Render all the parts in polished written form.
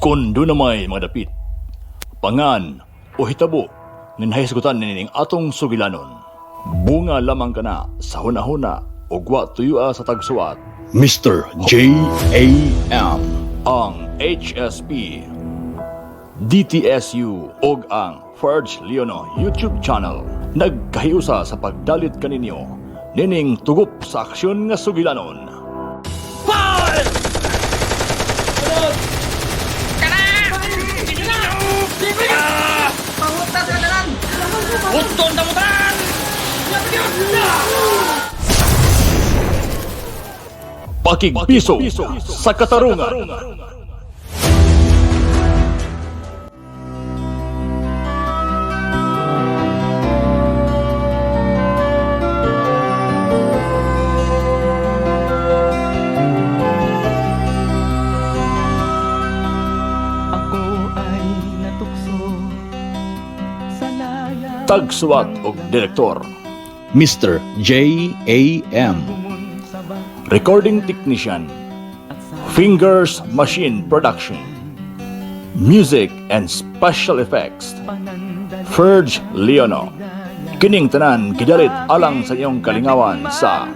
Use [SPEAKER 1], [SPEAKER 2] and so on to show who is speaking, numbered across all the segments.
[SPEAKER 1] Kun na may mga dapit, pangan o hitabo nga nahisgutan nining atong sugilanon. Bunga lamang kana sa hunahuna ug wa tuyua sa tagsuwat. Mr. J.A.M. Ang HSP, DTSU ug ang Ferge Leono YouTube channel nagkahiusa sa pagdalit kaninyo nining tugup sa aksyon nga sugilanon. Pakigpiso sa katarungan.
[SPEAKER 2] Ako ay natukso sa laya
[SPEAKER 1] Tagsuwat og direktor Mr. J.A.M.
[SPEAKER 2] Bumun sa baka
[SPEAKER 1] Recording Technician,
[SPEAKER 2] at sa
[SPEAKER 1] Fingers Machine Production. Music and Special Effects,
[SPEAKER 2] panandali
[SPEAKER 1] Ferge Leono. Kining tanan gidalit alang sa iyong kalingawan sa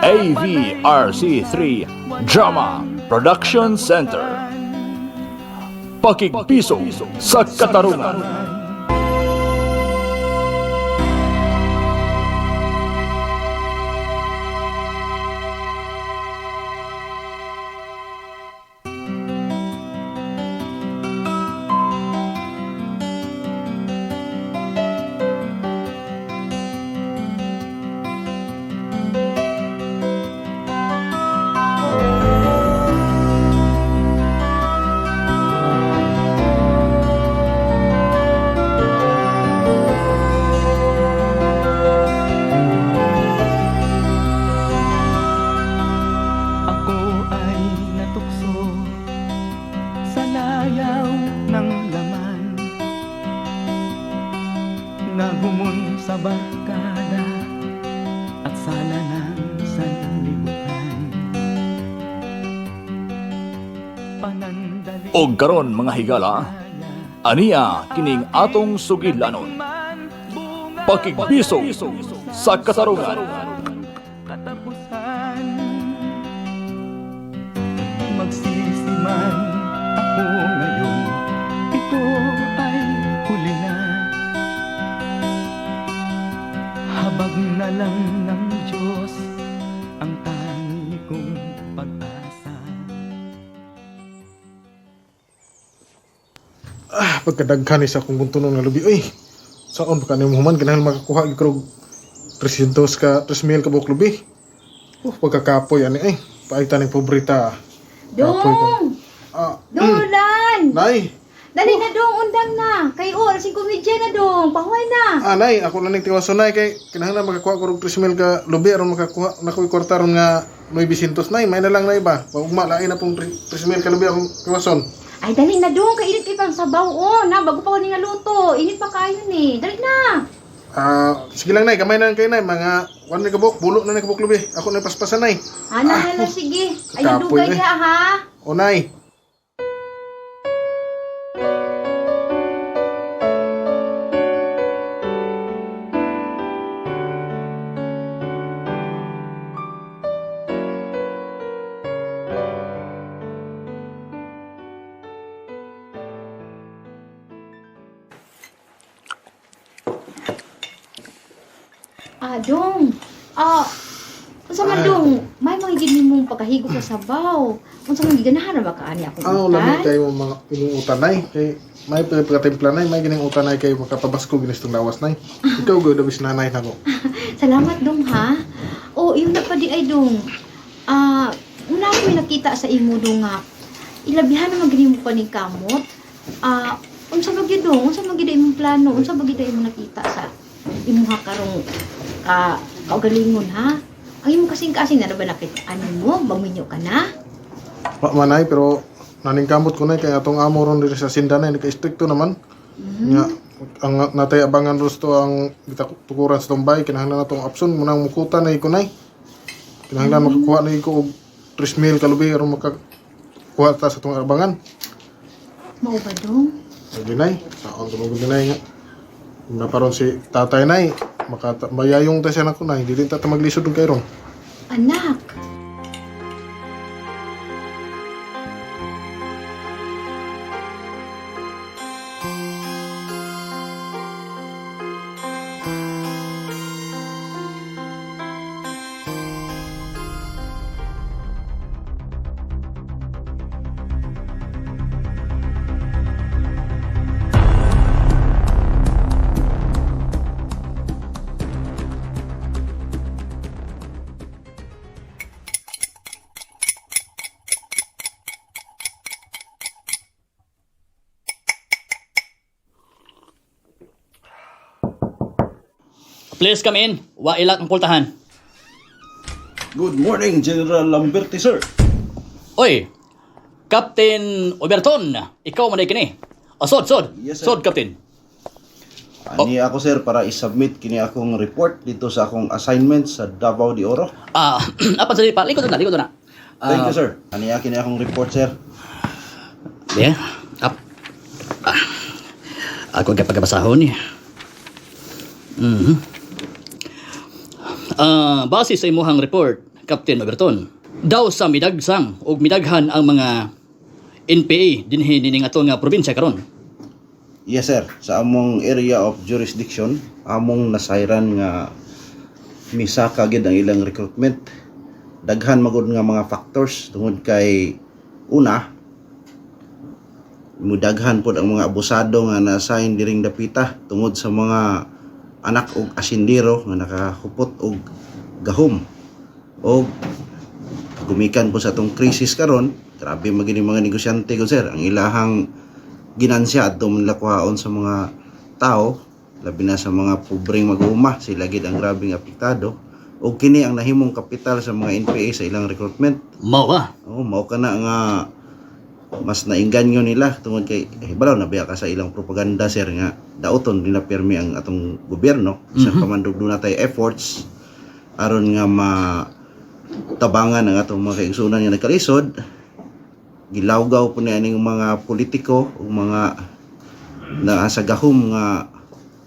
[SPEAKER 1] AVRC3 Drama Production Center. Pakigpiso sa katarungan.
[SPEAKER 2] Ako ay natukso sa layaw ng laman Nagumon sa barkada at sala ng sanlibutan. Panandali
[SPEAKER 1] Og karon, mga higala, aniya kining atong sugilanon. Pakigpiso sa katarungan.
[SPEAKER 2] Katapusan. Magsisiman ako ngayon, ito ay huli na. Habag na lang ng Diyos ang tangi kong pag-asa.
[SPEAKER 3] Ah, pagkadaghan ni sa akong buntunon nga lubi. Uy, saon pa kanimo human kinahanglan makakuha gyud krog 300 ka 3,000 ka buok lubi. Oh, pagkakapoy ani ay. Paita ning pobreta. Kapoy ka.
[SPEAKER 4] Dong!
[SPEAKER 3] Ah,
[SPEAKER 4] Dong, Roland!
[SPEAKER 3] Nay.
[SPEAKER 4] Dali na dong, undang na! Kay o, alas 5:30 na dong, pahuway na!
[SPEAKER 3] Ah, nay, ako na ning tiwason, nay, kay kinahanglan makakuha ko og 3,000 ka lubi aron makakuha na ko'y kwarta ron nga 900, nay. May na lang, nay, ba. Ugma lain na pong 3,000 ka lubi akong tiwason.
[SPEAKER 4] Ay, dali na dong, kay init kay pang sabaw o, na, bago pa ko ni nga luto, init pa kayo ni, dali na!
[SPEAKER 3] Ah, sige lang, nay, gamay na lang kayo, nay, mga 1 na kabuk, bulo na na kabuk lubi. Ako na paspasan, nay.
[SPEAKER 4] Ana, hala, sige, ay,
[SPEAKER 3] Kapoy
[SPEAKER 4] dugay
[SPEAKER 3] eh.
[SPEAKER 4] ka ha!
[SPEAKER 3] O, nay.
[SPEAKER 4] Ah, dong, ah, unsa man dong, may mga gid mong pagkahigo sa sabaw. Unsa man giganahan na ba ka ani akong
[SPEAKER 3] Ano lami
[SPEAKER 4] utan?
[SPEAKER 3] kayo mga imong utanay kay may pagkatimpla, nay, may gining utanay kay makapabasko ginis tong lawas, nay. Ikaw gyud abis nanay nako.
[SPEAKER 4] Salamat dong ha. Oh, yun na pa di ay dong. Ah, una ako may nakita sa imo dong nga. Ilabihan naman gini mo pa ni kamot. Ah, unsa ba gyud dong? Unsa man gyud imong plano? Unsa ba gyud imong nakita sa imuha karong ka kaugalingon ha? Ang imong kasing-kasing na ba nakita ano mo? Maminyo ka na?
[SPEAKER 3] Wa man, nay, pero naning kamot ko, nay, kay atong amo ron diri sa sinda, nay, naka-stricto naman. Nga ang natay abangan ron to ang gitukuran sa tumbay kinahanglan natong option munang mukutan nay ko, nay. Kinahanglan makakuha nay ko og 3,000 kalubi aron makakuha ta sa tong abangan.
[SPEAKER 4] Mao ba dong?
[SPEAKER 3] Lagi nay, saon to magud nay nga. Na paron si tatay nay, makata mayayong ta siya nako nay, dili ta ta maglisod dong kay ron.
[SPEAKER 4] Anak.
[SPEAKER 5] Please come in. Wa ilak ang pultahan.
[SPEAKER 6] Good morning, General Lamberti, sir.
[SPEAKER 5] Oy, Captain Oberton, ikaw man ay kini. Ah, sod, sod.
[SPEAKER 6] Yes, sir.
[SPEAKER 5] Sod, Captain.
[SPEAKER 6] Ani ako, sir, para isubmit kini akong report dito sa akong assignment sa Davao de Oro.
[SPEAKER 5] Ah, apan sa pa, likod na, likod na.
[SPEAKER 6] Thank you, sir. Ani kini akong report, sir.
[SPEAKER 5] Yeah. Up. Ah. Ako ang pagkabasahon niya. Ah, base sa imuhang report, Captain Oberton, daw sa midagsang og midaghan ang mga NPA dinhi nining ato nga probinsya karon.
[SPEAKER 6] Yes, sir. Sa among area of jurisdiction, among nasayran nga misaka gid ang ilang recruitment. Daghan magud nga mga factors tungod kay una, mudaghan pod ang mga abusado nga na-assign diring dapita tungod sa mga anak og asindero nga nakahupot og gahom og gumikan po sa atong krisis karon. Grabe magini mga negosyante ko, sir, ang ilahang ginansya adto man nila kuhaon sa mga tao, labi na sa mga pobreng mag-uuma. Sila gid ang grabeng apektado og kini ang nahimong kapital sa mga NPA sa ilang recruitment.
[SPEAKER 5] Mao ba?
[SPEAKER 6] Oh, mao ka na nga mas nainganyo nila tungod kay eh, balaw na biya ka sa ilang propaganda, sir, nga dauton nila pirmi ang atong gobyerno sa pamandog na tay efforts aron nga ma tabangan ang atong mga kaigsuonan nga nagkalisod. Gilawgaw po ni aning mga politiko ug mga naa sa gahom nga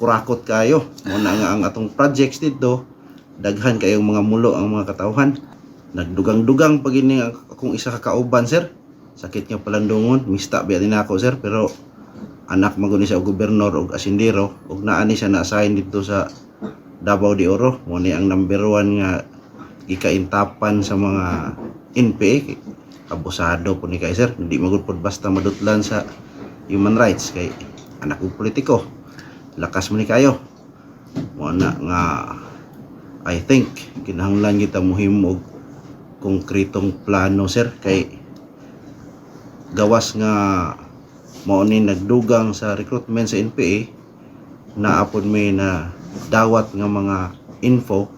[SPEAKER 6] kurakot kayo. Mo na nga ang atong projects dito, daghan kayong mga mulo ang mga katawhan. Nagdugang-dugang pag ini ang akong isa ka kauban, sir. Sakit nga palandungon, mista biya din ako, sir, pero anak man gud ni siya og gobernador og asindero ug naa ni siya na-assign dito sa Davao de Oro. Mo ni ang number one nga gikaintapan sa mga NPA. Abusado po ni kay sir, hindi magud pod basta madutlan sa human rights kay anak og politiko. Lakas mo ni kayo. Mo na nga I think kinahanglan kita muhimo og konkretong plano, sir, kay gawas nga mao ni nagdugang sa recruitment sa NPA, naapod may na dawat nga mga info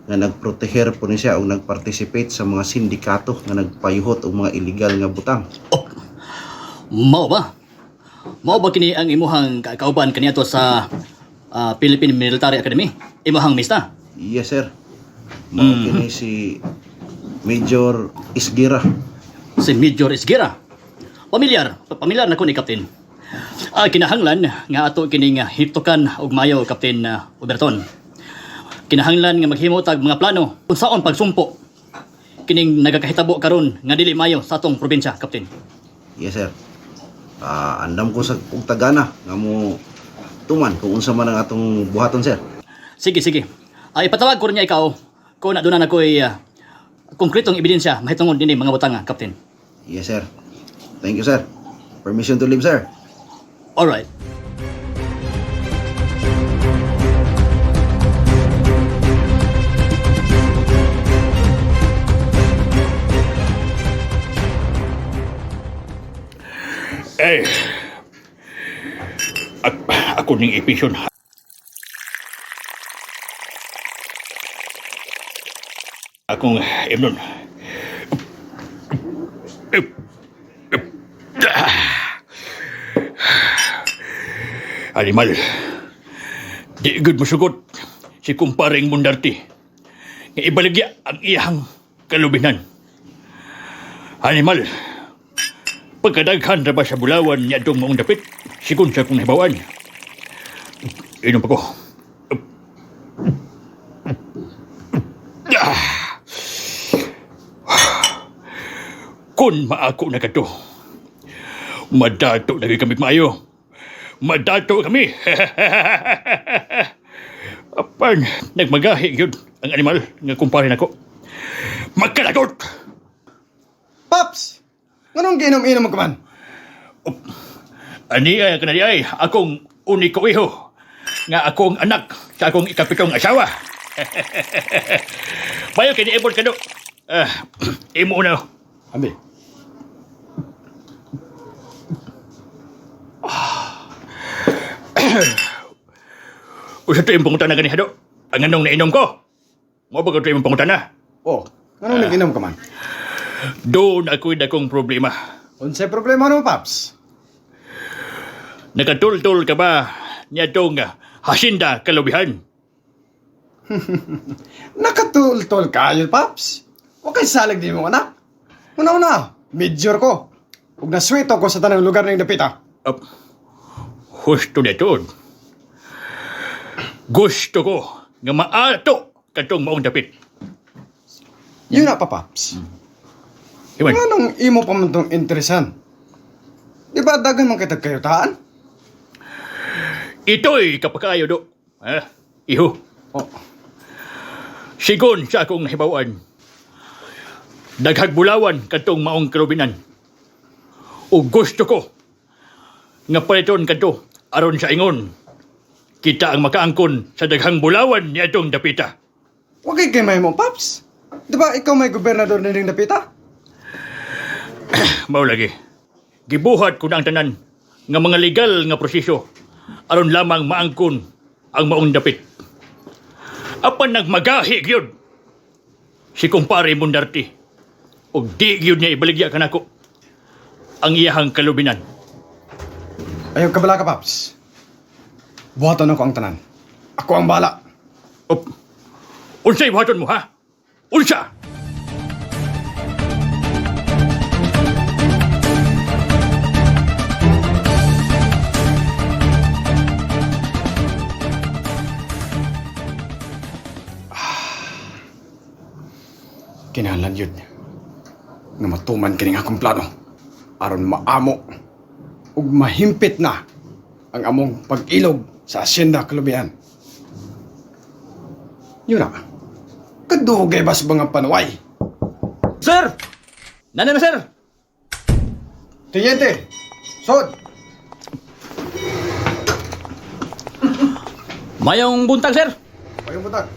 [SPEAKER 6] nga nagproteher po ni siya o nagparticipate sa mga sindikato nga nagpayuhot og mga illegal nga butang.
[SPEAKER 5] Oh, mao ba? Mao ba kini ang imuhang kauban kaniadto sa Philippine Military Academy? Imuhang mista?
[SPEAKER 6] Yes, sir. Mao kini si Major Isgira.
[SPEAKER 5] Si Major Isgira. Pamilyar, pamilyar na ko ni Captain. Ah, kinahanglan nga ato kining hitukan og mayo, Captain Oberton. Kinahanglan nga maghimo tag mga plano unsaon pagsumpo kining nagakahitabo karon nga dili mayo sa atong probinsya, Captain.
[SPEAKER 6] Yes, sir. Ah, andam ko sa og tagana nga mo tuman kung unsa man ang atong buhaton, sir.
[SPEAKER 5] Sige, sige. Ay ipatawag ko rin niya ikaw kung na doon na ako'y konkretong ebidensya mahitungod dinhi mga butanga, Captain.
[SPEAKER 6] Yes, sir. Thank you, sir. Permission to leave, sir.
[SPEAKER 5] All right.
[SPEAKER 1] Eh, ako ning ipisyon. Akong imnon. Animal, di gud mosugot si kumparing Mundarti nga ibaligya ang iyang kalubinan. Animal, Pagkadaghan ra ba sa bulawan niya itong maong dapit, sigun sa kong nahibawan. Inom pa ko. Ah. Kung maako na kato, madato na kami maayo. Madato kami. Apan, nagmagahi yun ang animal nga kumpare nako. Magkalagot!
[SPEAKER 7] Paps! Nganong giinom-inom ka man?
[SPEAKER 1] Ani ay kanadi ay akong uniko iho nga akong anak sa akong ikapitong asawa. Bayo kini ibon kado. Ah, imo na.
[SPEAKER 7] Abi.
[SPEAKER 1] Usa to imong pangutana gani hado. Ang anong nainom ko? Mo ba ko to imong pangutana?
[SPEAKER 7] Oh, nganong nag-inom ka man?
[SPEAKER 1] Doon ako'y dakong problema.
[SPEAKER 7] Unsay problema no, Paps?
[SPEAKER 1] Nakatultol ka ba niya tong hasinda kalubihan?
[SPEAKER 7] Nakatultol kayo, Paps. Wa kay salig di mo anak. Una-una, major ko. Ug nasweto ko sa tanang lugar ng dapita.
[SPEAKER 1] Up. Husto na ito. Gusto ko nga maato katong maong dapit.
[SPEAKER 7] Yun na pa, Paps.
[SPEAKER 1] Iwan,
[SPEAKER 7] Nganong imo pa man tong interesan? Di ba daghan man kitag kayutaan?
[SPEAKER 1] ito'y kapakayo do. Ha? Iho,
[SPEAKER 7] Oh,
[SPEAKER 1] sigon sa akong nahibawan. Daghagbulawan katong maong kalubinan. O gusto ko nga paliton kadto aron sa ingon. Kita ang makaangkon sa daghang bulawan niya itong dapita.
[SPEAKER 7] wa kay kay mo, Paps. Di ba ikaw may gobernador nining dapita?
[SPEAKER 1] Mao lagi. Gibuhat ko na ang tanan nga mga legal nga proseso aron lamang maangkon ang maong dapit. Apan nagmagahi gyud si kumpare Mundarti ug di gyud niya ibaligya kanako ang iyahang kalubinan.
[SPEAKER 7] Ayaw kabala ka, Paps. Buhaton ako ang tanan. Ako ang bala.
[SPEAKER 1] Op. Unsay buhaton mo ha? Unsa?
[SPEAKER 7] Kinahanglan yun nga matuman kining akong plano aron maamo ug mahimpit na ang among pag-ilog sa Hacienda Kalubian. Yun na. Kadugay ba sa mga panuway?
[SPEAKER 5] Sir! Nanay na, sir!
[SPEAKER 7] Teniente! Sod!
[SPEAKER 5] Mayong buntag, sir!
[SPEAKER 7] Payong buntag.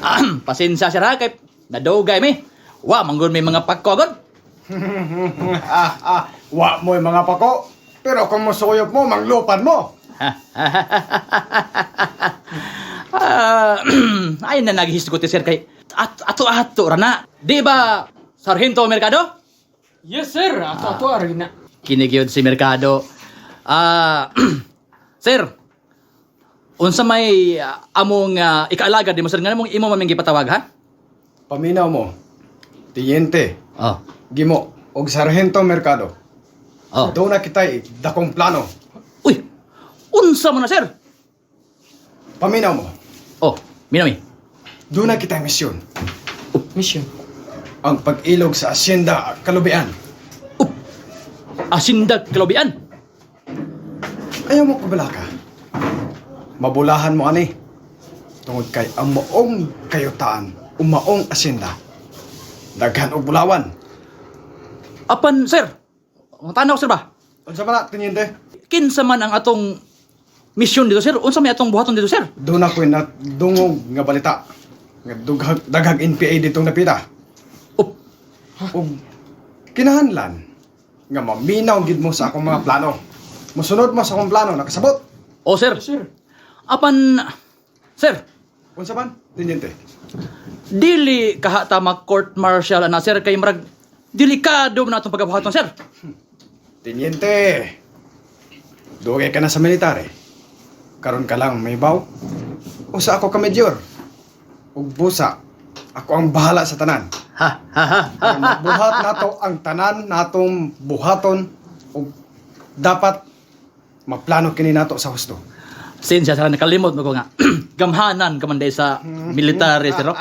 [SPEAKER 5] Ahem, pasensya, sir, ha? Kay nadugay mi. Wa, manggun may mga pagkogod.
[SPEAKER 7] ah, ah, wa mo'y mga pako. Pero kung musuyop mo, manglupan mo.
[SPEAKER 5] Ah, ayun na naghisgot ni sir kay at ato ato ra na. Di ba, Sargento Mercado?
[SPEAKER 8] Yes, sir. Ato ato ari na.
[SPEAKER 5] Kinigyod si Mercado. Ah, sir, unsa may among ikaalagad nimo sir nga namong imo maming gipatawag ha?
[SPEAKER 7] Paminaw mo. Teniente,
[SPEAKER 5] Oh.
[SPEAKER 7] Gimo, og Sargento Mercado.
[SPEAKER 5] Oh.
[SPEAKER 7] Doon na kita'y dakong plano.
[SPEAKER 5] Uy, unsa man na sir?
[SPEAKER 7] Paminaw mo.
[SPEAKER 5] Oh, minami.
[SPEAKER 7] Doon na kita'y misyon.
[SPEAKER 8] Mission.
[SPEAKER 7] Ang pag-ilog sa Hacienda Kalubian.
[SPEAKER 5] Asindag kalobian.
[SPEAKER 7] Ayaw mo kabala ka. Mabulahan mo ani. Tungod kay ang maong kayutaan, umaong asyenda. Daghan og bulawan.
[SPEAKER 5] Apan sir, ang tanaw sir ba?
[SPEAKER 7] Unsa man na, teniente?
[SPEAKER 5] Kinsa man ang atong misyon dito sir? Unsa may atong buhaton dito sir?
[SPEAKER 7] Doon ako'y nadungog nga balita. Nga daghag NPA ditong napita.
[SPEAKER 5] Oh,
[SPEAKER 7] Ug kinahanglan nga maminaw gid mo sa akong mga plano. Mosunod mo sa akong plano, nakasabot.
[SPEAKER 5] oh sir.
[SPEAKER 8] Yes, sir.
[SPEAKER 5] Apan sir,
[SPEAKER 7] Unsa man, teniente?
[SPEAKER 5] dili kahata ma court martial ana sir kay murag delikado man atong pagabuhaton sir.
[SPEAKER 7] Teniente, dugay ka na sa military. Karon ka lang may baw. Usa ako ka major. Ug busa, ako ang bahala sa tanan.
[SPEAKER 5] Ha ha ha.
[SPEAKER 7] Aron mabuhat nato ang tanan natong buhaton Ug dapat maplano kini nato sa husto.
[SPEAKER 5] Sinsya sa nakalimot mo ko nga. Gamhanan ka man day sa military sir. Oh.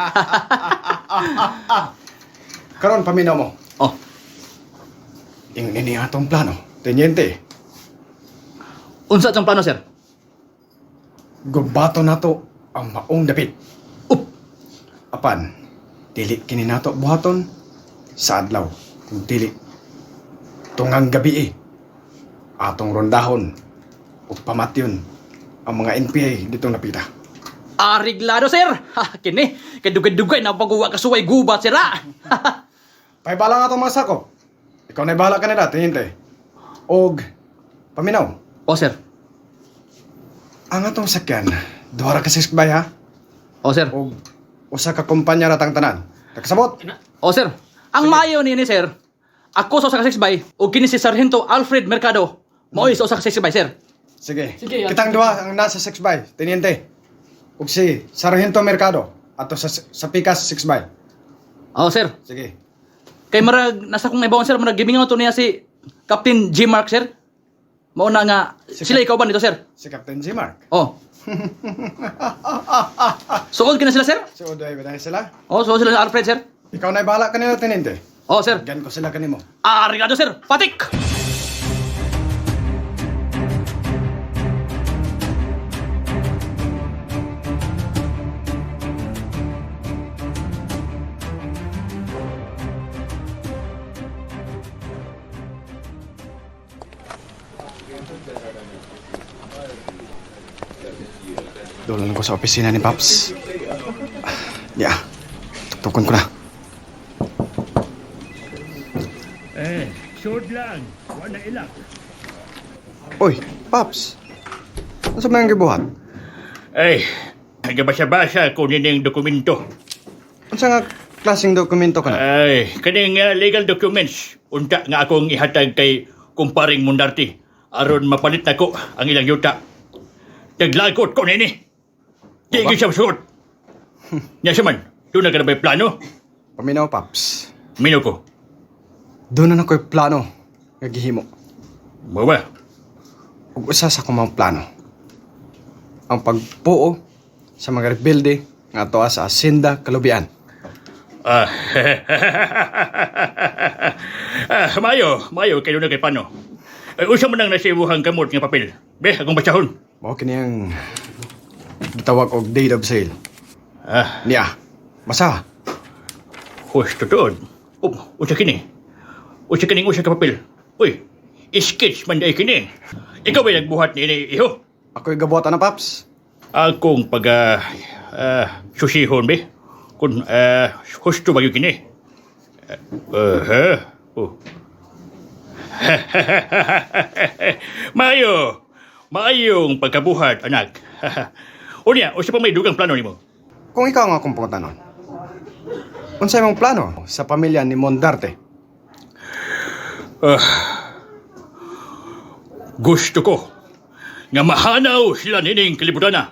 [SPEAKER 7] Karon paminaw mo.
[SPEAKER 5] Oh,
[SPEAKER 7] Ingon ini atong plano, Teniente.
[SPEAKER 5] unsa atong plano sir?
[SPEAKER 7] Gubato nato ang maong dapit.
[SPEAKER 5] Up.
[SPEAKER 7] Apan, dili kini nato buhaton sa adlaw kung dili tungang gabi eh. Atong rondahon ug pamatyon ang mga NPA ditong napita.
[SPEAKER 5] Ariglado sir. Ha, kini kay dugay-dugay na paghuwa kasuway gubat sir. ah.
[SPEAKER 7] Pahibala nga atong mga sakop. Ikaw na bahala kanila, Teniente. Og paminaw,
[SPEAKER 5] Oh sir.
[SPEAKER 7] ang atong sakyan, duha ra ka siskbay ha.
[SPEAKER 5] Oh sir.
[SPEAKER 7] Og usa ka kumpanya ra tang tanan. Nakasabot?
[SPEAKER 5] Oh sir. Ang maayo niini sir. Ako sa usa ka six by ug kini si Sargento Alfred Mercado. Mao sa usa ka six by sir.
[SPEAKER 7] Sige.
[SPEAKER 8] Sige,
[SPEAKER 7] Kitang duha ang nasa 6 by, Teniente. Ug si Sargento Mercado ato sa Pikas 6 by.
[SPEAKER 5] Oh sir.
[SPEAKER 7] Sige.
[SPEAKER 5] Kay marag nasa kong naibawan sir, marag gimingaw to niya si Captain G Mark sir. Mao na nga sila ikaw ba nito sir?
[SPEAKER 7] Si Captain G Mark.
[SPEAKER 5] Oh. Suod kina sila sir?
[SPEAKER 7] Si Odoy ba na sila?
[SPEAKER 5] Oh, suod sila ni Alfred sir.
[SPEAKER 7] Ikaw na bahala kanila, Teniente.
[SPEAKER 5] Oh sir.
[SPEAKER 7] Gan ko sila kanimo.
[SPEAKER 5] Arigado sir. Patik.
[SPEAKER 7] Dolan ko sa opisina ni Paps. Yeah. Tuktukon ko na.
[SPEAKER 1] Eh, short lang. Wala ilak.
[SPEAKER 7] Uy, Paps. Ano sa mga gibuhat?
[SPEAKER 1] Ay, gabasa-basa ko nining dokumento.
[SPEAKER 7] Unsa nga klaseng dokumento ka na?
[SPEAKER 1] Ay, kaning legal documents. Unta nga akong ihatag kay kumparing Mundarti. Aron mapalit nako ang ilang yuta. Taglagot ko nini. Di gyud siya suot. Nya siya man, doon na ka na ba'y plano?
[SPEAKER 7] Paminaw, Paps.
[SPEAKER 1] Mino ko.
[SPEAKER 7] Doon na ako'y plano nga gihimo.
[SPEAKER 1] Mo ba?
[SPEAKER 7] Ug usa sa akong mga plano. Ang pagpuo sa mga rebelde nga atoa sa Hacienda Kalubian.
[SPEAKER 1] Ah, ah, mayo, mayo kayo na kay pano. Ay, usa man ang nasibuhang kamot nga papel. Be, akong basahon.
[SPEAKER 7] Mao kini ang gitawag og date of sale.
[SPEAKER 1] Ah,
[SPEAKER 7] Niya. Basa.
[SPEAKER 1] Hus, totoo. Oh, unsa kini? Unsa kining usa ka papel? Uy, sketch man day kini. Ikaw ba'y nagbuhat niini, iho?
[SPEAKER 7] Ako'y gabuhat na, Paps.
[SPEAKER 1] Akong pag susihon be. Kung husto ba yun kini? Oh. Maayo. Maayong pagkabuhat, anak. Unya, usa pa may dugang plano nimo.
[SPEAKER 7] Kung ikaw ang akong pangutanon, unsay mong plano sa pamilya ni Mondarte?
[SPEAKER 1] Gusto ko nga mahanaw sila nining kalibutana.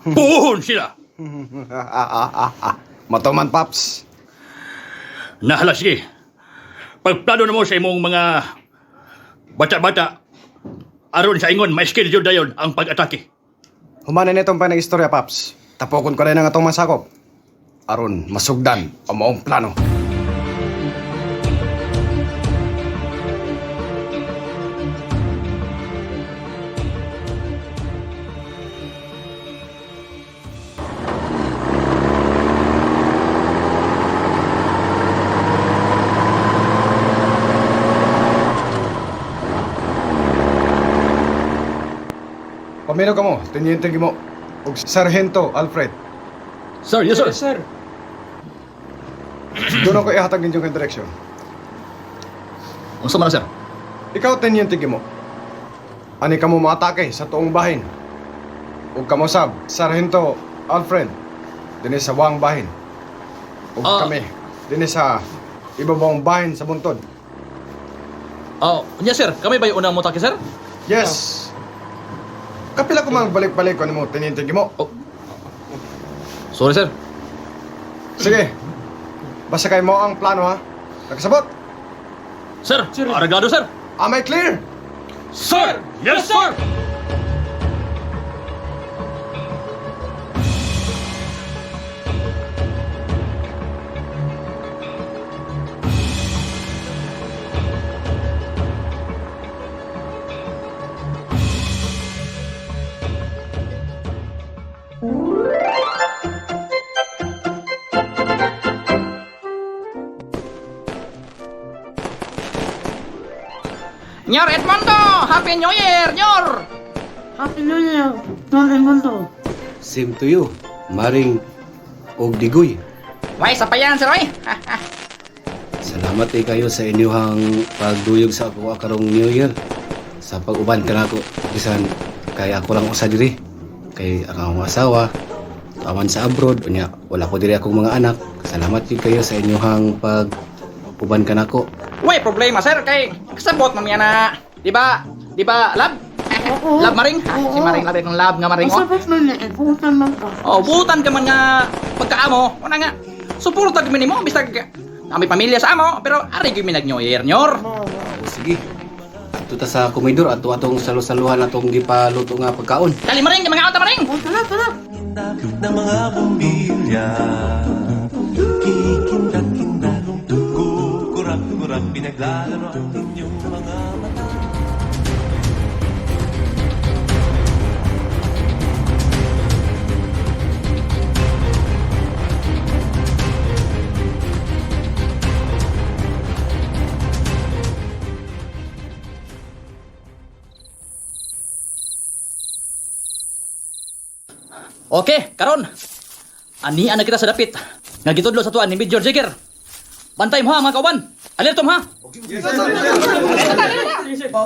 [SPEAKER 1] Puhon sila.
[SPEAKER 7] Matuman, Paps.
[SPEAKER 1] Nahala, sige. Pagplano na mo sa imong mga bata-bata, aron sa ingon, ma-schedule dayon ang pag-atake.
[SPEAKER 7] Humanan nitong panag-istorya, Paps. Tapokon ko rin ang atong masakop. Aron, masugdan ang maong plano. Pamino ka mo, Teniente Gimo, ug Sargento Alfred.
[SPEAKER 5] Sir, yes sir.
[SPEAKER 8] Yes, sir.
[SPEAKER 7] Doon ako ihatag ninyong kang direksyon.
[SPEAKER 5] Unsa man na, sir?
[SPEAKER 7] Ikaw, Teniente Gimo. Ani ka mo maatake sa tuong bahin. Ug kamosab, Sargento Alfred, dinhi sa wang bahin. Ug kami, dinhi sa ibabang bahin sa buntod.
[SPEAKER 5] Oh, unya sir, kami ba yung unang motake sir?
[SPEAKER 7] Yes! Kapila ko magbalik-balik ko nimo, Teniente Gimo.
[SPEAKER 5] Oh. Sorry sir.
[SPEAKER 7] Sige. Basta kay mo ang plano ha. Nakasabot.
[SPEAKER 5] Sir,
[SPEAKER 8] Sir.
[SPEAKER 5] arigado sir.
[SPEAKER 7] Am I clear?
[SPEAKER 1] Sir! Yes, sir!
[SPEAKER 8] Nyor Edmundo! Happy New Year, Nyor!
[SPEAKER 9] Happy New Year, Don Edmundo.
[SPEAKER 10] Same to you, Maring og Digoy.
[SPEAKER 8] Way, sa pa yan, sir, oy!
[SPEAKER 10] Salamat eh kayo sa inyuhang pagduyog sa ako karong New Year. Sa pag-uban ka nako bisan kay ako lang usa diri. Kay ang akong asawa awan sa abroad unya wala ko diri akong mga anak. Salamat jud kayo sa inyuhang pag-uban ka nako.
[SPEAKER 8] Way, problema, sir, kay kasabot man yan na. Di ba? Di ba, lab?
[SPEAKER 9] Oo.
[SPEAKER 8] Lab maring? Ha, si
[SPEAKER 9] Oo.
[SPEAKER 8] Maring lab kong lab nga maring. Oh.
[SPEAKER 9] Kasabot man na, ibutan man ka.
[SPEAKER 8] Oh, butan ka man nga pagkaamo. Una nga, suporta kami nimo bisag kami pamilya sa amo, pero ari gyud mi nag New Year, Nyor.
[SPEAKER 10] O sige. Adto ta sa komedor ato atong salo-saluhan atong gipaluto nga pagkaon.
[SPEAKER 8] Dali maring, mga ata maring.
[SPEAKER 9] Oh, tara, tara.
[SPEAKER 11] Ng mga bumbilya. Kikindag-kindag, kukurap-kurap, pinaglalaro ang inyong mga mata.
[SPEAKER 5] Okay, karon. Anian na kita sa dapit. Nga gitudlo sa tuan ni Major Jagger. Bantay mo ha mga kauban. Alerto mo ha.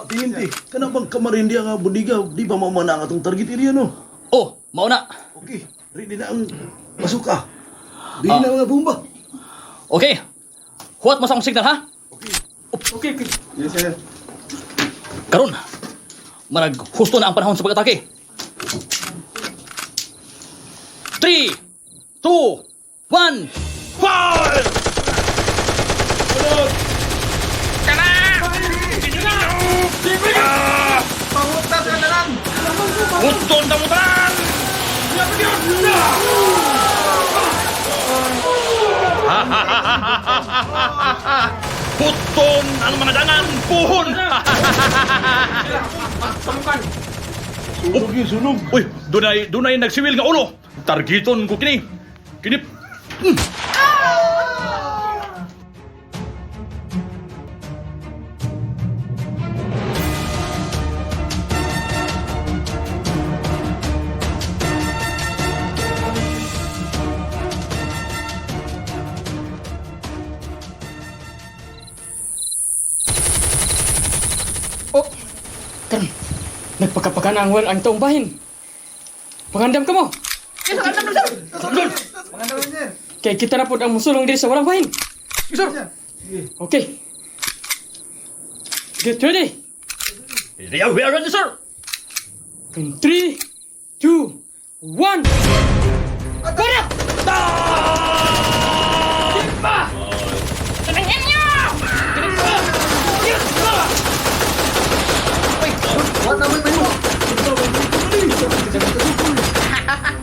[SPEAKER 11] Tingin di, kana bang kamarindi ang budiga, di ba maumana ang atong target area no?
[SPEAKER 5] Oh, mao na.
[SPEAKER 11] Okay, ready na ang basuka. Ready na mga bomba.
[SPEAKER 5] Okay. Huwat mo sa akong signal ha.
[SPEAKER 8] Okay, okay.
[SPEAKER 7] Yes, sir.
[SPEAKER 5] Karon. Marag husto na ang panahon sa pag-atake. 3 2 1 Fire! Puton damutan! Puton ang mga dangan! Puhon!
[SPEAKER 1] Sunog yun, sunog.
[SPEAKER 5] Uy, dunay dunay nagsiwil nga ulo. Targeton ko kini. Kini.
[SPEAKER 8] Oh, Karon, nagpakapaka na ang wel ang taong bahin. Pangandam ka mo. Yes, sir. Kay kita na pod ang musulong diri sa walang bahin. Yes, sir. Okay. Get ready.
[SPEAKER 5] We are ready, sir.
[SPEAKER 8] In 3, 2, 1. Para! Diba? Tanangin niyo!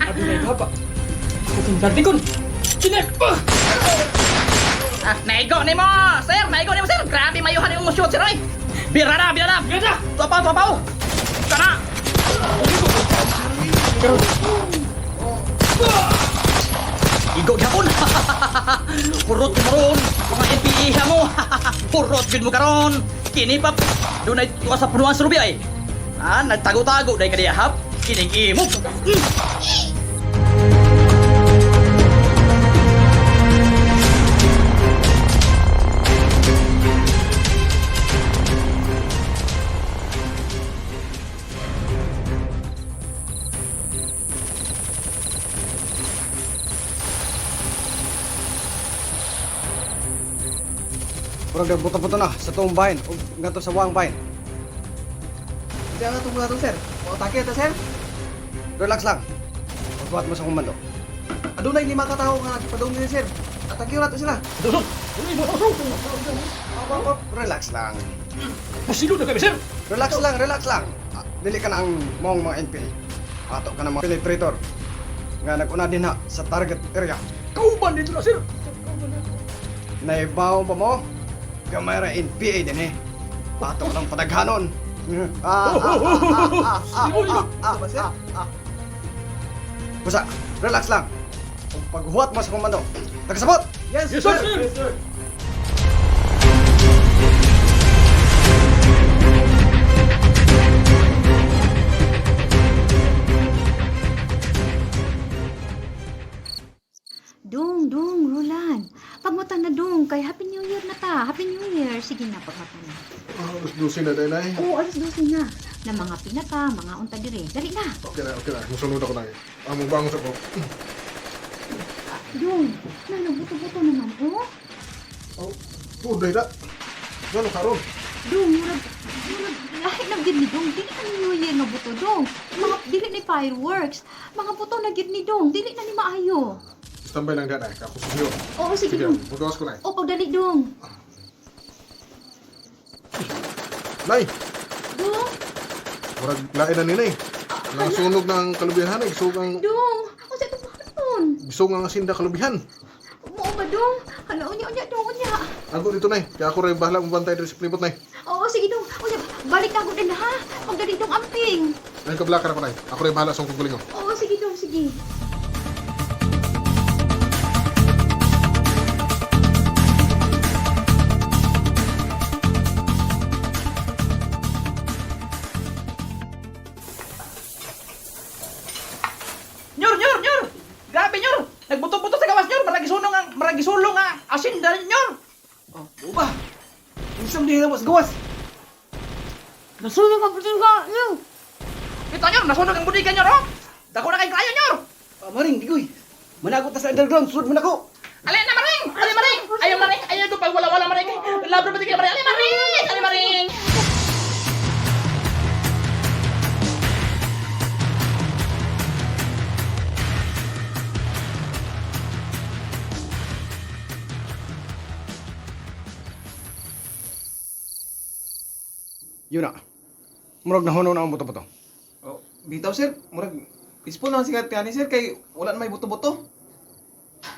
[SPEAKER 8] Abi na hapa. Kuking dardikon. Kinakpa! Ah, naigo ni mo, sir! Naigo ni mo, sir! Grabe mayuhan yung shoot, sir, oy! Bira na, bira na! Bira na! Tuwapaw, tuwapaw! Kana!
[SPEAKER 5] Igo gyapon. Hurot mo ron, mga NPE mo. Hurot gid mo karon. Kini pa dunay tuwa sa punuan sa rubi ay. Ah, nagtago-tago day kadiya hap. Kining imo.
[SPEAKER 7] Murag nagbuto-buto na sa tuong bahin ug ngadto sa wang bahin.
[SPEAKER 12] Hindi ang atong mga sir. O atake ta sir.
[SPEAKER 7] Relax lang. Magbuhat mo sa komando.
[SPEAKER 12] Adunay lima ka tawo nga nagpadung din sir. Atake ra to sila.
[SPEAKER 7] Op, op, op. Relax lang.
[SPEAKER 5] Pusilo na kami, sir.
[SPEAKER 7] Relax lang, relax lang. Ah, dili ka na ang maong mga NPA. Ato ka na mga penetrator nga nag-una din ha sa target area.
[SPEAKER 5] Kauban dito na, sir.
[SPEAKER 7] Naibaw pa mo? Gamay ra NPA din eh. Ato ka ng padaghanon. Ah, ah, ah, ah, ah, ah, ah, ah, ah. Busa, relax lang. Kung paghuwat mo sa komando, tagasabot!
[SPEAKER 12] Yes,
[SPEAKER 5] Yes, sir.
[SPEAKER 12] Yes, sir.
[SPEAKER 4] Dong, dong, Roland. Pagmata na dong, kay Happy New Year na ta. Happy New Year. Sige na, pagmata na.
[SPEAKER 3] Ah, alas 12 na dahil ay.
[SPEAKER 4] Oo, alas 12 na. Na mga pinata, mga unta dire. Dali na.
[SPEAKER 3] Okay na, okay na. Musunod ako na eh. Ah, mubangon sa ko.
[SPEAKER 4] Dong, nanabuto-buto naman, oh.
[SPEAKER 3] Oh, tuod na. Gano'n karon?
[SPEAKER 4] Dong, murag, murag, lahi na gid ni Dong. Dili na ni New Year nga buto, Dong. Mga, dili ni fireworks. Mga buto na gid ni Dong. Dili na ni maayo.
[SPEAKER 3] Standby lang dyan ay. Ako susuyo.
[SPEAKER 4] Oo, sige,
[SPEAKER 3] Sige,
[SPEAKER 4] Dong.
[SPEAKER 3] magawas ko na eh.
[SPEAKER 4] O, pagdali, Dong.
[SPEAKER 3] Nay,
[SPEAKER 4] Dong,
[SPEAKER 3] murag lain na nila eh. Nasunog ng kalubihan eh. Gisog ang,
[SPEAKER 4] Dong. O, sa itong pahaton.
[SPEAKER 3] gisog ang asinda kalubihan.
[SPEAKER 4] Mo ba, Dong? Hala, unya, unya, Dong, unya.
[SPEAKER 3] Ako dito na eh. Kaya ako rin bahala mong bantay dito sa palibot na eh.
[SPEAKER 4] Oo, sige, Dong. Unya, balik na ako din, ha? Pagdali, Dong, amping.
[SPEAKER 3] Ayun kablakan ako na eh. Ako rin bahala sa akong kugulingon.
[SPEAKER 4] Oo, sige, Dong, sige.
[SPEAKER 8] Nyor, nyor, nyor! Grabe, nyor! Nagbuto-buto sa gawas, nyor! Maragisulong ang, maragisulong ang asin dahil, nyor!
[SPEAKER 12] Oh, buba. Unsam diha mas gawas.
[SPEAKER 9] Nasunog ang butika niyo.
[SPEAKER 8] Ito, nyor! Nasunog ang budigan, nyor, oh! Dako na kayong kayo, nyor!
[SPEAKER 12] Ah, maring, digoy. Managot ta sa underground, sulod man ako.
[SPEAKER 8] Alin na, maring! Alin, maring! Ayaw, maring! Ayaw, ko pag wala-wala, maring! Labro ba maring? Alin, maring! Alin, maring!
[SPEAKER 7] Yun na. Murag nahuno na ang buto-buto.
[SPEAKER 12] Oh, bitaw sir, murag peaceful naman sigat kani sir kay wala na may buto-buto.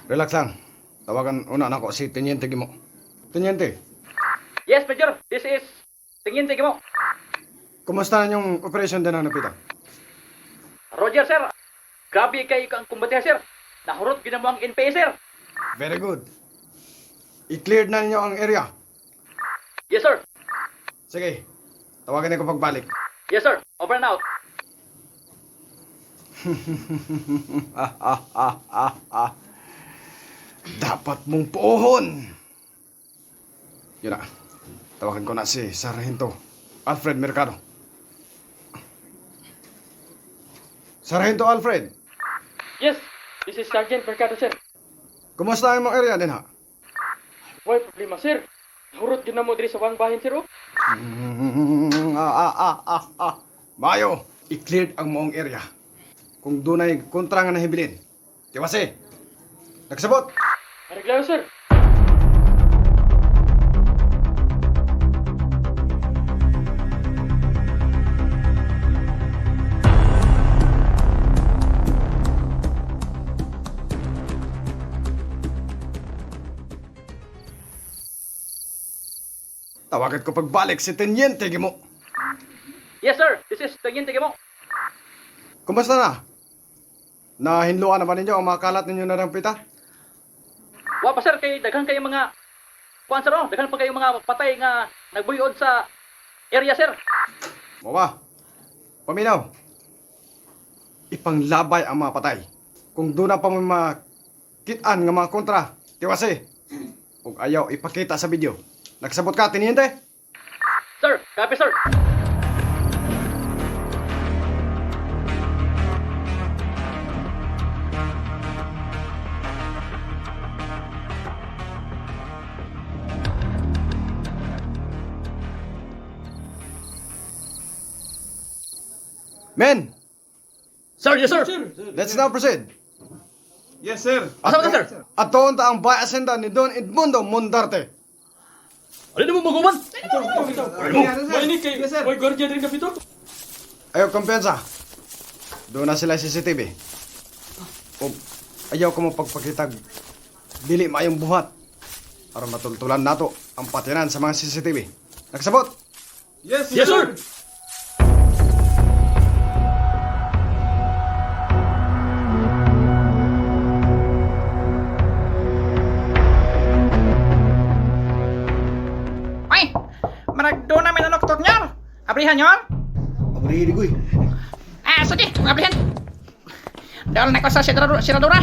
[SPEAKER 7] Relax lang. Tawagan una nako si Teniente Gimo. Teniente,
[SPEAKER 8] Yes, Major! This is... Tingin, tingin mo.
[SPEAKER 7] kumusta na yung operation din ang napita?
[SPEAKER 8] Roger, sir! Grabe kayo ang kumbatiha, sir! Nahurot ginamo ang NPA, sir!
[SPEAKER 7] Very good. I-cleared na ninyo ang area.
[SPEAKER 8] Yes, sir!
[SPEAKER 7] Sige, tawagan ko pagbalik.
[SPEAKER 8] Yes, sir! Over and out!
[SPEAKER 7] ah, ah, ah, ah, ah. Dapat mong puohon. Yun na. Tawagan ko na si Sargento Alfred Mercado. Sargento Alfred,
[SPEAKER 8] Yes! This is Sergeant Mercado, sir.
[SPEAKER 7] kumusta ang imong area din ha?
[SPEAKER 8] Why problema, sir? Nahurot ginamo diri sa wang bahin, sir, oh.
[SPEAKER 7] Ah, ah, ah, ah, ah. Mayo, i-cleared ang moong area. Kung dunay kontra nga nahibilin. Tiwase. Nagsabot.
[SPEAKER 8] Areglado, sir.
[SPEAKER 7] Tawagan ko pagbalik si Teniente Gimo.
[SPEAKER 8] Yes, sir. This is Tingin Tingin mo.
[SPEAKER 7] Kumusta na? Nahinluan na ba ninyo ang mga kalat ninyo na rampita?
[SPEAKER 8] Wa pa sir kay daghan kayo mga kuan sir oh, daghan pa kayo mga patay nga nagbuyod sa area sir.
[SPEAKER 7] Mo ba? Paminaw. Ipanglabay ang mga patay. Kung doon na pa may makitaan nga mga kontra, tiwase. Ug ayaw ipakita sa video. Nagsabot ka, tiniente?
[SPEAKER 8] Sir, copy sir.
[SPEAKER 7] Men,
[SPEAKER 5] Sir, yes, sir.
[SPEAKER 7] let's now proceed.
[SPEAKER 12] Yes, sir.
[SPEAKER 8] Asa ba ta, sir?
[SPEAKER 7] At doon ta ang bayasinda ni Don Edmundo Mondarte.
[SPEAKER 5] Alin mo maguban?
[SPEAKER 13] May kay may gwardiya diri kapito.
[SPEAKER 7] Ayaw kumpiyansa. Doon na sila CCTV. O ayaw ko mo pagpakitag. Dili maayong buhat. Aron matultulan nato ang patinan sa mga CCTV. Nagsabot!
[SPEAKER 12] Yes,
[SPEAKER 5] Yes, sir!
[SPEAKER 8] Ay, marag doon namin nanuktok nyor. Abrihan nyor.
[SPEAKER 11] Abrihin ko eh.
[SPEAKER 8] Ah, sige, abrihan. Dahil na ko sa siradura. Siradura.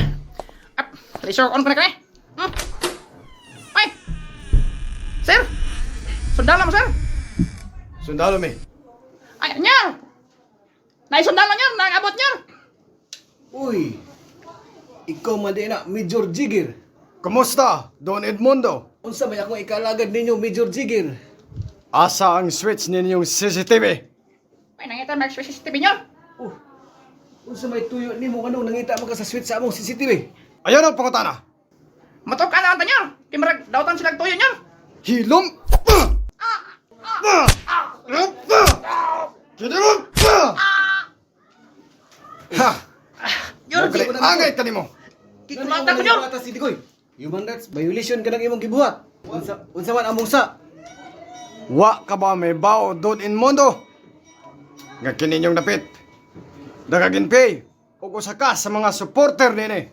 [SPEAKER 8] Up, laser on ko na kami. Ay! Sir! Sundalo mo, sir!
[SPEAKER 7] Sundalo mi.
[SPEAKER 8] Ay, nyor! Naisundalo nyor! Nangabot nyor!
[SPEAKER 11] Uy, ikaw man din na, Major Jigger.
[SPEAKER 7] Kumusta, Don Edmundo?
[SPEAKER 11] Unsa may akong ikalagad ninyo, Major Jigger?
[SPEAKER 7] Asa ang switch ninyong CCTV?
[SPEAKER 8] Ay, nangita mag CCTV nyor!
[SPEAKER 11] Oh, unsa may tuyo nimo kanong nangita man ka sa switch sa among CCTV?
[SPEAKER 7] Ayaw na pangutana.
[SPEAKER 8] Matok ka na ang nyor! Kimarag dautan silang tuyo nyor!
[SPEAKER 7] Hilom! Kinilom! Ha!
[SPEAKER 8] Nyor!
[SPEAKER 7] Mugli, angay kanimo.
[SPEAKER 8] Kikulatan ko nyor!
[SPEAKER 11] Atas si Digoy. Human rights violation ka ng imong gibuhat. Unsa man among sa?
[SPEAKER 7] Wa ka ba may bao Don Edmundo? Nga kininyong dapit. Dagaginpay og usa ka sa mga supporter nini.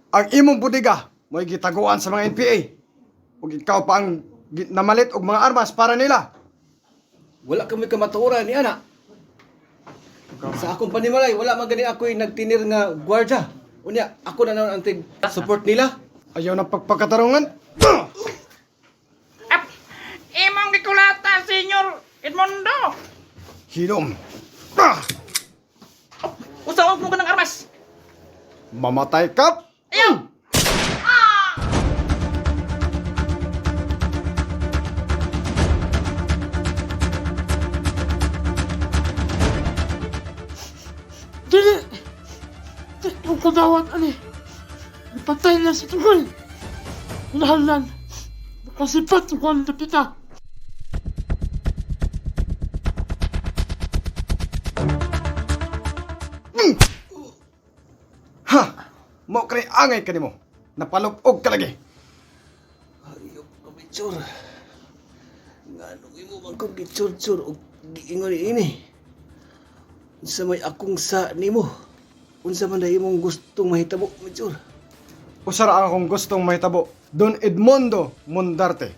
[SPEAKER 7] Ang imong budiga mo'y gitaguan sa mga NPA. Ug ikaw pa ang namalit og mga armas para nila.
[SPEAKER 11] Wala kami kamatuoran ni ana. Sa akong panimalay, wala man gani ako'y nagtinir nga gwardiya. Unya, ako na naman ang tig support nila.
[SPEAKER 7] Ayaw na pagpakatarungan.
[SPEAKER 8] Ap! Imong gikulata, Senyor Edmundo!
[SPEAKER 7] Hilom.
[SPEAKER 8] Usawag mo ka ng armas!
[SPEAKER 7] Mamatay ka.
[SPEAKER 8] Ayaw!
[SPEAKER 9] Dili! Di ko kadawat ani. Ipatay na si Tugoy. Kinahanglan. Makasipat ko ang dapita.
[SPEAKER 7] Ha! Mo kay angay kanimo. Napalupog ka lagi.
[SPEAKER 11] Hayop ka, Major. Nganong imo man kong gitsurtsur og giingon ini. Unsa may akong sa nimo? Unsa man na imong gustong mahitabo, Major?
[SPEAKER 7] Usa ra ang akong gustong mahitabo. Don Edmundo Mondarte.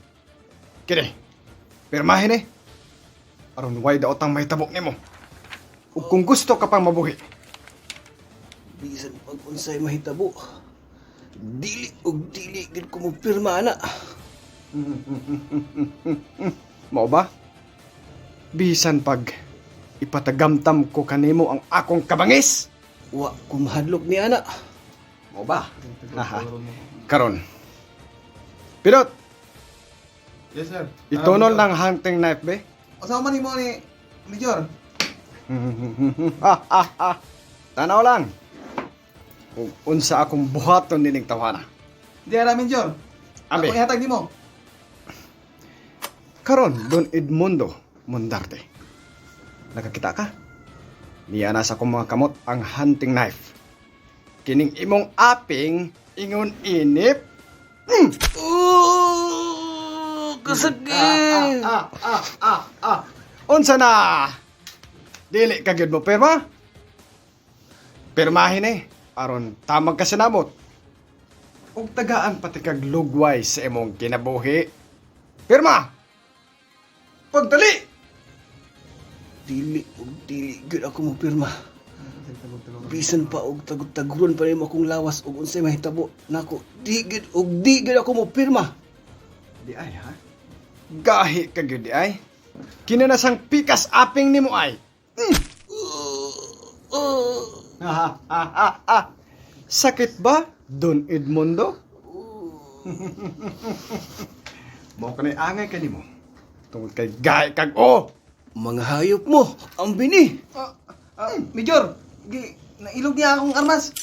[SPEAKER 7] Kini. Pirmahin eh. Aron way daotang mahitabo nimo. Ug kung gusto ka pang mabuhi,
[SPEAKER 11] Bisan pag unsay mahitabo. Dili og dili gid ko mo pirma ana.
[SPEAKER 7] mao ba? Bisan pag ipatagamtam ko kanimo ang akong kabangis.
[SPEAKER 11] Wa ko mahadlok ni ana.
[SPEAKER 7] Mao ba? Haha. Karon. Pilot,
[SPEAKER 12] Yes, sir.
[SPEAKER 7] itunol ng hunting knife be.
[SPEAKER 12] Usa man nimo ni Major?
[SPEAKER 7] Tanaw lang. Kung unsa akong buhaton nining tawhana.
[SPEAKER 12] Di ara, Major.
[SPEAKER 7] Ambe.
[SPEAKER 12] Ako ihatag nimo.
[SPEAKER 7] Karon, Don Edmundo Mondarte. Nakakita ka? Niya na sa akong mga kamot ang hunting knife. Kining imong aping ingon inip.
[SPEAKER 11] Oh, kasakit.
[SPEAKER 7] Unsa na? Dili ka gyud mo pirma? Pirmahin eh. Aron tamag ka sinamot. Ug tagaan pati kag lugway sa imong kinabuhi. Pirma! Pagdali!
[SPEAKER 11] Dili og dili gyud ako mo pirma. Bisan pa og tagud-taguron pa nimo akong lawas og unsay mahitabo nako. Di gyud og di gyud ako mo pirma.
[SPEAKER 7] Di ay ha? Gahi ka gyud di ay. Kinanasang pikas aping nimo ay. Sakit ba, Don Edmundo? Mo kanay angay kanimo. Tungod kay gahi kag o.
[SPEAKER 11] Mga hayop mo, ang bini.
[SPEAKER 12] Major, gi nailog niya akong armas.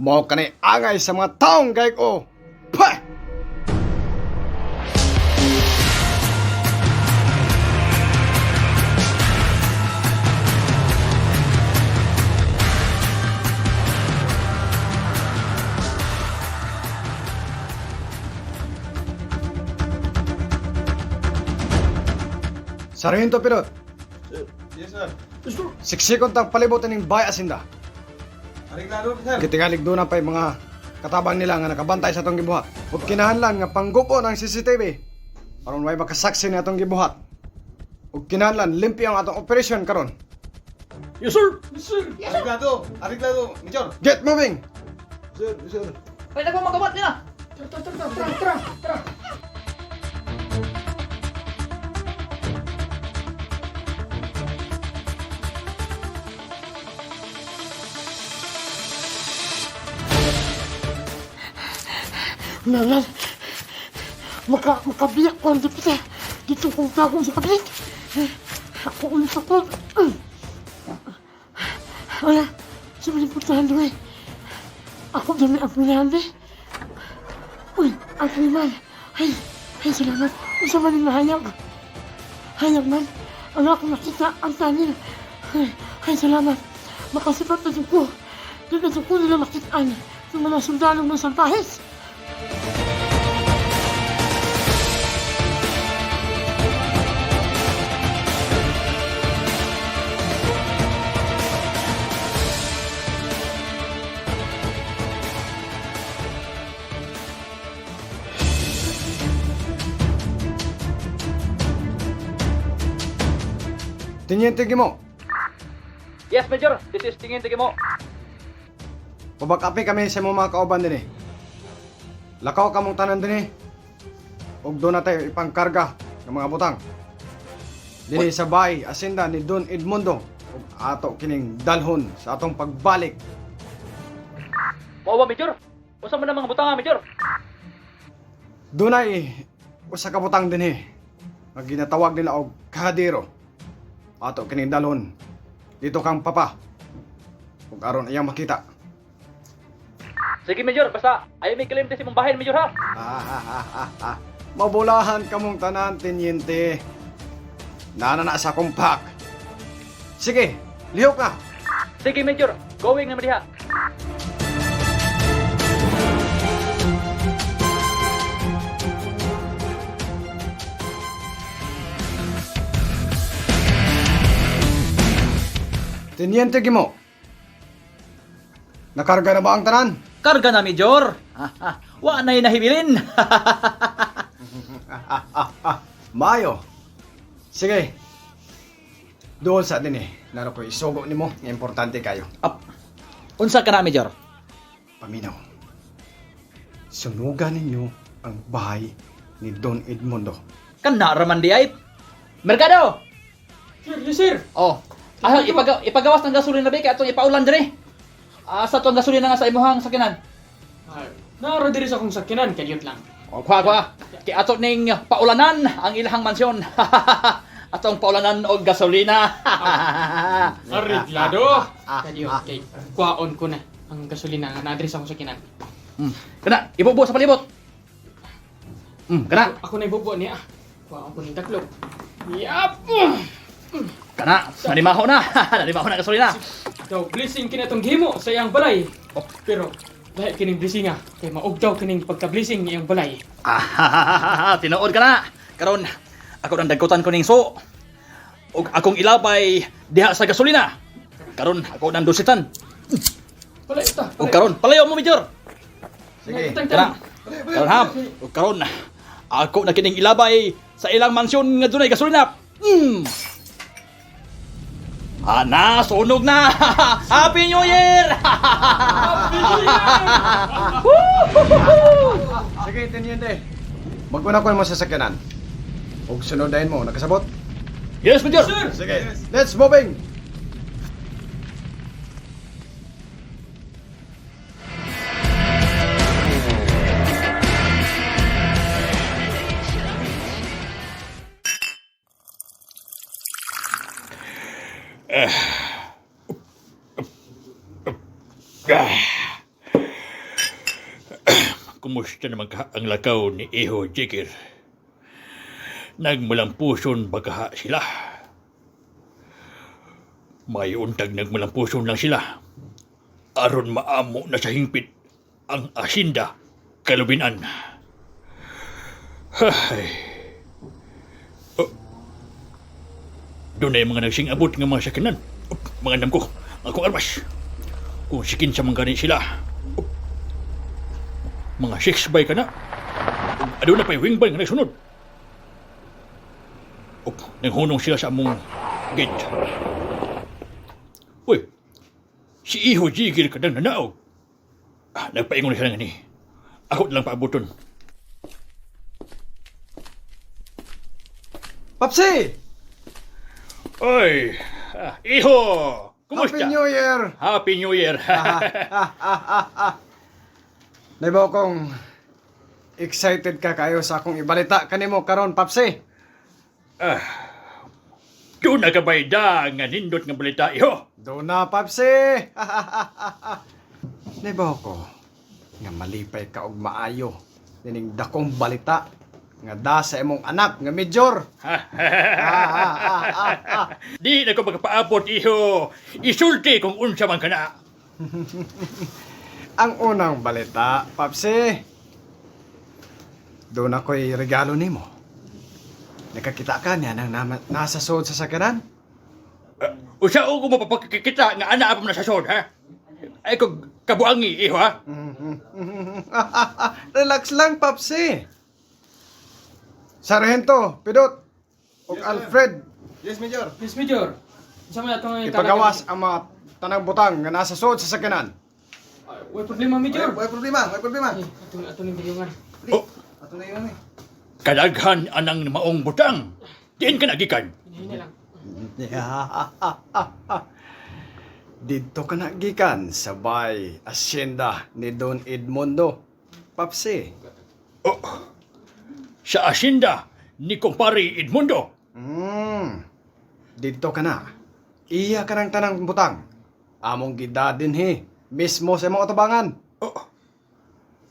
[SPEAKER 7] Mao kani angay sa mga taong gayk o. Pa! Sargento Pirot.
[SPEAKER 12] Yes, sir.
[SPEAKER 7] Siksikon tang palibot ning bay asinda.
[SPEAKER 12] Ariglado, sir.
[SPEAKER 7] Gitingalig doon na pa'y mga katabang nila nga nakabantay sa atong gibuhat. Ug kinahanglan nga panggupo ng CCTV aron way makasaksi ni atong gibuhat. Ug kinahanglan limpyo ang atong operasyon karon.
[SPEAKER 5] Yes, sir.
[SPEAKER 13] Yes, sir.
[SPEAKER 12] Ariglado, ariglado, Major.
[SPEAKER 7] Get moving.
[SPEAKER 6] Sir, sir.
[SPEAKER 8] Pwede ko magawat nila.
[SPEAKER 9] Tara, tara, tara, tara, tara. Nalan, makabiyak ko ang dipita. Dito kong tago sa kabinet. Ako ulit ako. Wala, sumiliputan doon eh. Ako dami ang pinahan eh. Uy, ang man. Ay, ay, salamat. Unsa man yung nahayag. Hayag man. Ang akong nakita, ang tanin. Ay, ay, salamat. Makasipat na ko. Dito ko nila makitaan ng mga sundalong mga salbahes.
[SPEAKER 7] Teniente Gimo,
[SPEAKER 8] Yes, Major. This is Tingin Tigimo.
[SPEAKER 7] pabakapi kami sa imong mga kauban dinhi. Lakaw kamong tanan dinhi. Ug doon na tayo ipangkarga ng mga butang. Dinhi sa bahay asinda ni Don Edmundo ug ato kining dalhon sa atong pagbalik.
[SPEAKER 8] Mao ba, Major? Unsa man ang mga butanga, Major?
[SPEAKER 7] Dunay usa ka butang dinhi nga ginatawag nila og kahadero. Ato kining dalhon dito kang papa ug aron iyang makita.
[SPEAKER 8] Sige, Major. Basta ayaw may claim sa imong bahin, Major, ha?
[SPEAKER 7] Mabulahan kamong tanan, tenyente. Nana na sa kumpak. Sige, lihok na.
[SPEAKER 8] Sige, Major. Going naman diha.
[SPEAKER 7] Tenyente Gimo. Nakarga na ba ang tanan?
[SPEAKER 8] Karga na, Major. Wa na'y nahibilin.
[SPEAKER 7] Mayo. Sige. Doon sa din eh. Naro ko isugo nimo. Nga importante kayo.
[SPEAKER 8] Up. Unsa ka na, Major?
[SPEAKER 7] Paminaw. Sunugan ninyo ang bahay ni Don Edmundo.
[SPEAKER 8] Kana raman di ay. Merkado!
[SPEAKER 13] Sir, yes, sir.
[SPEAKER 8] Oh. Ah, ipagawas ng gasolina ba kay atong ipaulan dire. Asa tong gasolina nga sa imuhang sakinan?
[SPEAKER 13] Ay, naaro diri sa akong sakyanan, kalyot lang.
[SPEAKER 8] Oh, kuha kuha. Kay ato ning paulanan ang ilahang mansyon. Atong paulanan og gasolina.
[SPEAKER 13] Ariglado. Kalyot kay kuwaon ko na ang gasolina nga naadri sa akong sakyanan.
[SPEAKER 8] Kana, ibubo sa palibot. Kana,
[SPEAKER 13] Ako na ibubo niya. Kuwaon ko ning taklog. Yap!
[SPEAKER 8] kana. Nanimaho na. Nanimaho na gasolina.
[SPEAKER 13] Daw blessing kini atong gihimo sa iyang balay.
[SPEAKER 8] Oh.
[SPEAKER 13] Pero dahil kining blessing ah, kay maugdaw kining pagka-blessing iyang balay.
[SPEAKER 8] Ah, tinuod ka na. Karon, ako nang dagkutan ko ning so. Og akong ilabay diha sa gasolina. Karon, ako nang dusitan.
[SPEAKER 13] Balay ta.
[SPEAKER 8] Og karon, palayo mo, Major.
[SPEAKER 7] Sige.
[SPEAKER 8] Kana. Karon ha. Og karon, ako na kining ilabay sa ilang mansyon nga dunay gasolina. Ana, sunog na. Happy New Year!
[SPEAKER 13] Happy New Year!
[SPEAKER 7] Sige, Teniente. Maguna ko yung mga sasakyanan. Ug sunod dahin mo, nakasabot?
[SPEAKER 8] Yes, Major.
[SPEAKER 13] Sir!
[SPEAKER 7] Sige. Let's moving!
[SPEAKER 1] Kumusta naman kaha ang lakaw ni Iho Jigger? Nagmalampuson ba kaha sila? May untag nagmalampuson lang sila. Aron maamo na sa hingpit ang asinda kalubinan. Hay. Oh. Doon na yung mga nagsingabot ng mga sakinan. Oh, mga andam ko, akong armas. Kung sikin sa mga gani sila. Oh. Mga six by ka na. Ano na pa'y wing by nga nagsunod. Oh, naghunong sila sa among gate. Uy, si Iho Jigil ka nang nanaog. Ah, nagpaingon na siya nga ni. Ako na lang paabuton.
[SPEAKER 7] Papsi!
[SPEAKER 1] Oy, ah, Iho! Kumusta?
[SPEAKER 7] Happy New Year!
[SPEAKER 1] Happy New Year!
[SPEAKER 7] Naibaw kong excited ka kayo sa akong ibalita kanimo karon, Papsi.
[SPEAKER 1] Ah, doon na kabay da nga nindot nga balita, Iho.
[SPEAKER 7] Doon na, Papsi! Naibaw ko nga malipay ka og maayo nining dakong balita nga da sa imong anak nga major.
[SPEAKER 1] Di na ko magpaabot, Iho. Isulti kung unsa man ka na.
[SPEAKER 7] Ang unang balita, Papsi. Doon ako'y regalo nimo. Nakakita ka niya nang nasa suod sa sakyanan?
[SPEAKER 1] Usa o ko mapapakikita nga ana pa man sa sod, ha? Ay ko kabuangi, Iho, ha?
[SPEAKER 7] Relax lang, Papsi. Sargento, Pidot, ug Alfred,
[SPEAKER 12] Yes, Major.
[SPEAKER 13] Yes, Major. Unsa man atong
[SPEAKER 7] ipagawas ang mga tanang butang nga nasa suod sa sakyanan.
[SPEAKER 13] Way problema, Major.
[SPEAKER 12] Way problema, way problema.
[SPEAKER 13] Eh, atong atong ning dayungan.
[SPEAKER 1] Oh.
[SPEAKER 12] Ato na yun eh.
[SPEAKER 1] Kadaghan anang maong butang. Diin ka nagikan.
[SPEAKER 13] Hinahina lang.
[SPEAKER 7] Dito ka na gikan sa bay asyenda ni Don Edmundo. Papsi.
[SPEAKER 1] Oh, sa asinda ni kumpare Edmundo.
[SPEAKER 7] Dito ka na. Iya ka ng tanang butang. Among gida dinhi. Mismo sa imong atubangan.
[SPEAKER 1] Oh.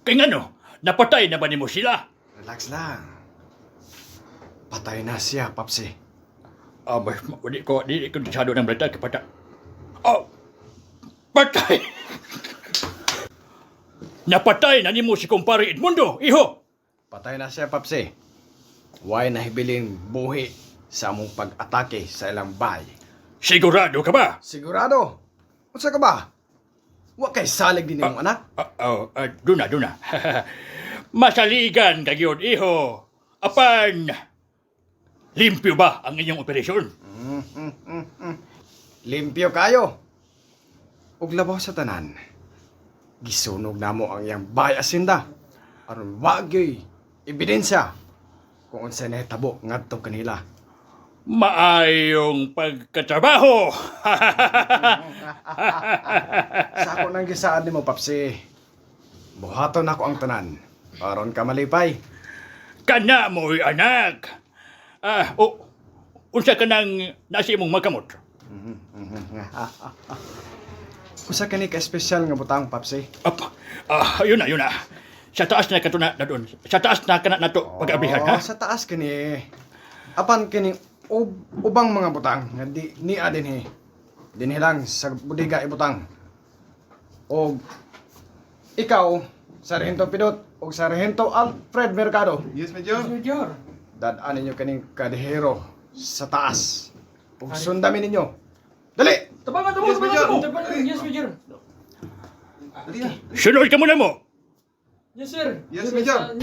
[SPEAKER 1] Kay ngano, napatay na ba nimo sila?
[SPEAKER 7] Relax lang. Patay na siya, Papsi.
[SPEAKER 1] Ah, mas, di ko desyado ng balita kay pata. Oh, patay! Napatay na nimo si kumpare Edmundo, iho!
[SPEAKER 7] Patay na siya, Papsi. Why nahibiling buhi sa among pag-atake sa ilang bay?
[SPEAKER 1] Sigurado ka ba?
[SPEAKER 7] Sigurado. Unsa ka ba? Wa kay salig din imong anak.
[SPEAKER 1] Ah, oh, ah, duna, duna. Masaligan ka gyud, iho. Apan, limpyo ba ang inyong operasyon?
[SPEAKER 7] Limpyo kayo. Ug labaw sa tanan. Gisunog namo ang iyang bay asinda. Aron wa gyoy ebidensya kung unsa nahitabo ngadto kanila.
[SPEAKER 1] Maayong pagkatrabaho!
[SPEAKER 7] Sa ako nang gisaad nimo, Papsi. Buhaton nako ang tanan. Aron ka malipay.
[SPEAKER 1] Kana mo'y anak! Ah, o, unsa ka nang nasi imong makamot?
[SPEAKER 7] Usa kani ka espesyal nga butang, Papsi.
[SPEAKER 1] Up, ah, yun na, yun na. Sa taas na katuna na doon. Sa taas na kana nato pag-abrihan, ha?
[SPEAKER 7] Oh, sa taas kini. Apan kini ubang mga butang nga di niya dinhi. Dinhi lang sa bodega ibutang. Og ikaw, Sargento Pidot og Sargento Alfred Mercado,
[SPEAKER 12] Yes, Major.
[SPEAKER 13] Yes, Major.
[SPEAKER 7] dad-an ninyo kining kadihero sa taas. Ug sundamin ninyo. Dali!
[SPEAKER 13] Tabangan, tabangan,
[SPEAKER 12] Yes, Major.
[SPEAKER 13] tabangan, tabangan. Yes, Major.
[SPEAKER 12] Dali na.
[SPEAKER 1] Sunod ka muna mo!
[SPEAKER 13] Yes, sir.
[SPEAKER 12] Yes, Major.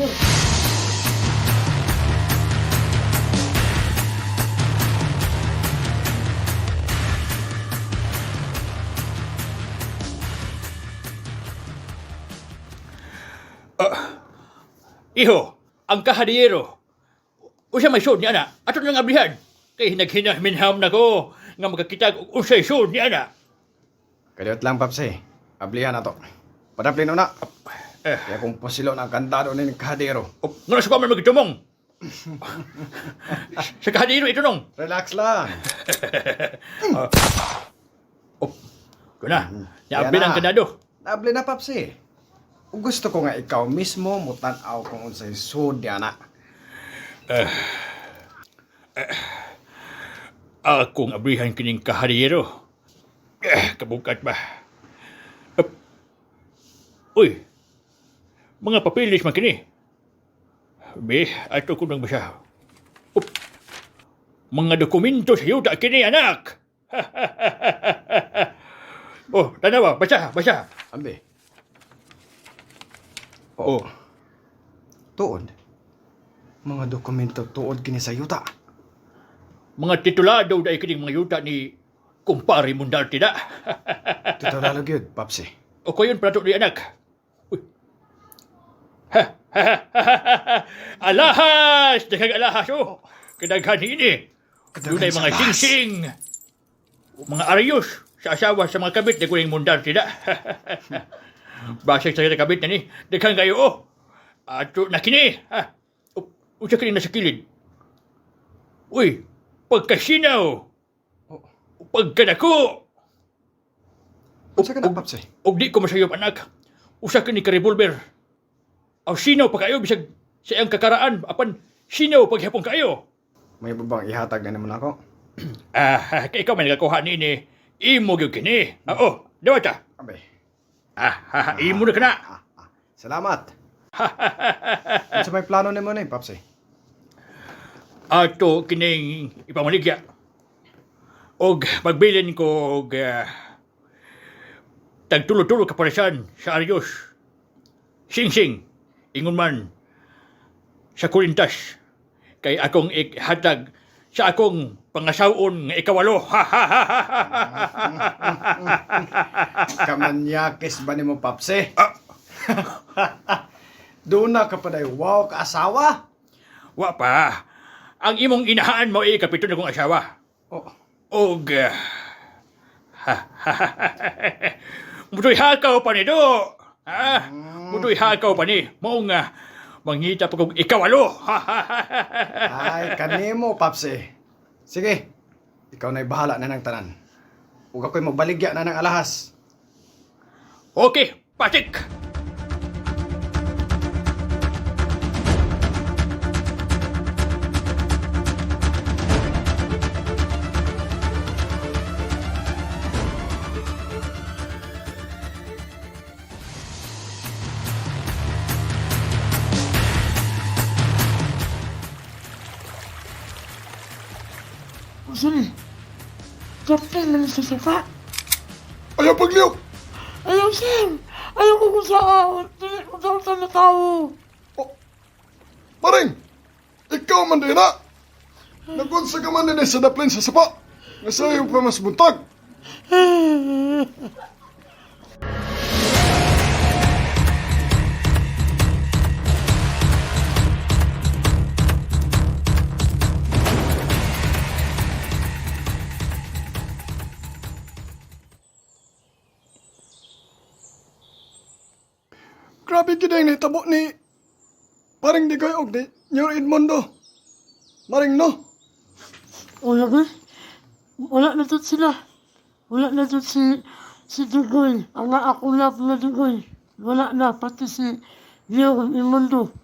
[SPEAKER 1] Iho, ang kahadiyero. Usa may sud ni ana, ato nang abrihan. Kay naghinahminham na ko nga makakita og unsay sud ni ana.
[SPEAKER 7] Kaliwat lang, Papsi. Ablihan na to. Padaplin na.
[SPEAKER 1] Eh.
[SPEAKER 7] Kaya kung pusilo na ang kandado ni kadihero.
[SPEAKER 1] Oh, nga sa pa man magitumong. Sa kahadiyero itunong.
[SPEAKER 7] Relax lang.
[SPEAKER 1] Oh, doon na.
[SPEAKER 7] Yan
[SPEAKER 1] Naabli
[SPEAKER 7] na.
[SPEAKER 1] ang kandado.
[SPEAKER 7] Naabli na, Papsi. Ug gusto ko nga ikaw mismo mutan-aw kung unsay sud niya na.
[SPEAKER 1] Akong abrihan kining kahariyero. Kabukat ba? Up. Uy, mga papilis man kini. Be, ato ko nang basa. Up. Mga dokumento sa yuta kini, anak. Oh, tanawa, basa, basa.
[SPEAKER 7] Ambe. Oo. Tuod. Mga dokumento tuod kini sa yuta.
[SPEAKER 1] Mga titulado dahil kining mga yuta ni kumpare Mundarte da.
[SPEAKER 7] Titulado gyud, Papsi.
[SPEAKER 1] O ko yun, plato ni anak. Uy. Alahas! Daghang alahas, oh! Kadaghan ini. Dunay mga singsing. Mga arayos sa asawa sa mga kabit ni kuning Mundarte da. Basig sa kabit na ni. Daghang kayo, oh! Ato na kini. Ha? Unsa kini nasa kilid? Uy, pagkasinaw. Pagkadako.
[SPEAKER 7] Unsa ka na, Papsi?
[SPEAKER 1] Og di ko masayop anak. Usa kini ka revolver. Aw sinaw pa kayo bisag sa iyang kakaraan apan sinaw paghapon kayo.
[SPEAKER 7] May babang ihatag na naman ako.
[SPEAKER 1] Ah, kay ikaw man nakakuha niini. Imo gyud kini. Ah, oh, dawata.
[SPEAKER 7] Abe.
[SPEAKER 1] Ah, imo na kana.
[SPEAKER 7] Salamat. Unsa may plano nimo ni, Papsi?
[SPEAKER 1] Ato kining ipamaligya. Og pagbilin ko og tagtulo-tulo ka paresan sa Arios. Sing-sing, ingon man sa kulintas kay akong ihatag sa akong pangasawon nga ikawalo.
[SPEAKER 7] Kamanyakis ba nimo, Papsi? Doon na ka pa wow ka asawa?
[SPEAKER 1] Wa pa. Ang imong inahaan mo ay kapito na kong asawa.
[SPEAKER 7] Oh.
[SPEAKER 1] Og mutoy hakaw pa ni do. Ha? Mutoy hakaw pa ni. Mao nga mangita pa kog ikawalo.
[SPEAKER 7] Ay, kanimo, Papsi. Sige, ikaw na'y bahala na ng tanan. Ug ako'y magbaligya na ng alahas.
[SPEAKER 1] Okay, patik.
[SPEAKER 9] Unsa ni? Captain man sa sofa.
[SPEAKER 7] Ayaw pagliyok!
[SPEAKER 9] Ayaw, sir! Ayaw ko kung saan! Dili ko daw na tao!
[SPEAKER 14] Maring! Ikaw man din na! Nagunsa ka man din sa daplin sa sapa! Nga sa'yo pa mas buntag! Grabe gid ang nahitabo ni Paring Digoy og ni Nyor Edmundo. Maring no.
[SPEAKER 9] Wala ba? Wala na dun sila. Wala na dun si Dugoy. Ang ako love na Dugoy. Wala na, pati si Leon Imundo.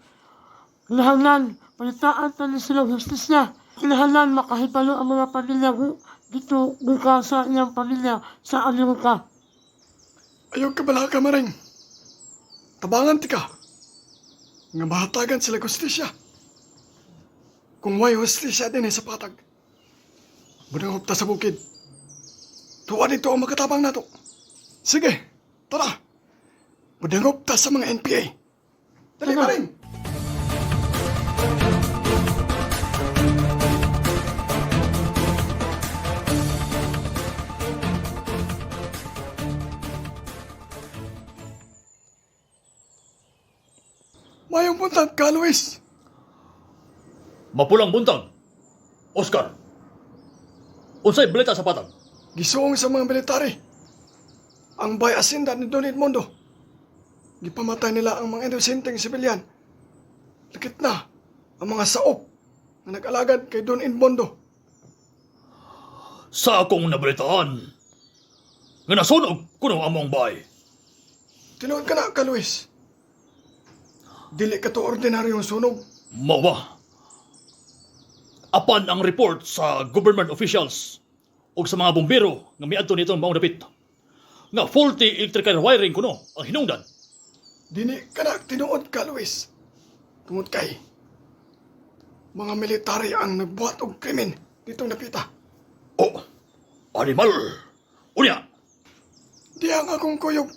[SPEAKER 9] Kinahanglan, palitaan pa ni sila hustisya. Kinahanglan makahibalo ang mga pamilya ko dito buka sa iyang pamilya sa Amerika.
[SPEAKER 14] Ayaw ka bala ka maring. Tabangan ti ka. Nga mahatagan sila hustisya. Kung way hustisya din sa patag. Bunang ta sa bukid. Tuwa dito ang makatabang nato. Sige, tara. Budangop ta sa mga NPA. Dali maring. Mayong buntag ka, Luis.
[SPEAKER 1] Mapulang buntag. Oscar. Unsay balita sa patag?
[SPEAKER 14] Gisuong sa mga military. Ang bay asinda ni Don Edmundo. Gipamatay nila ang mga inosenteng sibilyan. Lakit na ang mga saop na nag-alagad kay Don Edmundo.
[SPEAKER 1] Sa akong nabalitaan, nga nasunog kuno among bay.
[SPEAKER 14] Tinuod ka na ka, Luis. Dili ka to ordinaryong sunog.
[SPEAKER 1] Mao ba? Apan ang report sa government officials ug sa mga bumbero nga miadto nitong maong dapit nga faulty electrical wiring kuno ang hinungdan.
[SPEAKER 14] Dili ka na tinuod ka, Luis. Tungod kay mga military ang nagbuhat og krimen ditong napita.
[SPEAKER 1] Oh, animal! Unya!
[SPEAKER 14] Di ang akong kuyog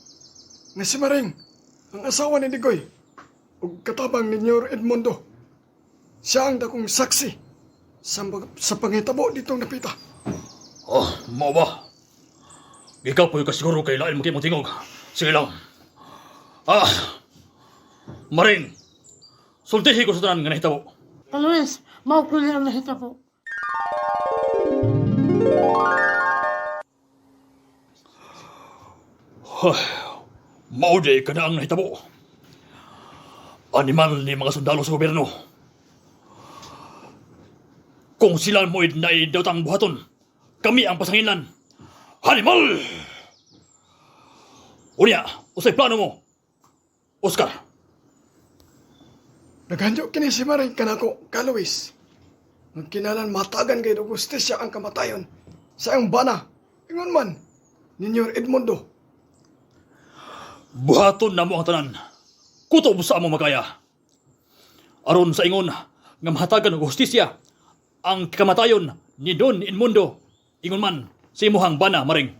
[SPEAKER 14] nga si Maring, ang asawa ni Digoy, ug katabang ni Nyor Edmundo. Siya ang dakong saksi sa panghitabo ditong napita.
[SPEAKER 1] Oh, mao ba? Gikapoy ka siguro kay lain mo kay mong tingog. Sige lang. Ah, Maring, sultihi ko sa tanan nga nahitabo.
[SPEAKER 9] Ka Luis, mao ko ang nahitabo.
[SPEAKER 1] Huh, mao di ka na ang nahitabo. Animal ni mga sundalo sa gobyerno. Kung sila mo'y naidawtang buhaton, kami ang pasangilan. Animal! Unya, usay plano mo. Oscar,
[SPEAKER 14] Naghanyo kini si Maring kanako, ka Luis. Nagkinalan matagan kay og hustisya ang kamatayon sa iyang bana. Ingon man, ni Nyor Edmundo.
[SPEAKER 1] Buhaton na mo ang tanan. Kutob sa among makaya. Aron sa ingon nga mahatagan og hustisya ang kamatayon ni Don Inmundo ingon man sa imuhang bana Maring.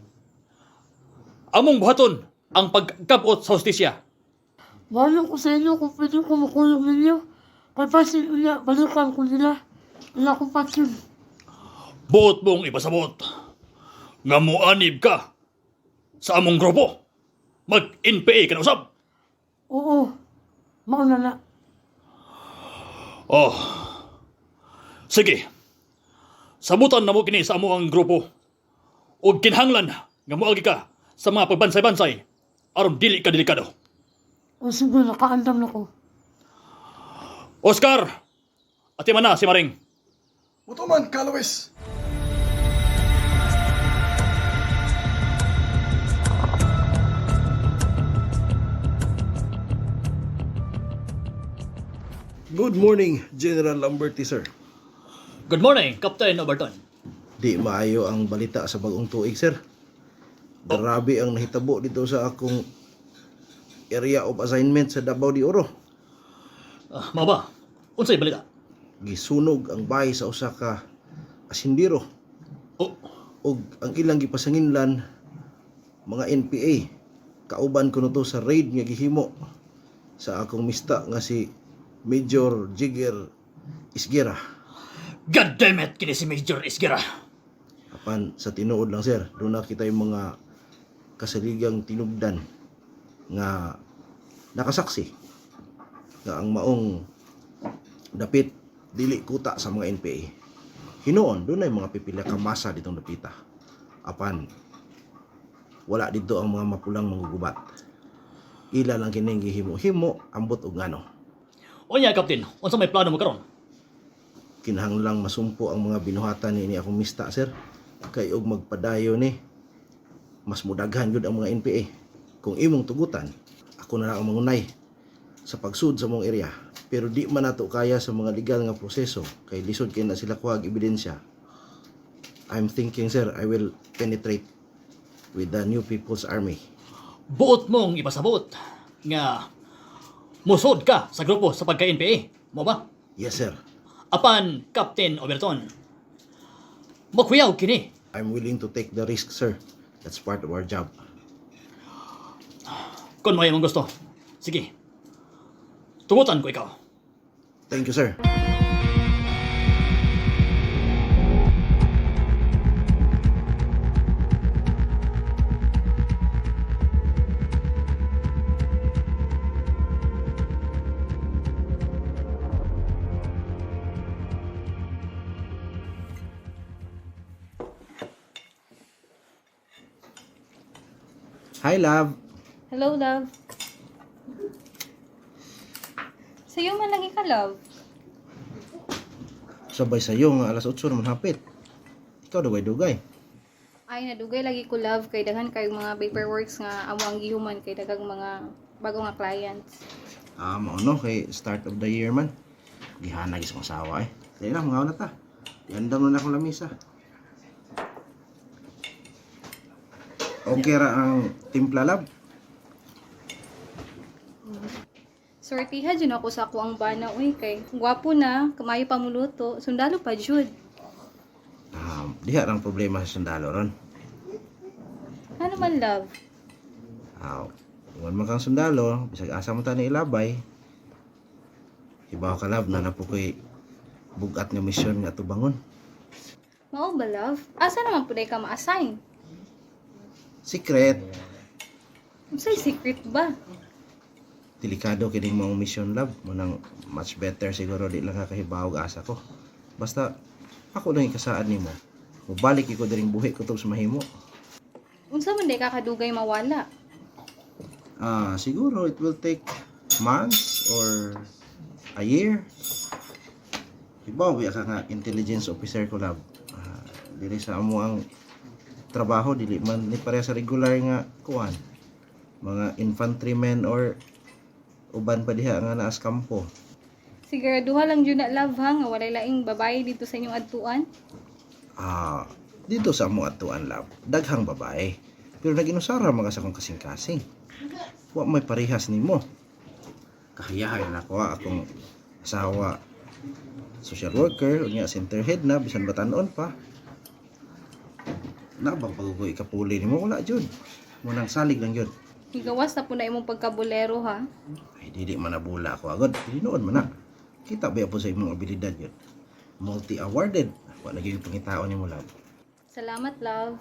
[SPEAKER 1] Among buhaton ang pagkabot sa hustisya.
[SPEAKER 9] Wala ko sa inyo kung pwede ko makuyog ninyo. Kay basin unya, balikan ko nila. Wala akong patsin.
[SPEAKER 1] Buot mong ipasabot nga muanib ka sa among grupo. Mag-NPA ka na usab.
[SPEAKER 9] Oo, mauna na.
[SPEAKER 1] Oh. Sige. Sabutan na mo kini sa amo ang grupo. Ug kinahanglan nga moagi ka sa mga pagbansay-bansay aron dili ka delikado.
[SPEAKER 9] O sige, nakaandam na ko.
[SPEAKER 1] Oscar, ati man na si Maring.
[SPEAKER 14] Mutuman, ka Luis.
[SPEAKER 11] Good morning, General Lamberti, sir.
[SPEAKER 5] Good morning, Captain Overton.
[SPEAKER 6] Di maayo ang balita sa bagong tuig, sir. Grabe ang nahitabo dito sa akong area of assignment sa Davao de Oro.
[SPEAKER 5] Mao ba? Unsay balita?
[SPEAKER 6] Gisunog ang bahay sa usa ka asindero.
[SPEAKER 5] Oh.
[SPEAKER 6] Og ang ilang gipasanginlan mga NPA. Kauban ko to sa raid nga gihimo sa akong mista nga si Major Jigger Isgira.
[SPEAKER 5] God damn it, kini si Major Isgira.
[SPEAKER 6] Apan sa tinuod lang sir, doon na kita yung mga kasaligang tinubdan nga nakasaksi nga ang maong dapit dili kuta sa mga NPA. Hinuon, doon na yung mga pipila ka masa ditong dapita. Apan, wala dito ang mga mapulang mangugubat. Ila lang kining gihimo-himo, ambot og ngano.
[SPEAKER 5] Unya, Captain, unsa may plano mo karon?
[SPEAKER 6] Kinahanglang masumpo ang mga binuhatan ni akong mista sir. Kay og magpadayo ni mas mudaghan gyud ang mga NPA. Kung imong tugutan, ako na lang ang mangunay sa pagsud sa mong area. Pero di man nato kaya sa mga legal nga proseso kay lisod kay na sila kuhag ebidensya. I'm thinking sir, I will penetrate with the New People's Army.
[SPEAKER 5] Buot mong ipasabot nga musod ka sa grupo sa pagka-NPA. Mo ba?
[SPEAKER 6] Yes sir.
[SPEAKER 5] Apan Captain Overton, makuyaw kini.
[SPEAKER 6] I'm willing to take the risk sir. That's part of our job.
[SPEAKER 5] Kung may mong gusto. Sige. Tugutan ko ikaw.
[SPEAKER 6] Thank you sir. Hi love.
[SPEAKER 15] Hello, love. Sa'yo man lagi ka, love.
[SPEAKER 6] Sabay sayo nga alas 8 naman hapit. Ikaw dugay-dugay.
[SPEAKER 15] Ay, nadugay lagi ko, love. Kay daghan kay mga paperworks nga amo ang gihuman kay daghang mga bago nga clients.
[SPEAKER 6] Ah, mao no kay start of the year man. Gihanag is asawa eh. Dali na, mga na ta. Iandam na akong lamisa. Okay ra ang timpla lab.
[SPEAKER 15] Sortiha jud ako sa ako ang bana uy kay gwapo na, kamayo pa muluto, sundalo pa jud.
[SPEAKER 6] Ah, diha rang problema sa sundalo ron.
[SPEAKER 15] Ano man love?
[SPEAKER 6] Ah, ingon man kang sundalo, bisag asa mo ta ni ilabay. Ibaw ka lab na napo ko'y bugat nga misyon nga tubangon.
[SPEAKER 15] Mao ba love? Asa naman puday ka ma-assign?
[SPEAKER 6] Secret,
[SPEAKER 15] Unsay secret ba?
[SPEAKER 6] delikado kining maong misyon lab. Munang much better siguro di lang kakahibaw og asa ko. Basta ako lang ikasaad nimo. Mubalik ko diring buhi ko sa mahimo.
[SPEAKER 15] Unsa man day ka kadugay mawala?
[SPEAKER 6] Ah, siguro it will take months or a year. Ibaw ka nga intelligence officer ko lab. Ah, dili sa amo ang trabaho dili man ni pareha sa regular nga kuan. Mga infantrymen or uban pa diha nga naa sa kampo.
[SPEAKER 15] Siguraduha lang jud na love ha nga walay laing babae dito sa inyong adtuan.
[SPEAKER 6] Ah, dito sa amo atuan lab, daghang babae. Pero naginusara mga sa akong kasing-kasing. Wa may parehas nimo. Kahiyahay na ko akong asawa social worker, unya center head na bisan batanon pa. Nabang pagugoy kapuli nimo wala jud. Munang salig lang jud.
[SPEAKER 15] Higawas na po na imong pagkabulero ha.
[SPEAKER 6] Ay dili man nabula ako agad. Tinuod man na. Kita ba po sa imong abilidad yun? Multi-awarded. Wa lagi yung pangitaon nimo love.
[SPEAKER 15] Salamat love.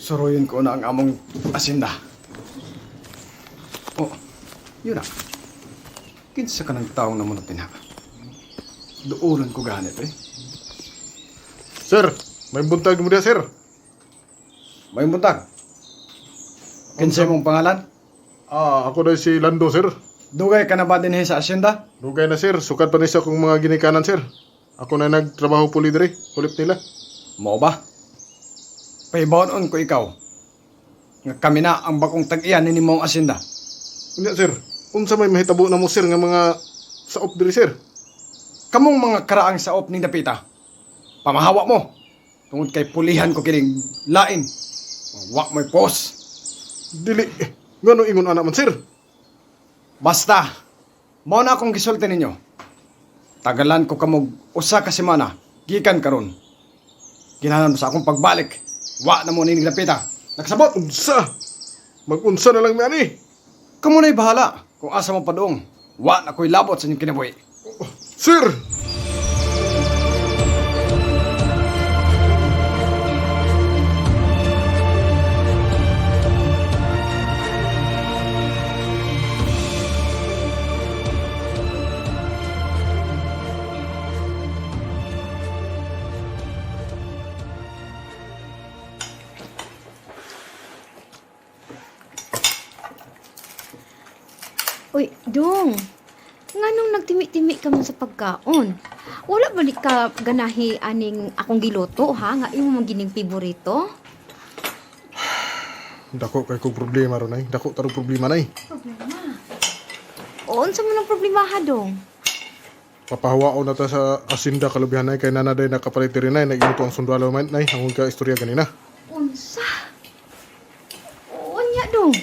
[SPEAKER 7] Suruyin ko na ang among asinda. Oh, yun na. Kinsa ka ng taong namunot din ha. Duulan ko ganit eh.
[SPEAKER 3] Sir, may buntag mo diya, sir.
[SPEAKER 7] May buntag? Kinsa mong pangalan?
[SPEAKER 3] Ah, ako na si Lando, sir.
[SPEAKER 7] Dugay ka na ba din sa asyenda?
[SPEAKER 3] Dugay na, sir. Sukat pa ni sa akong mga ginikanan, sir. Ako na nagtrabaho puli diri, kulip nila.
[SPEAKER 7] Mao ba? Pahibaon ko ikaw. Nga kami na ang bagong tag-iyan ni mong asyenda.
[SPEAKER 3] Unya, sir. Unsa may mahitabo na mo, sir, nga mga saop diri, sir?
[SPEAKER 7] Kamong mga karaang saop ning dapita. Pamahawa mo. Tungod kay pulihan ko kining lain. Wa mo'y pos.
[SPEAKER 3] Dili. Ngano ingon ana man, sir?
[SPEAKER 7] Basta, mao na akong gisulti ninyo. Tagalan ko kamog usa ka semana gikan karon. Ginanan sa akong pagbalik. Wa na mo nining dapita. Nakasabot.
[SPEAKER 3] Unsa? Magunsa na lang mi ani.
[SPEAKER 7] Kamo na'y bahala kung asa mo padung. Wa na ko'y labot sa inyong kinabuhi.
[SPEAKER 3] Sir!
[SPEAKER 4] Uy, dong. Nganong nagtimi-timi ka man sa pagkaon? Wala balik ka ganahi aning akong giluto ha nga imo man gining favorito?
[SPEAKER 3] Dako kay kong problema ron ay. Dako tarong problema nay.
[SPEAKER 4] Problema. O unsa man ang problema ha dong?
[SPEAKER 3] Papahawaon na ta sa asinda kalubihan nay kay nanaday nakapalit diri nay nag-inuto ang sundalo man nay hangon ka istorya ganina.
[SPEAKER 4] Unsa? Unya dong.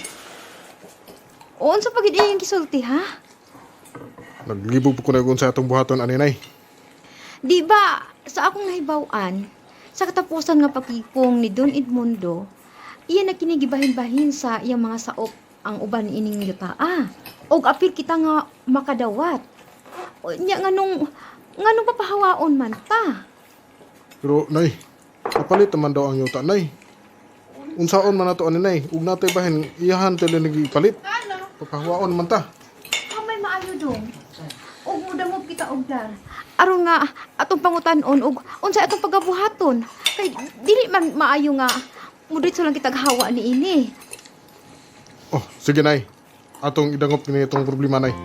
[SPEAKER 4] O unsa pagid iyang gisulti ha?
[SPEAKER 3] Naglibog po ko na sa atong buhaton ani nay.
[SPEAKER 4] Di ba sa akong nahibaw-an, sa katapusan nga pakipong ni Don Edmundo, iya na kinigibahin-bahin sa iyang mga saop ang uban ining yutaa. Og apil kita nga makadawat. O, Nya nganong papahawaon man ta.
[SPEAKER 3] Pero nay, Kapalit naman daw ang yuta, nay. Unsaon man nato ani nay, ug natay bahin iyahan tele nagipalit. Papahuwaon man ta.
[SPEAKER 4] Kamay maayo dong. Og mudangop kita og dar. Aron nga atong pangutan-on og unsa atong pagabuhaton. Kay dili man maayo nga muditso lang kitag hawa niini.
[SPEAKER 3] Oh, sige nay. Atong idangop kini itong problema nay.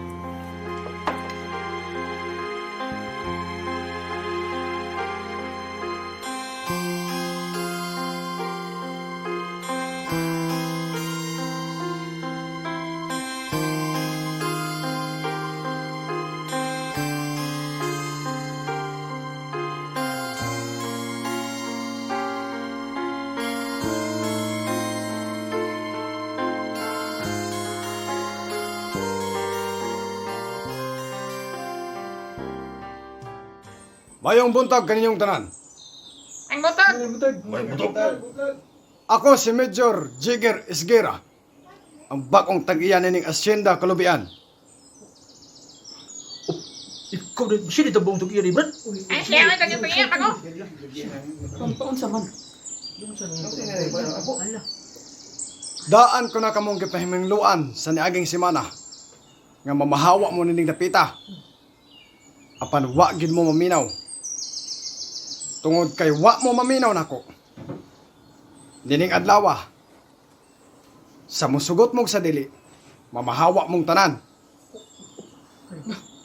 [SPEAKER 7] Mayong buntag kaninyong tanan.
[SPEAKER 8] Ang buntag!
[SPEAKER 7] Ako si Major Jigger Esguera, ang bagong tag-iya nining Asyenda Kalubian.
[SPEAKER 5] Ikaw na, sino ito buong tag-iya ni Brad?
[SPEAKER 8] Ay, siya ang tag-iya ako.
[SPEAKER 13] Paunsa man.
[SPEAKER 7] Daan ko na kamong gipahimingluan sa niaging semana nga mamahawa mo nining dapita. Apan wa gid mo maminaw. Tungod kay wa mo maminaw nako. Nining adlaw sa musugot mong sa dili, mamahawa mong tanan.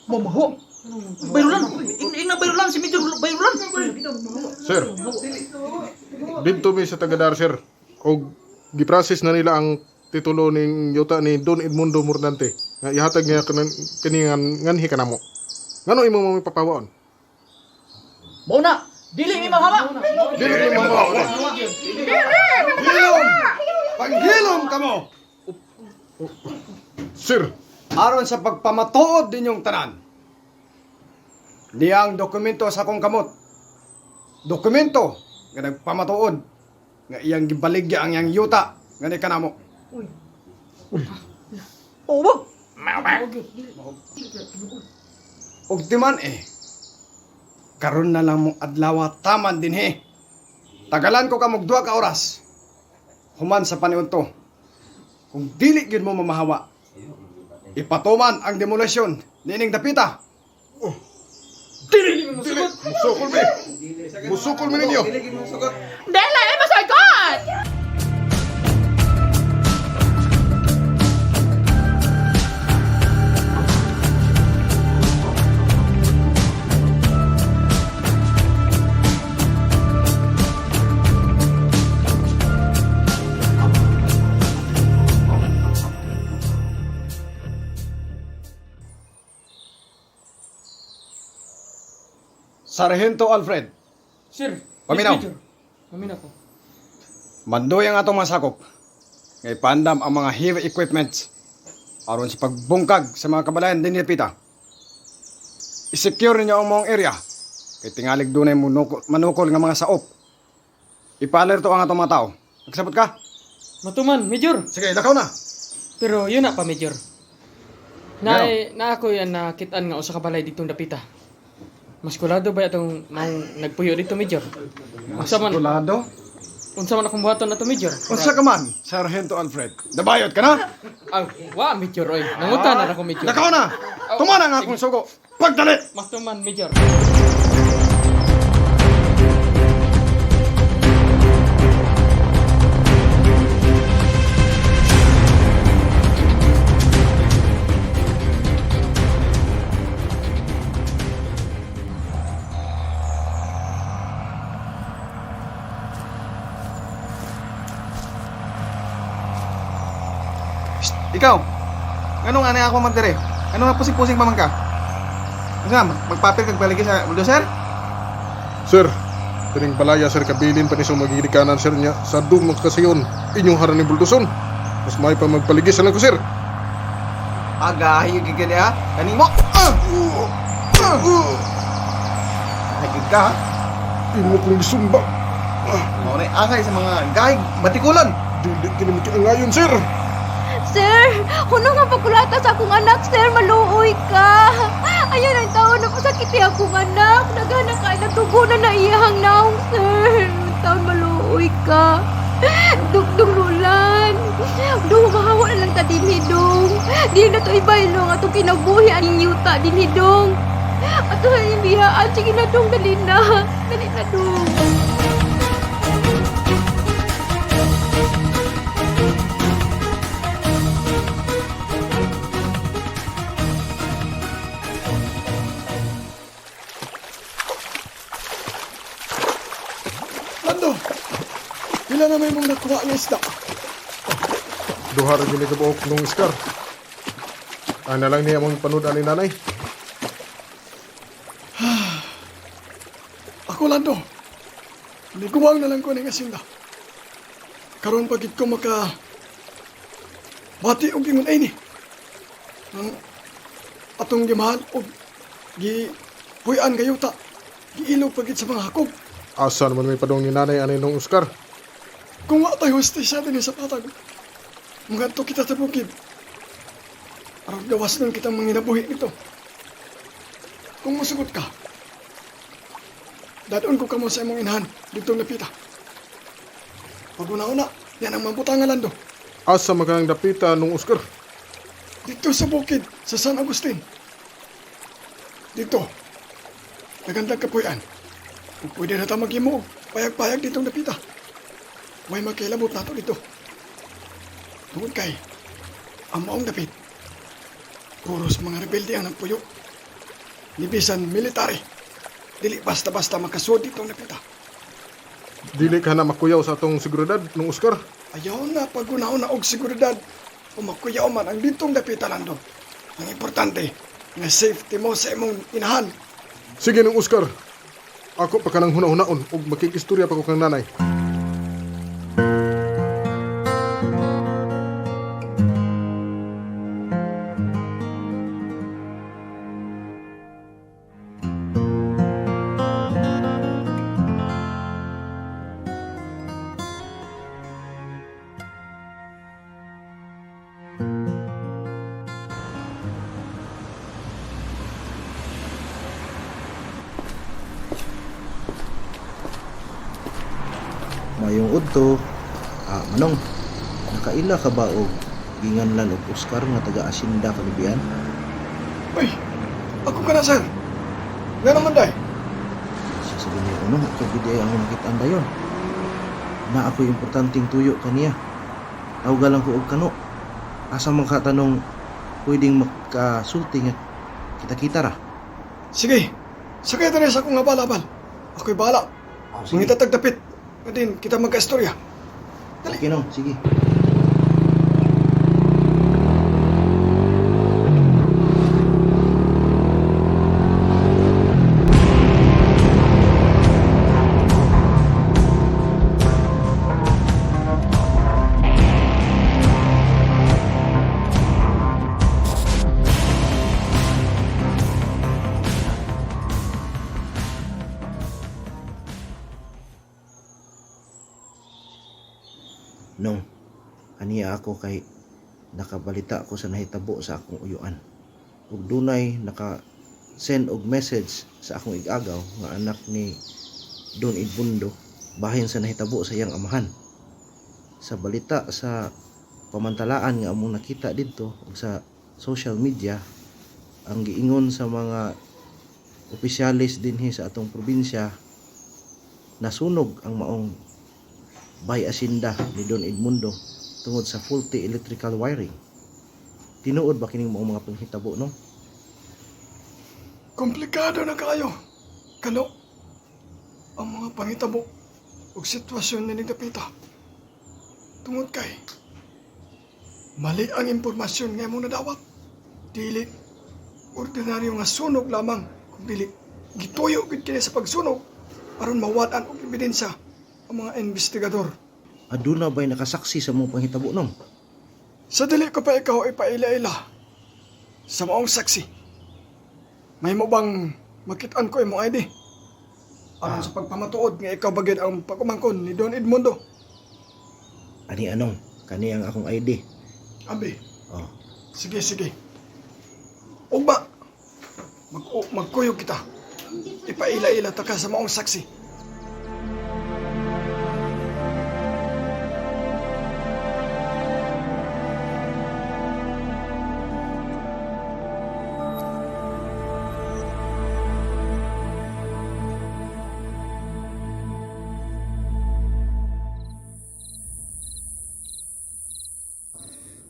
[SPEAKER 5] Mamahawa? Bayrulan! Ing na bayrulan! Si Major Bayrulan!
[SPEAKER 3] Sir. Didto mi sa tagadar sir. Og giprocess na nila ang titulo ning yuta ni Don Edmundo Mordante nga ihatag niya kanan kini nganhi kanamo. Ngano imo mo papawaon?
[SPEAKER 5] Mao na! Dili mi mahawa!
[SPEAKER 3] Dili mi mahawa!
[SPEAKER 7] Hilom! Panghilom kamo!
[SPEAKER 3] Sir!
[SPEAKER 7] Aron sa pagpamatuod ninyong tanan. Niya ang dokumento sa akong kamot. Dokumento nga nagpamatuod nga iyang gibaligya ang iyang yuta nga ni kanamo.
[SPEAKER 5] Oo ba?
[SPEAKER 7] Og di man eh. Karon na lang mong adlaw taman dinhi. Tagalan ko kamog duha ka oras. Human sa paniudto. Kung dili gyud mo mamahawa, ipatuman ang demolisyon nining dapita.
[SPEAKER 5] Dili mi
[SPEAKER 3] Dili! Musukol mi! Musukol mi ninyo!
[SPEAKER 8] Dili eh, masagot!
[SPEAKER 7] Sargento Alfred,
[SPEAKER 13] Sir,
[SPEAKER 7] Paminaw.
[SPEAKER 13] yes, Major. Paminaw ko.
[SPEAKER 7] Mandoy ang atong mga sakop. Ngay pandam ang mga heavy equipments aron sa pagbungkag sa mga kabalayan din pita. I-secure ninyo ang mong area kay tingalig dunay manukol, manukol nga mga saop. Ipa-alerto ang atong mga tao. Nagsabot ka?
[SPEAKER 13] Matuman, Major.
[SPEAKER 7] Sige, lakaw na.
[SPEAKER 13] Pero yun na pa, Major. Na, na ako yan nakitaan nga usa ka balay ditong dapita. Maskulado ba itong maong nagpuyo dito, Major? Unsa man,
[SPEAKER 7] Maskulado?
[SPEAKER 13] unsa man akong buhaton na to, Major?
[SPEAKER 7] Unsa ka man, Sargento Alfred? Nabayot ka na?
[SPEAKER 13] Ah, wa, Major, oy. Nangutan na ako, Major.
[SPEAKER 7] Lakaw na! Tumana nga akong sugo. Pagdali!
[SPEAKER 13] Matuman, Major.
[SPEAKER 12] Shh, ikaw! Anong anay ako man dire? Ano nga pusing-pusing pa man ka? Ano nga, magpapil kag baligi sa bulldozer?
[SPEAKER 3] Sir, kining balaya sir kabilin pa ni sa magigikanan sir niya sa dumok kasayon inyong haran ni buldoson. Mas may pa magpaligis na ko sir.
[SPEAKER 12] Agahi gigil ha? Kanimo! Ah! Ah! Nagig ka ha?
[SPEAKER 3] Imo kong gisumba.
[SPEAKER 12] Mao na angay sa mga gahig batikulon.
[SPEAKER 3] Dili kini ngayon sir.
[SPEAKER 4] Sir, kuno nga pagkulata sa akong anak, sir, maluoy ka. Ayan ang taon na pasakiti akong anak. Nagana ka, natugo na na iyang naong, sir. taon maluoy ka. Dugdong Roland. Dong, mahawa na lang ta dinhi, dong. Dili na to ibaylo nga atong kinabuhi ang yuta dinhi, dong. Ato sa biyaan. Sige na, dong. Dali na. Dali na, dong.
[SPEAKER 14] Lando! Pila na may mong nakuha nga isda?
[SPEAKER 3] Duha ra gyud ni kabuok nung Oscar. Ana lang niya mong panud ani nanay.
[SPEAKER 14] Ako, Lando. Niguwang na lang ko ning asinda. Karon pagid ko maka bati og ingon ay ni. Ang atong gimahal og gi puy-an gayuta. Giilog pagid sa mga hakog.
[SPEAKER 3] Asa naman may padong ni nanay ani nung Oscar.
[SPEAKER 14] Kung wa tayo hustisya dinhi sa patag, mangadto kita sa bukid. Aron gawas nun kitang manginabuhi nito. Kung musugot ka, dadon ko kamo sa imong inahan didtong napita. Pag una-una, yan ang mabutangan, Lando.
[SPEAKER 3] Asa man kang dapita nung Oscar?
[SPEAKER 14] Dito sa bukid, sa San Agustin. Dito, nagandang kapuyan. Kung pwede na ta maghimo, payag-payag ditong napita. May magkailabot nato dito. Tungod kay, ang maong dapit, puros mga rebelde ang nagpuyo. Nibisan military. Dili basta-basta makasuod ditong napita.
[SPEAKER 3] Dili ka na makuyaw sa atong seguridad nung Oscar.
[SPEAKER 14] Ayaw na pag-una-una og seguridad o makuyaw man ang ditong dapita, Lando. Ang importante, nga safety mo sa imong inahan.
[SPEAKER 3] Sige nung Oscar. Ako pa kanang huna-hunaon ug makikistorya pa ko kang nanay.
[SPEAKER 6] Mayong udto, Manong, nakaila ka ba og ginganlan og Oscar nga taga Asinda Kalubian?
[SPEAKER 14] Uy, ako ka na, sir. Nga naman, day.
[SPEAKER 6] Siya sa ginoo no, ikaw gid ay ang nakitaan dayon. Na ako'y importanteng tuyo kaniya. Tawga lang ko og kano. Asa man ka tanong pwedeng makasulti nga kita-kita ra.
[SPEAKER 14] Sige, sakay ta sa akong nga balabal. Ako'y bahala.
[SPEAKER 6] Oh, sige.
[SPEAKER 14] Mangita tagdapit. Din kita magkaistorya.
[SPEAKER 6] Okay nong, sige. Nong, aniya ako kay nakabalita ko sa nahitabo sa akong uyuan. Ug dunay naka send og message sa akong igagaw nga anak ni Don Edmundo bahin sa nahitabo sa iyang amahan. Sa balita sa pamantalaan nga among nakita didto ug sa social media ang giingon sa mga opisyalis dinhi sa atong probinsya, nasunog ang maong bay asinda ni Don Edmundo tungod sa faulty electrical wiring. Tinuod ba kining maong mga panghitabo, no?
[SPEAKER 14] Komplikado na kayo. Kano, ang mga pangitabo ug sitwasyon ni dapita. Tungod kay, mali ang impormasyon nga imong nadawat. Dili, ordinaryo nga sunog lamang. Kung dili, gituyo gid kini sa pagsunog aron mawad-an og ebidensya ang mga investigador.
[SPEAKER 6] Aduna ba'y nakasaksi sa mong panghitabo, no?
[SPEAKER 14] Sa dili ko pa ikaw ipaila-ila sa maong saksi. May mo bang makitaan ko imong ID? Aron sa pagpamatuod nga ikaw bagid ang pagumangkon ni Don Edmundo.
[SPEAKER 6] Ani anong? Kani ang akong ID.
[SPEAKER 14] Abi.
[SPEAKER 6] Oh.
[SPEAKER 14] Sige, sige. Ugma, magkuyog kita. Ipaila-ila ta ka sa maong saksi.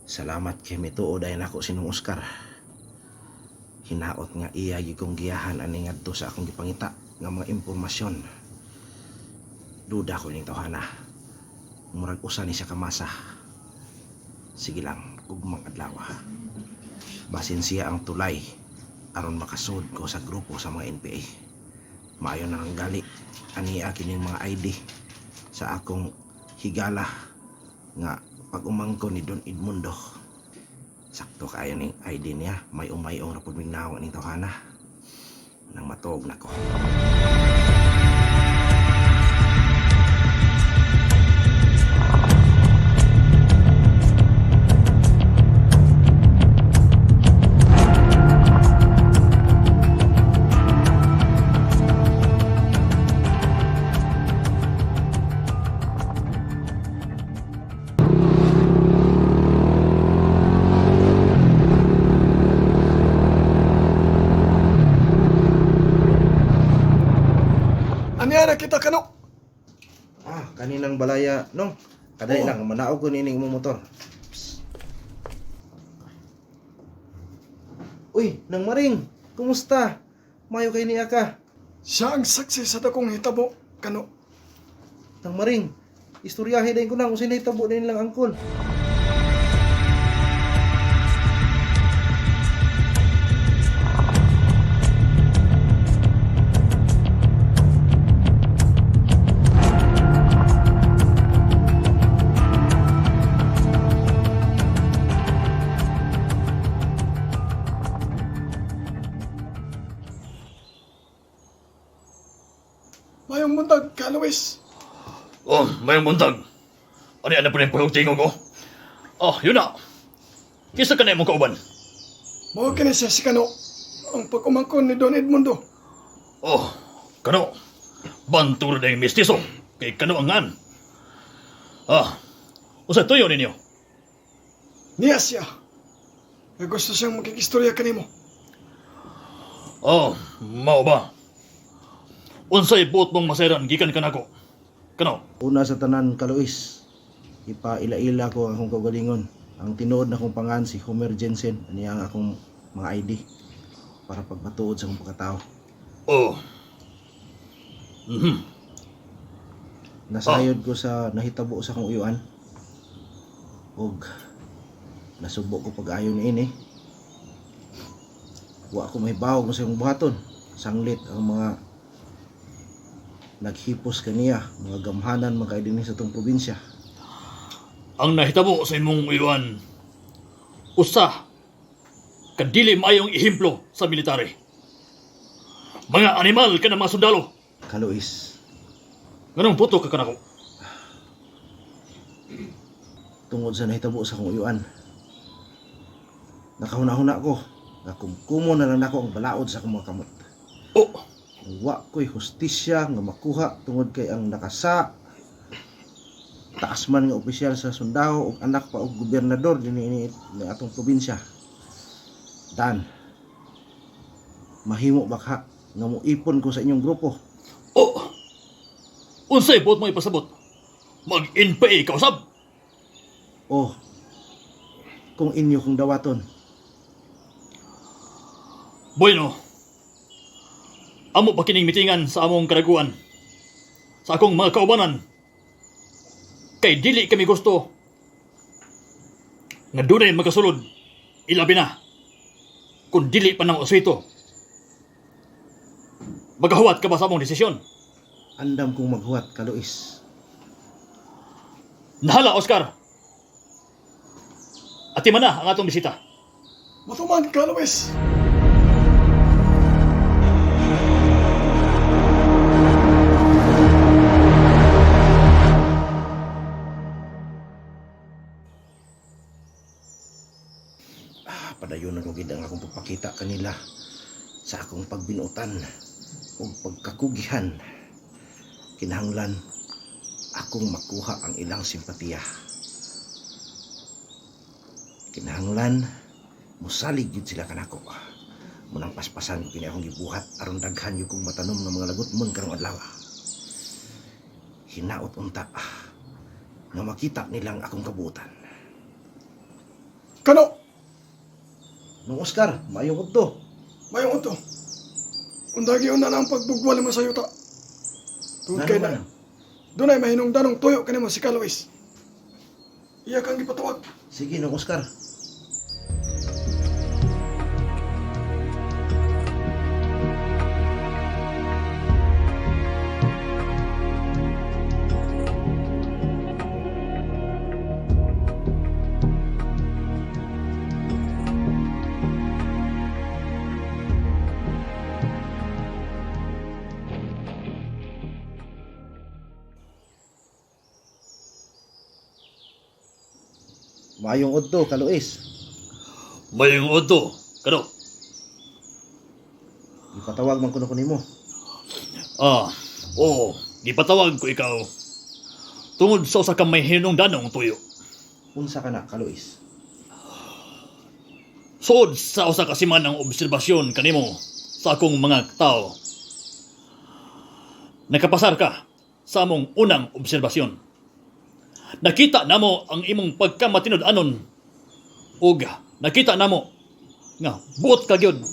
[SPEAKER 6] Salamat kay mituo dayon ako sinong Oscar. Hinaot nga iya gyud kong giyahan ani ngadto sa akong gipangita nga mga impormasyon. Duda ko ning tawhana. Murag usa ni siya kamasa. Sige lang, ugmang adlaw. Basin siya ang tulay aron makasud ko sa grupo sa mga NPA. Maayo na ang gali aniya kining mga ID sa akong higala nga pag-umangko ni Don Edmundo. Sakto kaayo ning ID niya, may umayong ra pud mignaw ning tawhana. Nang matuog nako.
[SPEAKER 14] Aniya na kita kano.
[SPEAKER 6] Ah, kaninang balaya nong. Kadali lang manaog ko nining imong motor. Psst. Uy, nang maring, kumusta? Mayo kay niya ka.
[SPEAKER 14] Siya ang saksi sa dakong hitabo kano.
[SPEAKER 6] Nang maring, istoryahe din ko na kung sino hitabo din lang angkol.
[SPEAKER 14] Mayong buntag ka Luis.
[SPEAKER 1] Oh, mayong buntag. Ano yan na po na yung pulong tingog ko? Oh, yun na. Kisa ka na imong kauban.
[SPEAKER 14] Mao kini siya si Kano. Ang pag-umangkon ni Don Edmundo.
[SPEAKER 1] Oh, kano. Banturo na yung mistiso. Kay kano ang ngan. Ah, usa tuyo ninyo.
[SPEAKER 14] Niya siya. Nga gusto siyang makikistorya kanimo.
[SPEAKER 1] Oh, mao ba? Unsay buot mong masayran gikan kanako? Kano?
[SPEAKER 6] Una sa tanan ka Luis, ipaila-ila ko ang akong kaugalingon. Ang tinuod na akong pangan si Homer Jensen, niya ang akong mga ID para pagmatuod sa akong pagkatao.
[SPEAKER 1] Oh. Mhm.
[SPEAKER 6] Nasayod ko sa nahitabo sa akong uyuan. Og nasubo ko pag-ayo niini. Wa ko mahibaw kung sa imong buhaton. Sanglit ang mga naghipos kaniya, mga gamhanan mga dinhi sa atong probinsya.
[SPEAKER 1] Ang nahitabo sa imong uyuan, usa kadili maayong ehemplo sa military. Mga animal ka na mga sundalo.
[SPEAKER 6] Ka Luis,
[SPEAKER 1] Nganong puto ka kanako?
[SPEAKER 6] Tungod sa nahitabo sa akong uyuan, nakahuna-huna ko nga kumkumo na lang nako ang balaod sa akong mga kamot.
[SPEAKER 1] Oh.
[SPEAKER 6] Wa ko'y hustisya nga makuha tungod kay ang nakasa taas man nga opisyal sa sundao ug anak pa og gobernador dinhi ini ni atong probinsya. Dan, mahimo ba ka nga moipon ko sa inyong grupo?
[SPEAKER 1] Oh. Unsay buot mo ipasabot? Mag-NPA ka usab?
[SPEAKER 6] Oh, kung inyo kong dawaton.
[SPEAKER 1] Bueno. Amo pa kining mitingan sa among karaguan. Sa akong mga kaubanan. Kay dili kami gusto nga dunay magasulod ilabi na kung dili pa nang uswito. Magahuwat ka ba sa among desisyon?
[SPEAKER 6] Andam kong maghuwat, Ka Luis.
[SPEAKER 1] Nahala, Oscar! Atiman na ang atong bisita.
[SPEAKER 14] Matuman ka Luis.
[SPEAKER 6] Ah, padayon na ko gid ang akong pagpakita kanila sa akong pagbinutan ug pagkakugihan. Kinahanglan akong makuha ang ilang simpatiya. Kinahanglan mosalig gyud sila kanako. Munang paspasan ko kini akong gibuhat aron daghan gyud kong matanom ng mga lagutmon karong adlaw. Hinaot unta nga makita nilang akong kabuotan.
[SPEAKER 14] Kano?
[SPEAKER 6] Nung Oscar, maayong udto.
[SPEAKER 14] Mayong udto. Undagi una na ang pagbugwal mo sa yuta. Tungod
[SPEAKER 6] Ngano
[SPEAKER 14] kay
[SPEAKER 6] man
[SPEAKER 14] na. Dunay mahinungdanong tuyo kanimo si Kalois. Iya kang gipatawag.
[SPEAKER 6] Sige, Nung Oscar. Maayong udto, Kalois.
[SPEAKER 5] Mayong udto, Kano.
[SPEAKER 6] Gipatawag man kuno ko nimo.
[SPEAKER 5] Ah, oo, gipatawag ko ikaw. Tungod sa usa ka may hinungdanong tuyo.
[SPEAKER 6] Unsa ka na, Kalois?
[SPEAKER 5] Suod sa usa ka simanang obserbasyon kanimo sa akong mga tao. Nakapasar ka sa among unang obserbasyon. Nakita namo ang imong pagkamatinud-anon ug nakita namo nga buot ka gyud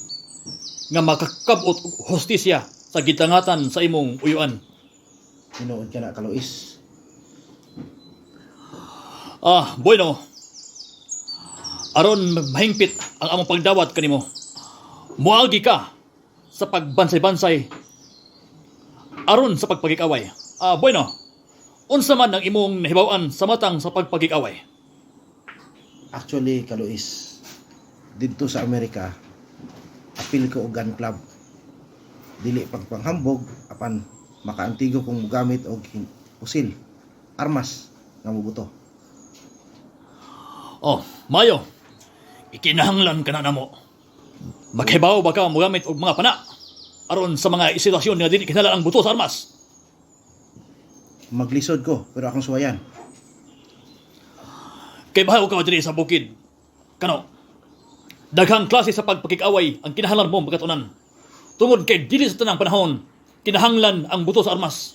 [SPEAKER 5] nga makakab-ot og hustisya sa gitangatan sa imong uyuan.
[SPEAKER 6] Tinuod ka na, Kalois.
[SPEAKER 5] Ah, bueno. Aron mahingpit ang among pagdawat kanimo. Moagi ka sa pagbansay-bansay aron sa pagpagikaway. Ah, bueno. Unsa man ang imong nahibaw-an sa matang sa pagpagikaway?
[SPEAKER 6] Actually, Kalois, didto sa Amerika, apil ko og gun club. Dili pagpanghambog apan makaantigo kong mogamit og pusil, armas nga mobuto.
[SPEAKER 5] Oh, Mayo. Ikinahanglan ka na namo. Maghibaw ba ka mogamit og mga pana aron sa mga sitwasyon nga dili kinahanglan ang buto sa armas?
[SPEAKER 6] Maglisod ko pero akong suwayan.
[SPEAKER 5] Kay bahaw ka diri sa bukid. Kano? Daghang klase sa pagpakig-away ang kinahanglan mo magkatunan. Tungod kay dili sa tanang panahon, kinahanglan ang buto sa armas.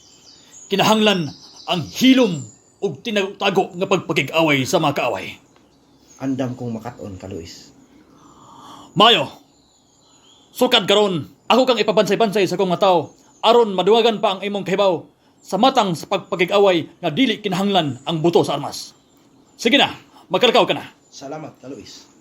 [SPEAKER 5] Kinahanglan ang hilom ug tinatago nga pagpakig-away sa mga kaaway.
[SPEAKER 6] Andam kong makat-on, Kalois.
[SPEAKER 5] Mayo, sukad karon, ako kang ipabansay-bansay sa akong mga tao aron maduwagan pa ang imong kahibaw sa matang sa pagpakig-away nga dili kinahanglan ang buto sa armas. Sige na, magkalakaw ka na.
[SPEAKER 6] Salamat, Kalois.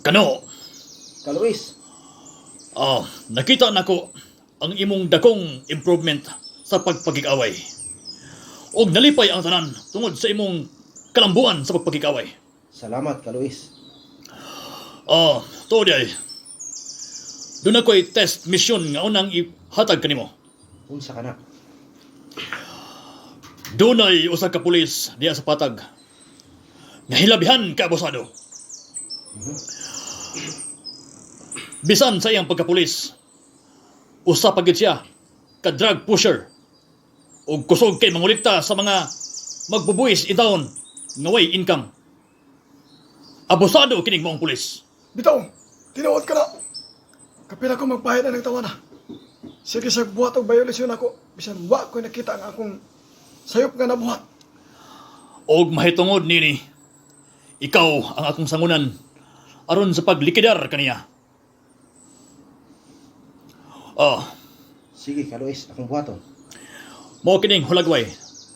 [SPEAKER 5] Kano?
[SPEAKER 6] Kalois.
[SPEAKER 5] Ah, nakita nako ang imong dakong improvement sa pagpakig-away. Og nalipay ang tanan tungod sa imong kalambuan sa pagpakig-away.
[SPEAKER 6] Salamat, Kalois.
[SPEAKER 5] Ah, tuod ay. Doon ako'y test mission nga unang ihatag kanimo.
[SPEAKER 6] Unsa ka na?
[SPEAKER 5] Dunay usa ka pulis diya sa patag. Nga hilabihan ka abusado. Bisan sa iyang pagkapulis, usa pa gyud siya ka drug pusher ug kusog kay mangolekta sa mga magbubuwis in taon nga way income. Abusado kining maong pulis.
[SPEAKER 14] Bitaw, tinuod ka na. Kapila ko magpahid ang tawana. Sige sa buhat og violasyon ako, bisan wa ko nakita ang akong sayop nga nabuhat.
[SPEAKER 5] Og mahitungod nini, ikaw ang akong sangunan aron sa paglikidar kaniya. Ah,
[SPEAKER 6] Sige, Kalois, akong buhaton.
[SPEAKER 5] Mao kining hulagway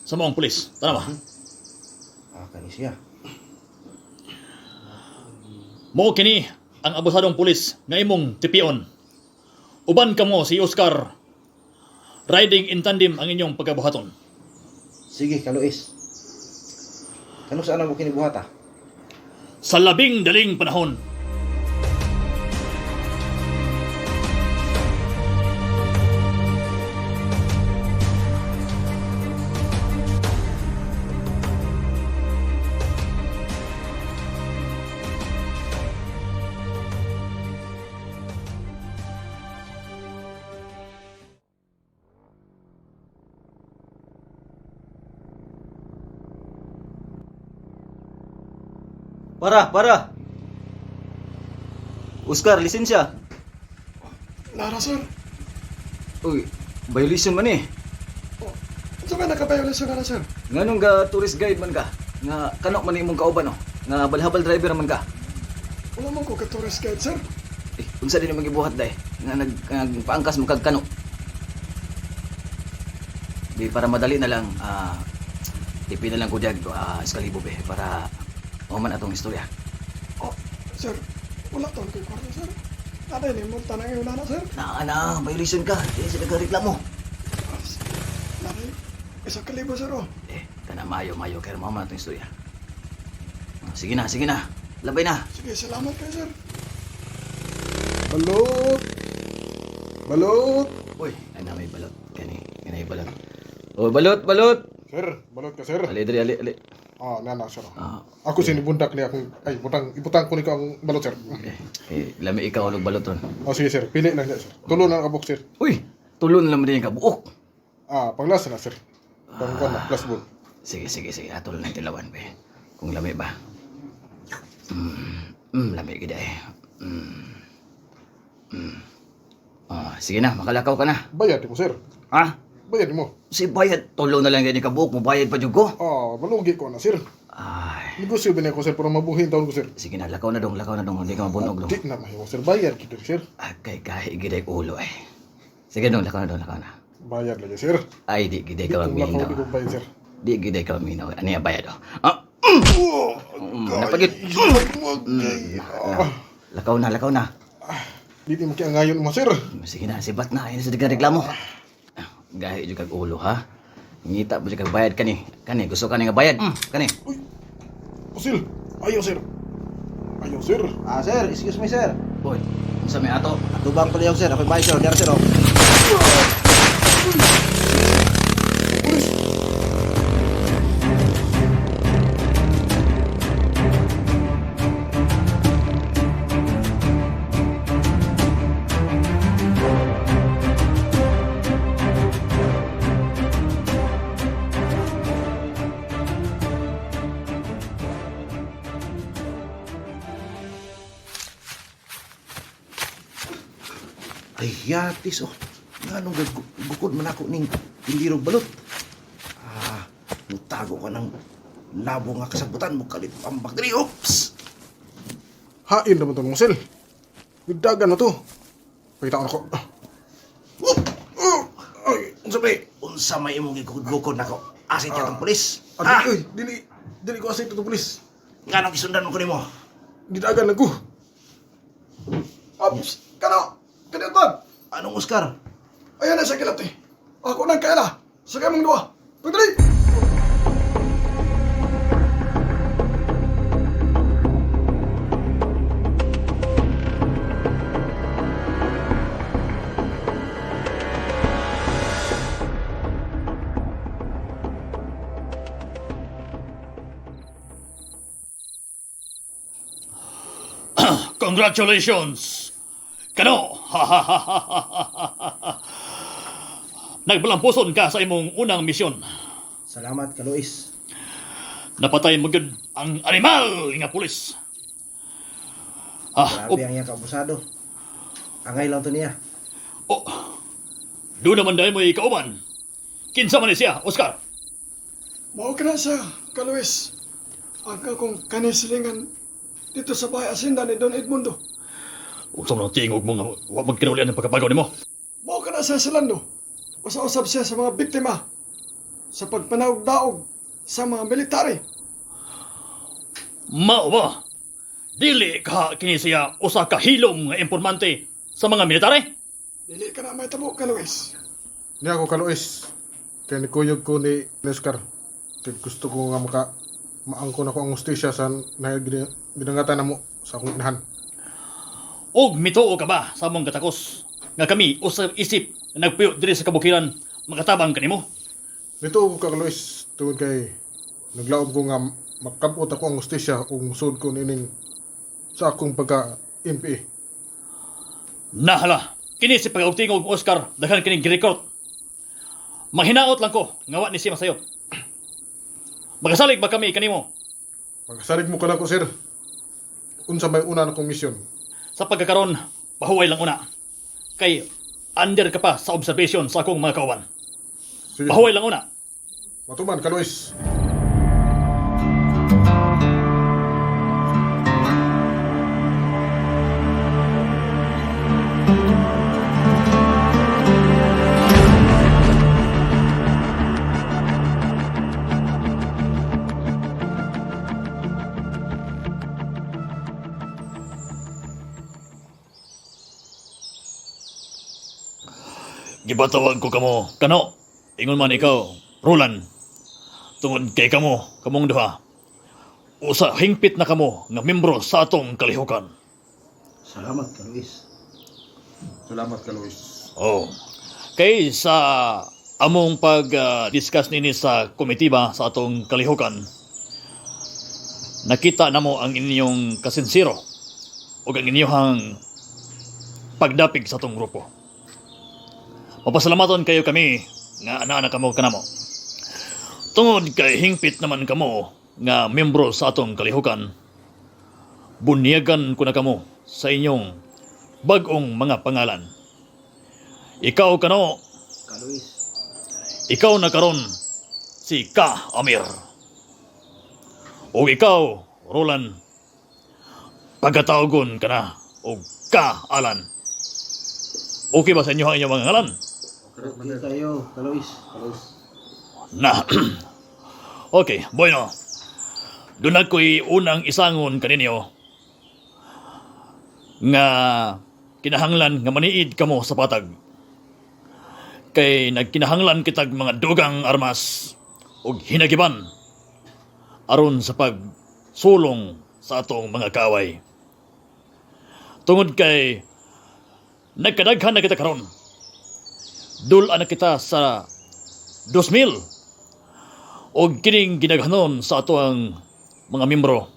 [SPEAKER 5] sa maong pulis. Tanawa.
[SPEAKER 6] Ah, kani siya.
[SPEAKER 5] Mao kini ang abusadong pulis nga imong tipion. Uban kamo si Oscar. Riding in tandem ang inyong pagkabuhaton.
[SPEAKER 6] Sige, Kalois. Kano saan mo kinibuhata?
[SPEAKER 5] Sa labing daling panahon.
[SPEAKER 16] Para, para. Oscar, lisensya.
[SPEAKER 14] Nara, sir.
[SPEAKER 16] Uy, violation man eh.
[SPEAKER 14] Unsa may nakabayolation na, sir?
[SPEAKER 16] Nganong ga tourist guide man ka? Nga kano man imong kauban no? Nga balhabal driver man ka?
[SPEAKER 14] Wala man ko ka-tourist guide, sir.
[SPEAKER 16] Eh, unsa din imong gibuhat day? Nga nag nagpaangkas mo kag kano? Di para madali na lang ipi na lang ko diag iskalibo be para man atong istorya.
[SPEAKER 14] Oh, sir, wala taon kay kwarta, sir. Naday ni mo tanang iyo na, sir.
[SPEAKER 16] Na na, violation ka. Di sila reklamo.
[SPEAKER 14] Naday, 1,000, sir, oh.
[SPEAKER 16] Eh, kana mayo mayo kay mao man atong istorya. Sige na, sige na. Labay na.
[SPEAKER 14] Sige, salamat kayo, sir.
[SPEAKER 3] Balot! Balot!
[SPEAKER 16] Uy, ay na may balot. Kani, kani balot. Oh, balot, balot.
[SPEAKER 3] Sir, balot ka sir.
[SPEAKER 16] Ali diri, ali, ali.
[SPEAKER 3] Ah, na na sir.
[SPEAKER 16] Ah,
[SPEAKER 3] Ako sinibundak ni akong ay butang ibutang ko ni ko ang balot sir.
[SPEAKER 16] Eh, lami ikaw og balot ron.
[SPEAKER 3] Oh sige sir, pili lang niya sir. Tulo na kabuk sir.
[SPEAKER 16] Uy, tulo na lang din ka buok.
[SPEAKER 3] Ah, panglas na sir. Pangkuan na, plus bull.
[SPEAKER 16] Sige, sige, sige. Ato lang tilawan be. Kung lami ba. Lami gid eh. Ah, sige na, makalakaw ka na.
[SPEAKER 3] Bayad mo sir.
[SPEAKER 16] Ha?
[SPEAKER 3] Bayad mo.
[SPEAKER 16] Si bayad, tulo na lang gani ka buok, mo bayad pa jud ko.
[SPEAKER 3] Ah, malugi ko na sir.
[SPEAKER 16] Ay.
[SPEAKER 3] Negosyo ba niya ko sir para mabuhi ang taon ko sir.
[SPEAKER 16] Sige na, lakaw na dong, hindi ka mabunog dong.
[SPEAKER 3] Di na mahimo sir, bayad gid sir.
[SPEAKER 16] Ah, kay kahi gid ay ulo eh. Sige dong, lakaw na dong, lakaw na.
[SPEAKER 3] Bayad lagi sir.
[SPEAKER 16] Ay, di gid ka
[SPEAKER 3] Di ko
[SPEAKER 16] maminaw.
[SPEAKER 3] di ko bayad sir.
[SPEAKER 16] Di gid ka maminaw. Ano yung bayad oh? Ah! Napagit. Lakaw na, lakaw na.
[SPEAKER 3] Di di mo kiangayon mo sir.
[SPEAKER 16] Sige na, sibat na. Ayun sa reklamo. Gahi jud kag ulo ha. Ngita mo jud kag bayad kani. Kani gusto kani nga bayad. Kani.
[SPEAKER 3] Usil, ayaw sir. Ayaw sir.
[SPEAKER 6] Ah, sir, excuse me, sir.
[SPEAKER 16] Boy, unsa may ato?
[SPEAKER 6] Atubang palihog, sir. Ako'y bayad, sir. Dara, sir, oh. Ay, yatis, oh. Nga nung gukod man ako ning tilirog balot. Ah, mutago ka ng labo nga kasabutan mo kalit pambak diri. Oops!
[SPEAKER 3] Hain naman to mo sir. Gdagan na to. Pakita ko na ko. Ay, unsa may?
[SPEAKER 6] Unsa may imong gikukod nako? Asit yatong pulis.
[SPEAKER 3] Ah, dili, oy, dili, dili ko asit itong pulis.
[SPEAKER 6] Nga nung gisundan mo ko nimo?
[SPEAKER 3] Gidagan lang ko.
[SPEAKER 14] Ops! Kano! Kaniutan!
[SPEAKER 6] Anong Oscar?
[SPEAKER 14] Ayan na sa kilati. Ako nang kaila. Sa mong duwa. Pagdali!
[SPEAKER 5] Congratulations! Kano! Nagbalampuson ka sa imong unang misyon.
[SPEAKER 6] Salamat ka, Luis.
[SPEAKER 5] Napatay mo gyud ang animal nga pulis. Ah,
[SPEAKER 6] Grabe ang iyang kaabusado. Angay lang to niya.
[SPEAKER 5] Oh, doon naman dahil mo ikauban. Kinsa man ni siya, Oscar?
[SPEAKER 14] Mao ka na siya, ka Luis. Ang akong kanisilingan dito sa bahay asinda ni Don Edmundo.
[SPEAKER 5] Unsa man ang tingog mo nga wa magkinulian ang pagkapagaw nimo?
[SPEAKER 14] Mao ka na siya sa lando. Usa-usab siya sa mga biktima sa pagpanaog-daog sa mga military.
[SPEAKER 5] Mao ba? Dili ka kini siya usa ka hilom nga informante sa mga military?
[SPEAKER 14] Dili ka na may tabo ka Luis.
[SPEAKER 3] Niya ako kaluis. Kaya nikuyog ko ni Oscar. Kaya gusto ko nga maka maangkon ako ang hustisya sa ginangatan na mo sa akong inahan.
[SPEAKER 5] Og mituo ka ba sa among katakos nga kami usab isip nga nagpuyo diri sa kabukiran makatabang kanimo?
[SPEAKER 3] Nito ko ka Luis tungod kay naglaom ko nga makabot ako ang hustisya ug musud ko nining sa akong pagka MPA.
[SPEAKER 5] Nahala, kini si pag-tingog Oscar daghan kining girekord. Mahinaot lang ko nga wa ni siya masayop. Magasalig ba kami kanimo?
[SPEAKER 3] Magasalig mo ka lang ko sir. Unsa may una na kong misyon?
[SPEAKER 5] Sa pagkakaron, pahuway lang una. Kay under ka pa sa observation sa akong mga kauban.
[SPEAKER 3] Sige.
[SPEAKER 5] Pahuway lang una.
[SPEAKER 3] Matuman ka, Luis.
[SPEAKER 5] Gibatawag ko kamo, kano, ingon man ikaw, Roland. Tungod kay kamo, kamong duha. Usa hingpit na kamo nga membro sa atong kalihukan.
[SPEAKER 6] Salamat ka, Luis.
[SPEAKER 3] Salamat ka, Luis.
[SPEAKER 5] Oh. Kay sa among pag-discuss nini sa komitiba sa atong kalihukan, nakita namo ang inyong kasinsero ug ang inyong pagdapig sa atong grupo. Mapasalamaton kayo kami nga ana na kamo kanamo. Tungod kay hingpit naman kamo nga membro sa atong kalihukan, bunyagan ko na kamo sa inyong bag-ong mga pangalan. Ikaw kano,
[SPEAKER 6] Ka, Luis.
[SPEAKER 5] ikaw na karon si Ka Amir. O ikaw, Roland, pagkatawagon ka na o Ka Alan. Okay ba sa inyo ang inyong mga ngalan?
[SPEAKER 6] Okay kayo, ka, Luis. Ka, Luis.
[SPEAKER 5] Na. Okay, bueno. Doon ako'y unang isangon kaninyo nga kinahanglan nga maniid kamo sa patag. Kay nagkinahanglan kitag mga dugang armas ug hinagiban aron sa pagsulong sa atong mga kaaway. Tungod kay nagkadaghan na kita karon. Dul-an na kita sa 2,000 og kining ginaghanon sa ato ang mga membro.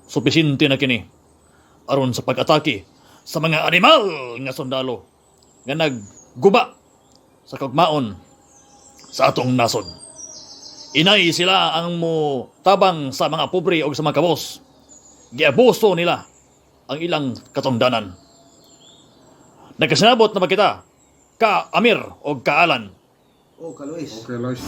[SPEAKER 5] Supisinte na kini aron sa pag-atake sa mga animal nga sundalo nga nagguba sa kaugmaon sa atong nasod. Inay sila ang mo tabang sa mga pobre o sa mga kabos. Giabuso nila ang ilang katungdanan. Nagkasinabot na ba kita ka Amir o ka Alan?
[SPEAKER 6] Oh, ka, Luis.
[SPEAKER 3] Okay, Luis.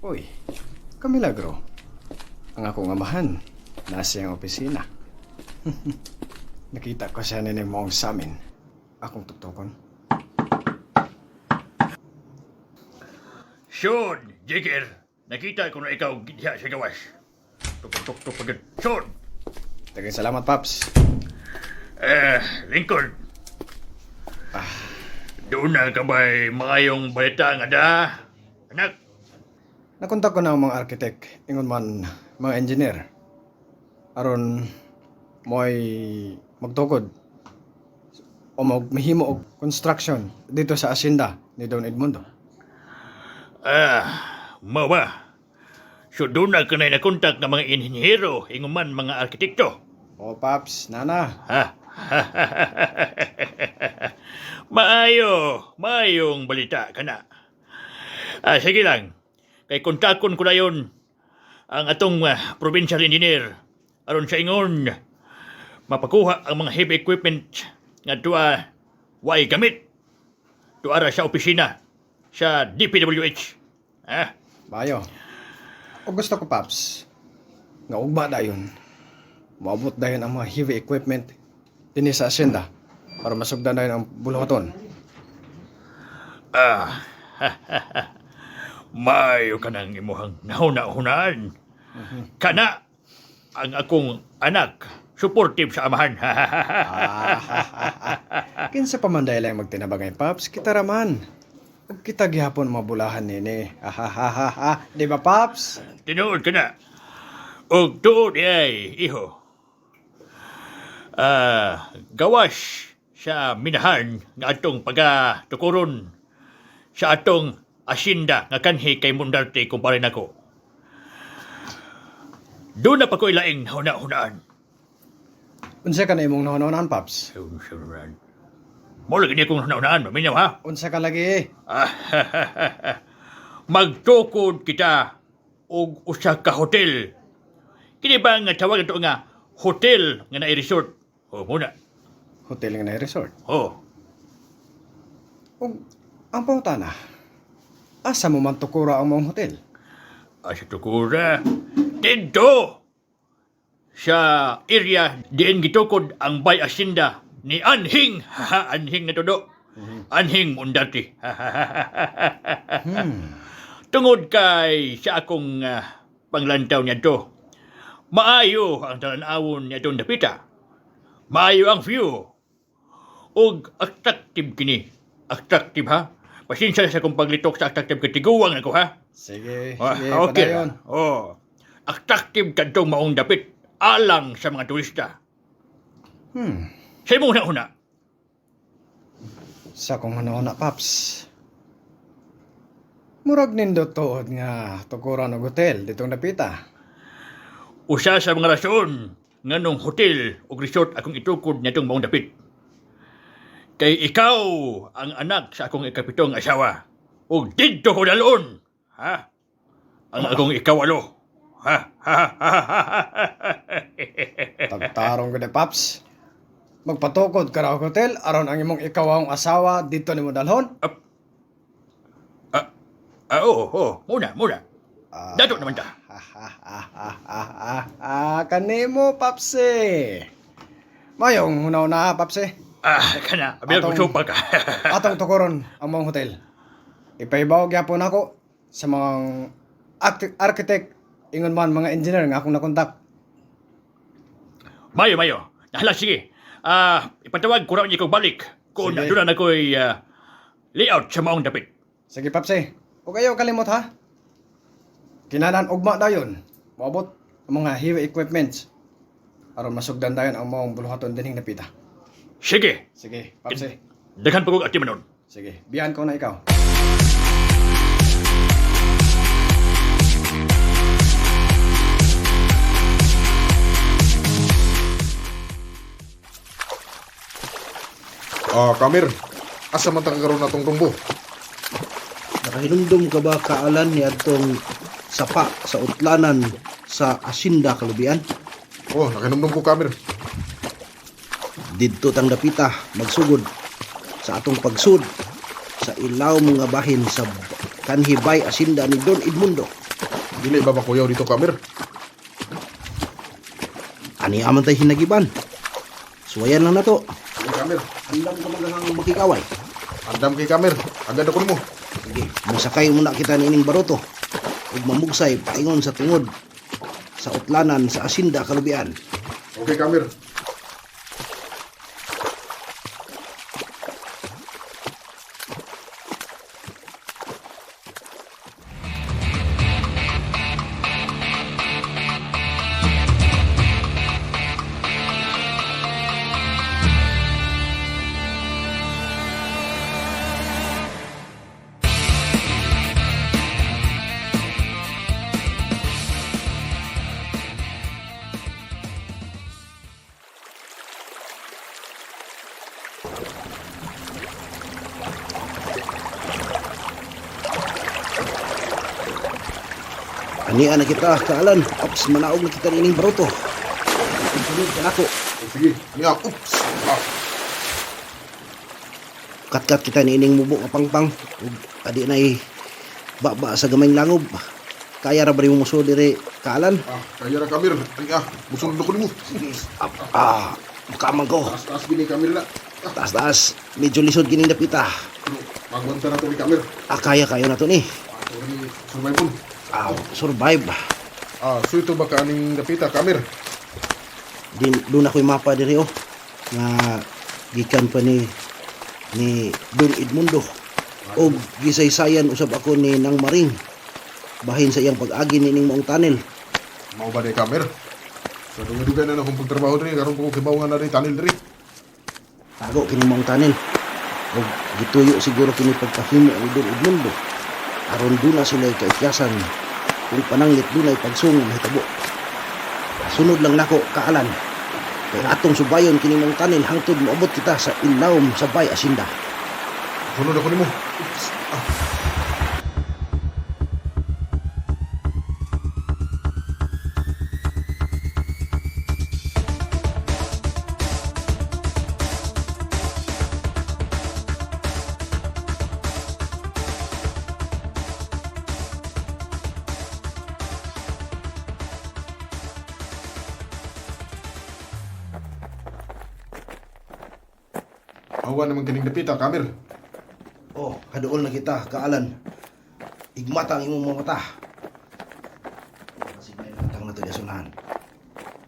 [SPEAKER 7] Uy, kamilagro. Ang akong amahan, nasa iyang opisina. Nakita ko siya nini moong sa amin. Akong tuktukon.
[SPEAKER 5] Sean, Jigger, nakita ko na ikaw diha sa gawas. Tuk-tuk-tuk pagod. Sean!
[SPEAKER 7] Daghang salamat, Paps.
[SPEAKER 5] Eh, Lincoln. Doon na ka ba'y maayong balita nga da? Anak,
[SPEAKER 7] Nakontak ko na ang mga architect, ingon man mga engineer. Aron mo'y magtukod o mahimo og construction dito sa asyenda ni Don Edmundo.
[SPEAKER 5] Ah, mao ba? So doon na ka na nakontak ng mga inhinyero, ingon man mga arkitekto.
[SPEAKER 7] O Paps, nana.
[SPEAKER 5] Ha? Maayo, maayong balita ka na. Ah, sige lang. Kay kontakon ko na yun ang atong provincial engineer aron sa ingon mapakuha ang mga heavy equipment nga tuwa way gamit. Tuwa ra sa opisina sa DPWH. Ha?
[SPEAKER 7] Bayo. O gusto ko, Paps, nga ugma dayon. Moabot dayon ang mga heavy equipment dinhi sa asyenda para masugdan dayon ang buluhaton.
[SPEAKER 5] Ah, maayo ka ng imuhang nahuna-hunaan. Kana ang akong anak, supportive sa amahan.
[SPEAKER 7] Kinsa pa man dahil ang magtinabangay, Paps, kita raman. Ug kita gihapon mabulahan nini. Ahahaha. Di ba, Paps?
[SPEAKER 5] Tinuod ka na. Og tuod ay, iho. Ah, gawas sa minahan nga atong pagatukuron sa atong
[SPEAKER 1] asyenda nga kanhi kay Mundarte kumpare nako. Doon na pa ko ilaing huna-hunaan.
[SPEAKER 7] Unsa ka na imong nahunahunaan, Paps?
[SPEAKER 1] Mo lagi niya kong huna-hunaan, maminaw ha?
[SPEAKER 7] Unsa ka lagi?
[SPEAKER 1] Magtukod kita og usa ka hotel. Kini ba nga tawag ato nga hotel nga naay resort? Oh, muna.
[SPEAKER 7] Hotel nga naay resort?
[SPEAKER 1] Oh.
[SPEAKER 7] Ug ang pangutana, asa mo man tukura ang mong hotel?
[SPEAKER 1] Asa tukura? Didto! Sa area diin gitukod ang Bay Asinda ni Anhing. Anhing na todo. Anhing Mundati. Tungod kay sa akong panglantaw niya to, maayo ang talan-awon niya itong dapita. Maayo ang view. Og attractive kini. Attractive ha. Pasensya sa akong paglitok sa attractive kay tiguang ako ha.
[SPEAKER 7] Sige,
[SPEAKER 1] Ah,
[SPEAKER 7] sige,
[SPEAKER 1] okay.
[SPEAKER 7] padayon.
[SPEAKER 1] Oh. Attractive kadtong maong dapit alang sa mga turista. Sa imong una-una.
[SPEAKER 7] Sa akong hunahuna, Paps. Murag nindot tuod nga tukuran og hotel ditong dapita.
[SPEAKER 1] Usa sa mga rason nganong hotel o resort akong itukod niadtong maong dapit. Kay ikaw ang anak sa akong ikapitong asawa. Ug didto ko dalon. Ha? Ang akong ikawalo. Ha?
[SPEAKER 7] Tagtarong gud eh, Paps. Magpatukod ka ra og hotel aron ang imong ikawang asawa dito nimo dalhon?
[SPEAKER 1] Ah, oo, oo. Muna, muna. Dato naman ta.
[SPEAKER 7] Kanimo, Paps eh. Mayong hunaw na, Paps eh.
[SPEAKER 1] Ah, kana. Abi ko supa ka.
[SPEAKER 7] Atong tukuron ang mong hotel. Ipaibaw gyapon ako sa mga architect, ingon man mga engineer nga akong nakontak.
[SPEAKER 1] Mayo, mayo. Nahala, sige. Ah, ipatawag ko raw niya kong balik. Kung
[SPEAKER 7] Sige.
[SPEAKER 1] doon na ako'y layout sa maong dapit.
[SPEAKER 7] Sige, Paps eh. Huwag kayo kalimot ha. Kinalan ugma dayon. Moabot ang mga heavy equipments. Aron masugdan dayon ang maong buluhaton dinhing napita.
[SPEAKER 1] Sige.
[SPEAKER 7] Sige, Paps eh.
[SPEAKER 1] Daghan pa kong atimanon.
[SPEAKER 7] Sige, biyan ko na ikaw.
[SPEAKER 3] Ah, Kamir. Asa man ta karon natong rumbo?
[SPEAKER 6] Nakahinumdum ka ba kaalan ni atong sapa sa utlanan sa Asinda Kalubian?
[SPEAKER 3] Oh, nakahinumdum ko, Kamir.
[SPEAKER 6] Didto tang dapita magsugod sa atong pagsud sa ilaw mga bahin sa kanhibay Asinda ni Don Edmundo.
[SPEAKER 3] Dili ba makuyaw dito, Kamir?
[SPEAKER 6] Ani aman tay hinagiban. Suwayan lang nato.
[SPEAKER 3] Sige, Kamir.
[SPEAKER 6] Andam ka magahang makikaway.
[SPEAKER 3] Andam kay Kamir. Agad ako nimo.
[SPEAKER 6] Sige, mosakay muna kita niining baroto ug mamugsay paingon sa tungod sa utlanan sa Asinda Kalubian.
[SPEAKER 3] Okay, Kamir.
[SPEAKER 6] Ania na kita kaalan. Ops, manaog na kita niining baroto. Sunod ka nako.
[SPEAKER 3] Sige, ania. Oops. Ah.
[SPEAKER 6] Katkat kita niining mubo nga pangpang ug adi nay baba sa gamayng langob. Kaya ra ba nimo musuod diri kaalan?
[SPEAKER 3] Ah, kaya ra Kamir. Ania, musunod ko nimo.
[SPEAKER 6] Ah, kamang ko.
[SPEAKER 3] Taas taas gini Kamir na.
[SPEAKER 6] Taas taas, medyo lisod gining dapita.
[SPEAKER 3] Magwanta na to ni Kamir.
[SPEAKER 6] Ah, kaya kayo na to ni.
[SPEAKER 3] Survive po.
[SPEAKER 6] Ah, survive.
[SPEAKER 3] Ah, so ito ba kaning dapita Kamir?
[SPEAKER 6] Din doon ako'y mapa diri oh nga gikan pa ni Don Edmundo og gisaysayan usab ako ni Nang Maring bahin sa iyang pag-agi niining maong tunnel.
[SPEAKER 3] Mao ba ni Kamir? Sa dugay-dugay na akong pagtrabaho diri karon ko kibaw nga na rin tunnel diri.
[SPEAKER 6] Tago kini maong tunnel og gituyo siguro kini pagpahimo ni Don Edmundo Aron duna sila'y kaityasan kung pananglit dunay pagsung mahitabo. Sunod lang nako kaalan. Kay atong subayon kini mong tunnel hangtod moabot kita sa ilawom sa Bay Asinda.
[SPEAKER 3] Sunod ako nimo. Awa naman kining dapita, Kamir.
[SPEAKER 6] Oh, kaduol na kita, kaalan. Igmata ang imong mga mata. Kasi may natang na to niya sunahan.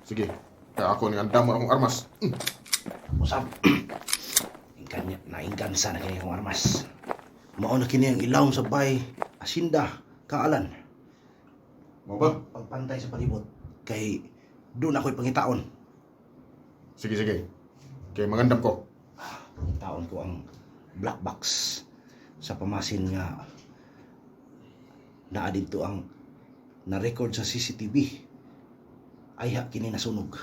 [SPEAKER 3] Sige, kaya ako ning andamon akong armas.
[SPEAKER 6] Usap. Ingkanya, naingkansa na kini akong armas. Mao na kini ang ilawom sa bay, asinda, kaalan.
[SPEAKER 3] Mao ba?
[SPEAKER 6] Pagpantay sa palibot kay doon ako'y pangitaon.
[SPEAKER 3] Sige, sige. Kay mangandam ko.
[SPEAKER 6] Pangitaon ko ang black box sa pamasin nga naa didto ang na-record sa CCTV. Ayha kini nasunog.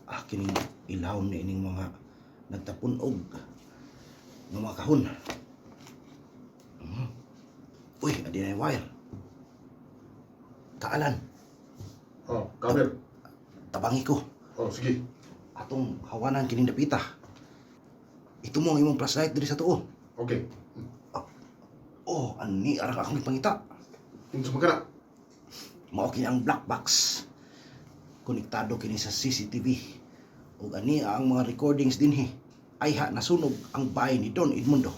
[SPEAKER 6] Ah, kining ilawom ni ining mga nagtapun-og nga mga kahon. Uy, adi na yung wire. Kaalan.
[SPEAKER 3] Oh, Kamir.
[SPEAKER 6] Tabangi ko.
[SPEAKER 3] Oh, sige.
[SPEAKER 6] Atong hawanan kining dapita. Ito mo ang imong flashlight diri sa tuo.
[SPEAKER 3] Okay.
[SPEAKER 6] Oh, ani arang akong gipangita.
[SPEAKER 3] Unsa man kana?
[SPEAKER 6] Mao kini ang black box. Konektado kini sa CCTV. Ug ani ang mga recordings dinhi. Ayha nasunog ang bahay ni Don Edmundo.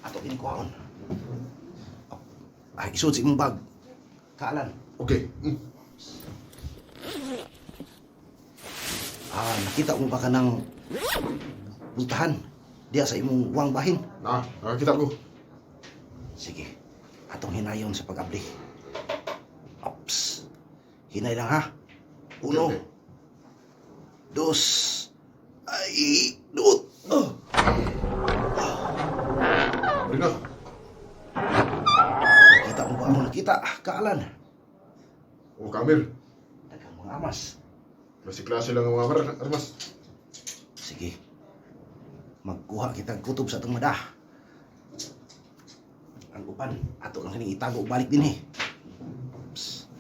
[SPEAKER 6] Ato kini kuhaon. Oh, ay, isod sa imong bag. Kaalan.
[SPEAKER 3] Okay.
[SPEAKER 6] Ah, nakita mo ba kanang pultahan diya sa imong wang bahin?
[SPEAKER 3] Na, nakakita ko.
[SPEAKER 6] Sige. Atong hinayon sa pag-abli. Ops. Hinay lang ha. Uno.
[SPEAKER 3] Okay, okay.
[SPEAKER 6] Dos. Ay, duot. Oh.
[SPEAKER 3] Abri na.
[SPEAKER 6] Nakita mo ba ako nakita? Kaalan.
[SPEAKER 3] Oh, Kamir.
[SPEAKER 6] Daghang mga armas.
[SPEAKER 3] Klase-klase lang ang mga armas.
[SPEAKER 6] Sige. Magkuha kitang kutob sa atong mada. Ang upan, ato lang kining itago balik din eh. Ops.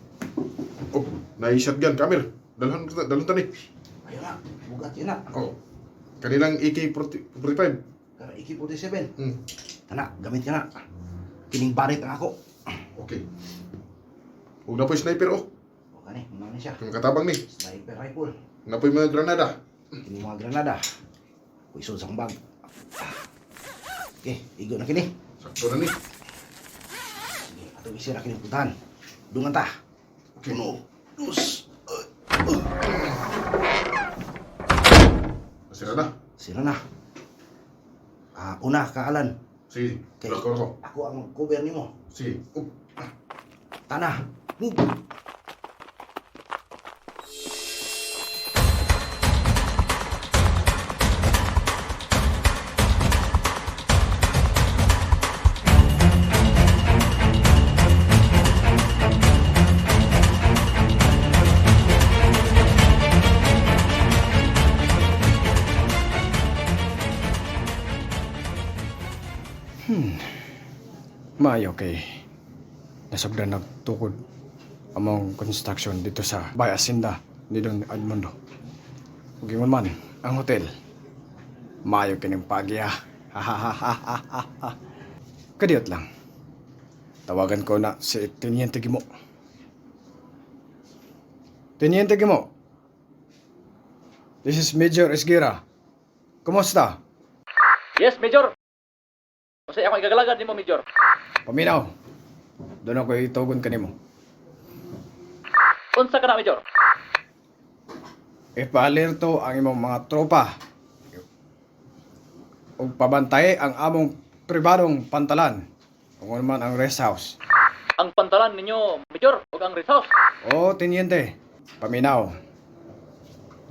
[SPEAKER 3] Oh, nai-shotgun, Kamir. Dalhan dalhan tani.
[SPEAKER 6] Ayun na, bugat yun na.
[SPEAKER 3] Oh. Kanilang AK-45.
[SPEAKER 6] Kana AK-47. Kana, gamit ka na. Kining barit ang ako.
[SPEAKER 3] Okay. Ug na po'y sniper oh.
[SPEAKER 6] O kani, muna ni siya.
[SPEAKER 3] Kung katabang ni.
[SPEAKER 6] Sniper rifle.
[SPEAKER 3] Na po'y mga granada.
[SPEAKER 6] Kining mga granada. Ako isod sa akong bag. Okay, igo na kini.
[SPEAKER 3] Sakto na ni.
[SPEAKER 6] Sige, atong isira kining putahan. Dungan ta.
[SPEAKER 3] Okay.
[SPEAKER 6] Uno, dos.
[SPEAKER 3] Sira na.
[SPEAKER 6] Sira na. Ah, una kaalan.
[SPEAKER 3] Sige,
[SPEAKER 6] Kay,
[SPEAKER 3] ako ako.
[SPEAKER 6] Ako ang cover nimo.
[SPEAKER 3] Sige. Oh.
[SPEAKER 6] Tana, move.
[SPEAKER 7] Maayo kay nasugdan nagtukod among construction dito sa Bay Asinda ni Don Edmundo. Ug ingon man ang hotel. Maayo kining pagya. Kadiyot lang. Tawagan ko na si Teniente Gimo. Teniente Gimo. This is Major Esguera. Kumusta?
[SPEAKER 8] Yes, Major. Unsay akong igagalagad nimo, Major?
[SPEAKER 7] Paminaw. Doon ako itugon kanimo.
[SPEAKER 8] Unsa ka na, Major?
[SPEAKER 7] Ipaalerto ang imong mga tropa ug pabantay ang among pribadong pantalan ug ano man ang rest house.
[SPEAKER 8] Ang pantalan ninyo, Major, ug ang rest house.
[SPEAKER 7] O, teniente, paminaw.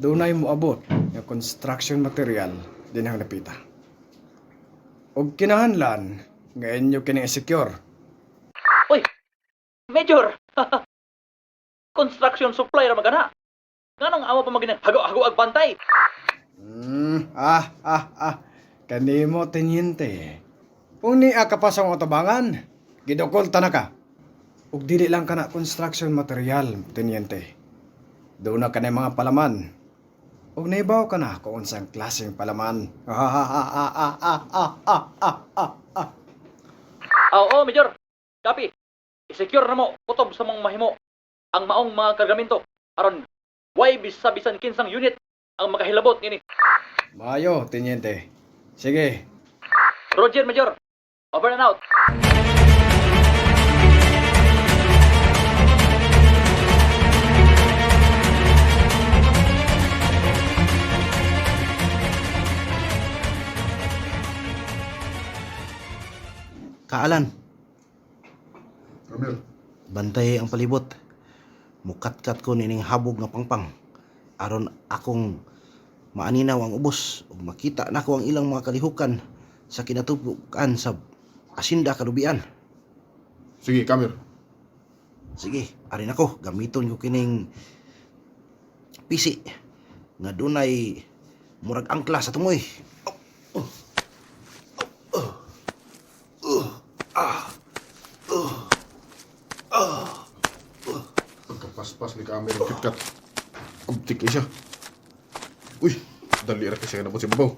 [SPEAKER 7] Dunay moabot nga construction material dinhang dapita. Ug kinahanglan nga inyo kining i-secure.
[SPEAKER 8] Major. Construction supply ra magana. Nganong amo pa magina hago-hago ag bantay?
[SPEAKER 7] Ah, ah, ah. Kanimo, tenyente. Kung niya ka pa sa mga tabangan, gidukol ta na ka. Ug dili lang kana construction material, tenyente. Doon na ka na mga palaman. Ug naibaw ka na kung unsang klaseng palaman. Ah, ah, ah, ah, ah, ah, ah, ah, ah, ah, ah.
[SPEAKER 8] Oo, Major. Copy. I-secure na mo kutob sa mong mahimo ang maong mga kargamento aron way bisa bisan kinsang unit ang makahilabot niini.
[SPEAKER 7] Mayo, tenyente. Sige.
[SPEAKER 8] Roger, Major. Over and out.
[SPEAKER 6] Kaalan,
[SPEAKER 3] Kamir.
[SPEAKER 6] bantay ang palibot. Mukatkat ko nining habog nga pangpang aron akong maaninaw ang ubos ug makita nako ang ilang mga kalihukan sa kinatubukan sa asinda kalubian.
[SPEAKER 3] Sige, Kamir.
[SPEAKER 6] Sige, arin ako, gamiton ko kining pisi nga dunay murag angkla sa tungoy.
[SPEAKER 3] Pagkapaspas ni Kamir ang KitKat. Abtik siya. Uy, dali ra kasi nabot si babaw.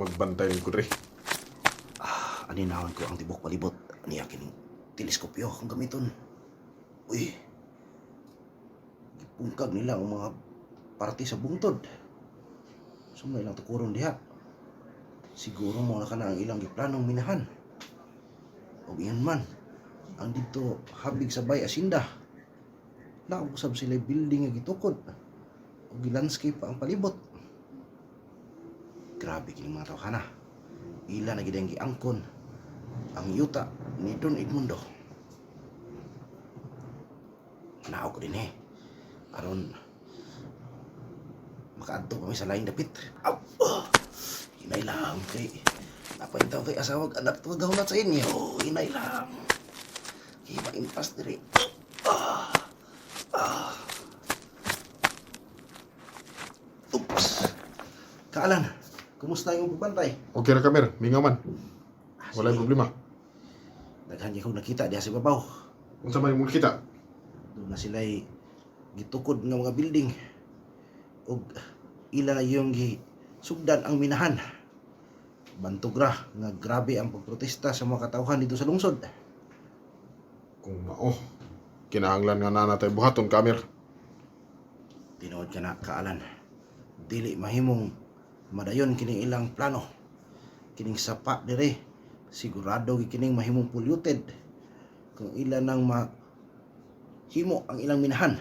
[SPEAKER 3] Magbantay rin ko dre.
[SPEAKER 6] Aninahon ko ang tibok palibot niya kining teleskopyo akong gamiton. Uy, gipungkag nila ang mga parte sa bungtod. Sumay lang tukuron diha. Siguro mo na kana ang ilang giplanong minahan. Og iyon man, ang didto habig sa bay asinda. Nausab sila building nga gitukod. Og gilandscape pa ang palibot. Grabe kining mga tawhana. Ila na gid ang giangkon ang yuta ni Don Edmundo. Naog ko din eh. Aron makaadto kami sa laing dapit. Aw! Oh! Hinay lang kay napaintaw kay asawag anak to gahunat sa inyo. Hinay lang. Kay maimpas diri. Ah! Ah! Oops. Kaalan, kumusta yung pagbantay?
[SPEAKER 3] Okay ra Kamir, mingaw man. Wala problema.
[SPEAKER 6] Daghan gyud kong nakita diha sa babaw.
[SPEAKER 3] Unsa man imong kita?
[SPEAKER 6] Doon na sila'y gitukod nga mga building ug ila na yung gisugdan ang minahan. Bantog ra nga grabe ang pagprotesta sa mga katawhan dito sa lungsod.
[SPEAKER 3] Kung mao, kinahanglan nga na natay buhaton Kamir.
[SPEAKER 6] Tinuod ka na kaalan. Dili mahimong madayon kining ilang plano. Kining sapa dire sigurado gyud kining mahimong polluted kung ila nang mahimo ang ilang minahan.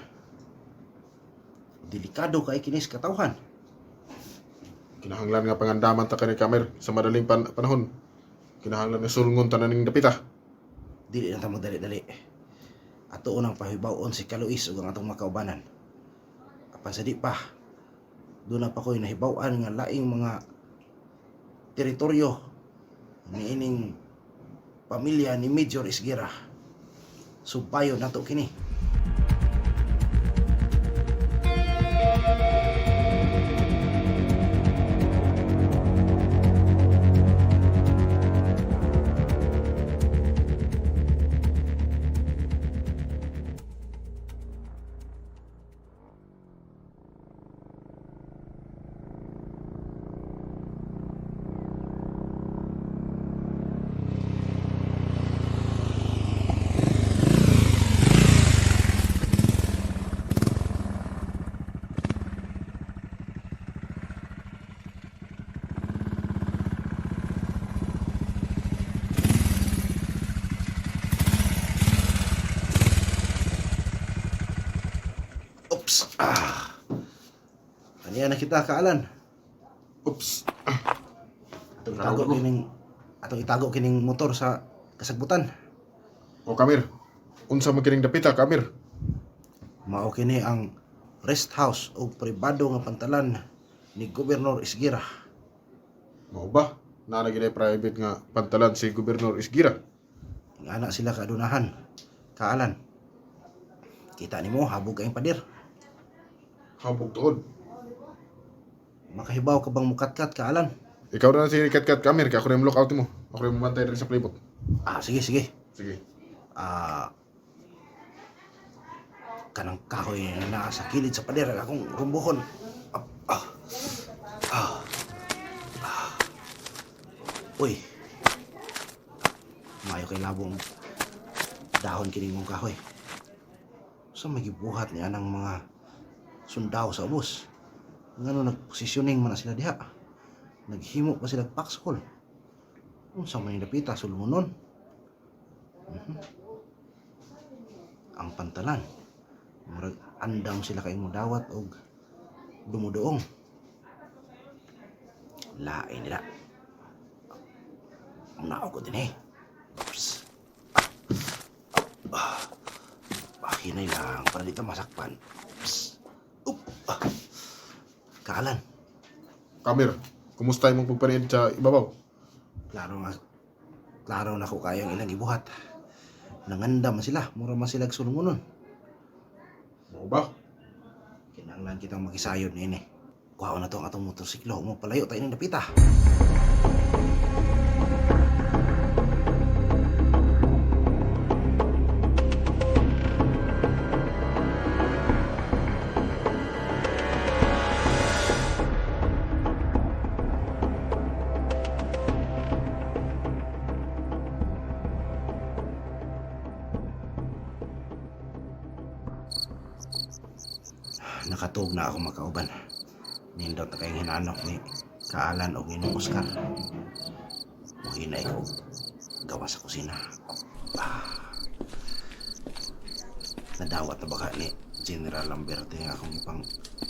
[SPEAKER 6] Delikado kay kinis katawhan.
[SPEAKER 3] Kinahanglan nga pangandaman ta kani Kamir sa madaling panahon. Kinahanglan nga sulngon tanan ning dapita.
[SPEAKER 6] Dili na ta magdali-dali. Ato unang pahibaw-on si Kaluis ug ang atong mga kaubanan. Apan sa di pa, doon na pa ko'y nahibaw-an nga laing mga teritoryo niining pamilya ni Major Esguerra. Subayo nato kini. Oops! Ah. Aniya na kita kaalan.
[SPEAKER 3] Oops.
[SPEAKER 6] Atong itago kining atong itago kining motor sa kasagbutan.
[SPEAKER 3] O Kamir, unsa man kining dapita Kamir?
[SPEAKER 6] Mao kini ang rest house o pribado nga pantalan ni Gobernador Esguerra.
[SPEAKER 3] Mao ba? Naa na gid private nga pantalan si Gobernador Esguerra.
[SPEAKER 6] Ingana sila kadunahan. Kaalan. Kita nimo habog kayong pader.
[SPEAKER 3] Habog tuod.
[SPEAKER 6] Makahibaw ka bang mukatkat ka Alan?
[SPEAKER 3] Ikaw na si Kat Kamir, kay ako rin lookout mo. Ako rin mabantay rin sa playbot.
[SPEAKER 6] Ah, sige, sige.
[SPEAKER 3] Sige.
[SPEAKER 6] Ah, kanang kahoy na naa sa kilid sa pader ang akong rumbuhon. Ah, ah, ah, ah. Uy. Mayo kay labong dahon kining mong kahoy. Sa may gibuhat ni anang mga sundao sa ubos. Ngano nagpositioning man na sila diha. Naghimo pa sila paxhole. Unsa man dapita sulungon. Ang pantalan. Murag andam sila kay dawat og dumudoong. Lain nila. Mao ko din eh. Oops. Ah, ah. Ah, hinay lang para dito masakpan. Oops. Up. Ah. Kaalan.
[SPEAKER 3] Kamir, kumusta imong pagpaniid sa ibabaw?
[SPEAKER 6] Klaro nga. Klaro na ko kayang ilang ibuhat. Nanganda man sila, mura man sila sulungonon.
[SPEAKER 3] Mao ba?
[SPEAKER 6] Kinahanglan kitang makisayod niini. Kuhaon na to ang atong motorsiklo, mo palayo tayo ng dapita. Nakatuog na ako makauban. Nindot na kayong hinanok ni Kaalan o Ginong Oscar. Muhinay ko gawa sa kusina. Ah. Nadawat na baka ni General Lamberte ang akong ipang